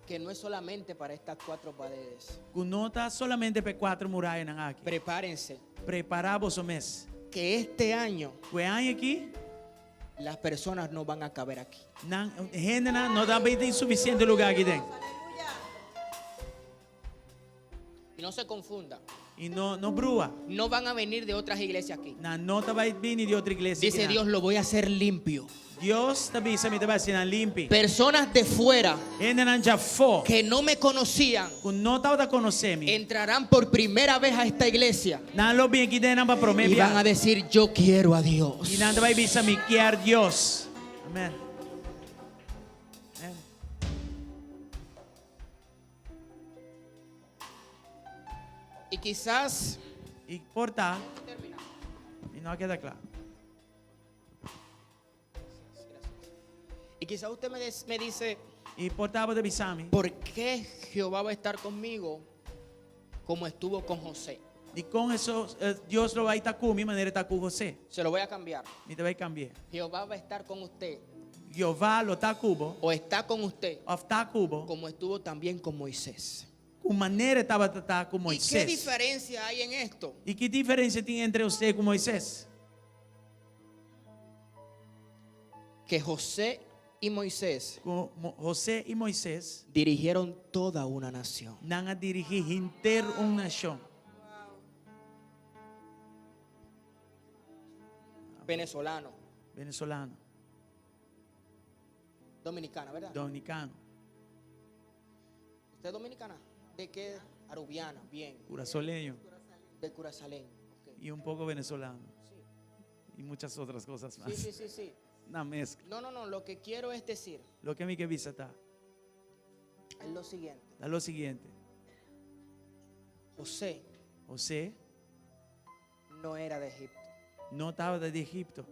Que no es solamente para estas cuatro paredes. Ku no ta solamente pa e kuater murayanan aki. Prepárense. Prepará boso mes. Que este año. Ku e aña aki. Las personas no van a caber aquí. Nan hendenan no ta bay tin sufisiente lugá aki den. Y no se confunda. Y no, no brua. No van a venir de otras iglesias aquí. Nan no ta bay bini di otro iglesia Dice aki nan. Dios, lo voy a hacer limpio. Dios ta bisa mi ta bai hasi nan limpi. Personas de fuera Hendenan djafó que no me conocían ku no tabata konosé mi. entrarán por primera vez a esta iglesia Nan lo bin aki den nan pa promé y van a bia. decir, yo quiero a Dios. I nan ta bai bisa mi kier Dios. Amen. Amen. Y quizás I por ta, mi no a keda kla. Y quizás usted me, des- me dice, I por ta bo ta bisa mi, ¿por qué Jehová va a estar conmigo como estuvo con José? dikon Hesus, eh, Dios lo bai ta ku mi manera e ta ku José? Se lo voy a cambiar. Mi ta bai kambi'é. Jehová va a estar con usted Jehová lo ta ku bo, o está con usted òf ta ku bo, como estuvo también con Moisés. ku manera e tabata ta ku ¿Y qué Moisés. diferencia hay en esto? I ki diferensia tin entre José ku Moisés? Que José y Moisés Ku José i Moisés dirigieron toda una nación. nan a dirigí henter un nashon. Venezolano, Venezolano, dominicana, ¿verdad? dominicano, ¿Usted es dominicana? ¿De qué? Arubiana, bien. curazoleño De Curazaleño. ok. y un poco venezolano. Y muchas otras cosas más. Sí, sí, sí, sí. Una mezcla. No, no, no. Lo que quiero es decir Loke mi ke bisa ta, es lo siguiente. ta lo siguiente. José José no era de Egipto. no tabata di Egipto.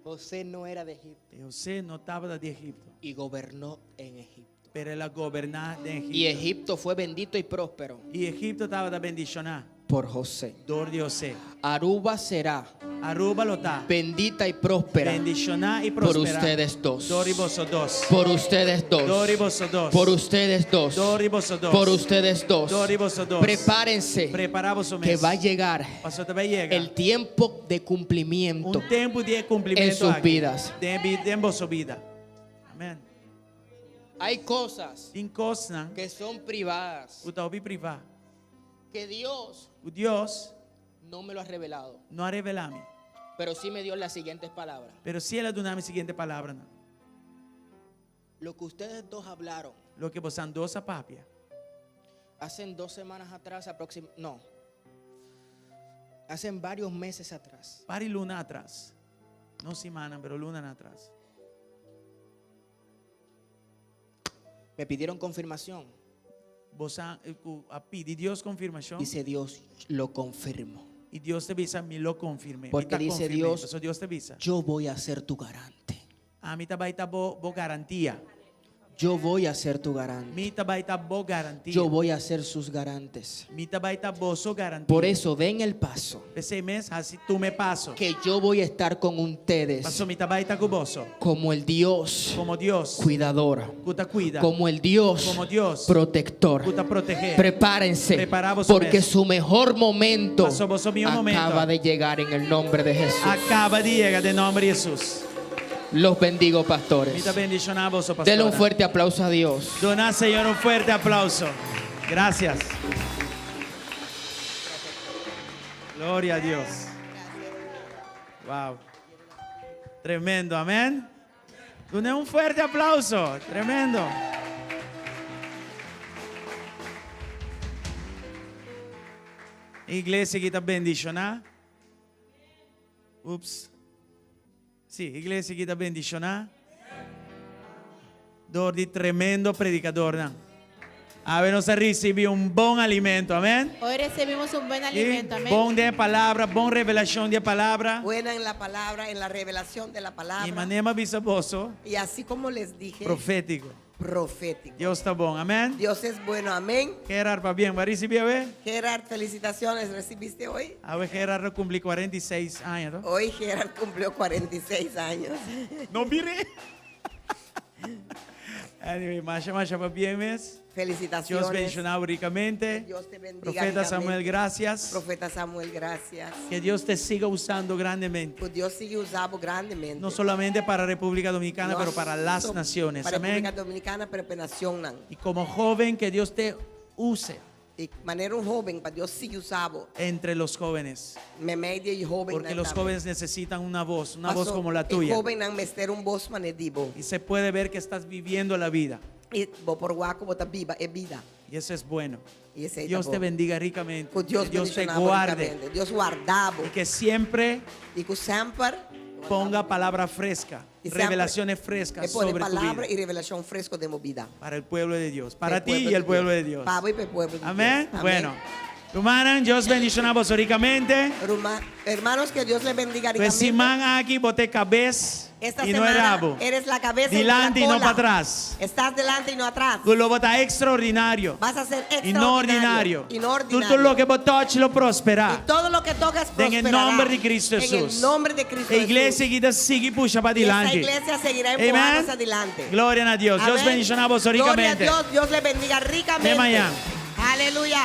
José no era de Egipto. E José no tabata di Egipto. Y gobernó en Egipto. Pero el a goberná den Egipto. Y Egipto fue bendito y próspero I Egipto tabata bendishoná por José. dor di José. Aruba será Aruba lo ta bendita y próspera bendishoná i por prosperá ustedes dos. Dor di boso dos. Por ustedes dos. Dor di boso dos. Por ustedes dos. Dor di boso dos. Por ustedes dos. Dor di boso dos. Prepárense. Prepará boso Que mes. va a llegar Paso ta bai yega. el tiempo de cumplimiento Un tempu di kumplimentu en sus aki. vidas. Den, den boso bida. Amèn. Hay cosas Tin kosnan que son privadas ku ta hopi privá. que Dios Ku Dios no me lo ha revelado, no a revelá mi. pero sí me dio las siguientes palabras. Pero sí el a duna mi siguiente palabranan. Lo que ustedes dos hablaron Loke bosan dos a papia. hacen dos semanas atrás, aproxim no, hacen varios meses atrás. Par di luna atras. No simannan, pero lunanan atras. Me pidieron confirmación. Bosan a pidi Dios konfirmashon. Dice Dios, lo confirmo. I Dios ta bisa, mi lo konfirm'é. Porque Mi ta dice konfirm'é. Dios, Paso Dios ta bisa. Yo voy a ser tu garante. Ami ta bai ta bo, bo garantia. Yo voy a ser tu garante. Mi ta bai ta bo garantia. Yo voy a ser sus garantes. Mi ta bai ta boso garantia. Por eso den el paso P'esei mes, hasi tuma e paso. que yo voy a estar con ustedes Paso mi ta bai ta ku boso. como el Dios Komo Dios. cuidador, Ku ta kuida. como el Dios Komo Dios. protector. Ku ta protehé. Prepárense, Prepará boso porque mes. su mejor momento Paso boso mihó acaba momento. de llegar en el nombre de Jesús. A kaba di yega den nòmber di Hesus. Los bendigo, pastores. Mi ta bendishoná boso, pastor. Denle un fuerte aplauso a Dios. Duna Señor un fuerte aplauso. Gracias. Gloria a Dios. Wow. Tremendo, amén. Duna un fuerte aplauso. Tremendo. Iglesia aki ta bendishoná. Ups. Sí, iglesia aki ta bendishoná. Dor di tremendo predikadornan. Awe nos a risibí un bon alimento, amèn. Hoy recibimos un buen alimento, amén. Bon den palabra, bon revelashon di palabra. Buena en la palabra, en la revelación de la palabra. I manera mi a bisa boso. Y así como les dije. Profétiko. Profético. Dios ta bon, amèn. Dios es bueno, amén. Gerard, pabien, bo a risibí awe? Gerard, felicitaciones, ¿recibiste hoy? Awe Gerard a kumpli 46 aña, no? Hoy Gerard cumplió 46 años. No mire. Anyway, masha masha pabien mes. Felicitaciones. Dios bendishoná bo rikamente. Dios te bendiga Profeta Samuel, ricamente. gracias. Profeta Samuel, gracias. Ke Dios te siga usando grandemente. Ku Dios sigui usa bo grandemente. No solamente para República Dominicana, No pero para las so naciones. Pa Amén. Repúblika Dominikana, pero pa nashonnan. Y como joven, que Dios te use. I manera un hóben pa Dios sigui usa bo. Entre los jóvenes. Meimei di e hóbennan Porque los tambe. jóvenes necesitan una voz, una voz Paso, como la E tuya. hóbennan mester un bos manera di bo. Y se puede ver que estás viviendo la vida. I bo por wak ku bo ta biba e bida. Y eso es bueno. I esei ta Dios te bon. bendiga ricamente. Ku Dios Que Dios te bendishoná bo guarde. rikamente. Dios warda bo. Y que siempre I ku semper ponga palabra fresca, I semper revelaciones frescas e pone sobre tu palabra vida. i revelashon fresku den bo bida. Para el pueblo de Dios. Para E ti pueblo y el di pueblo Dios. de Dios. Pa bo i pa e pueblo di Amén. Dios. Bueno. Rumannan, Dios bendishoná boso rikamente. Ruma, hermanos, que Dios les bendiga Pues ricamente. siman aki bo ta e kabes Esta i no semana rabo. eres la cabeza y no la Dilanti i no cola. patras. Estás delante y no atrás. Ku lo bo ta ekstraordinario. Vas a ser I no extraordinario. ordinario. Y no ordinario. Tur loke bo touch lo prosperá. Y todo lo que tocas En el prosperará. nombre di Kristu En Jesús. el nombre de Cristo E iglesia Jesús. aki ta sigui pusha pa Y esta dilanti. iglesia seguirá Amén. empujándose adelante. Gloria na Dios. Dios Amén. bendishoná boso Gloria a rikamente. Dios. Dios le bendiga ricamente. Te mañan. Aleluya.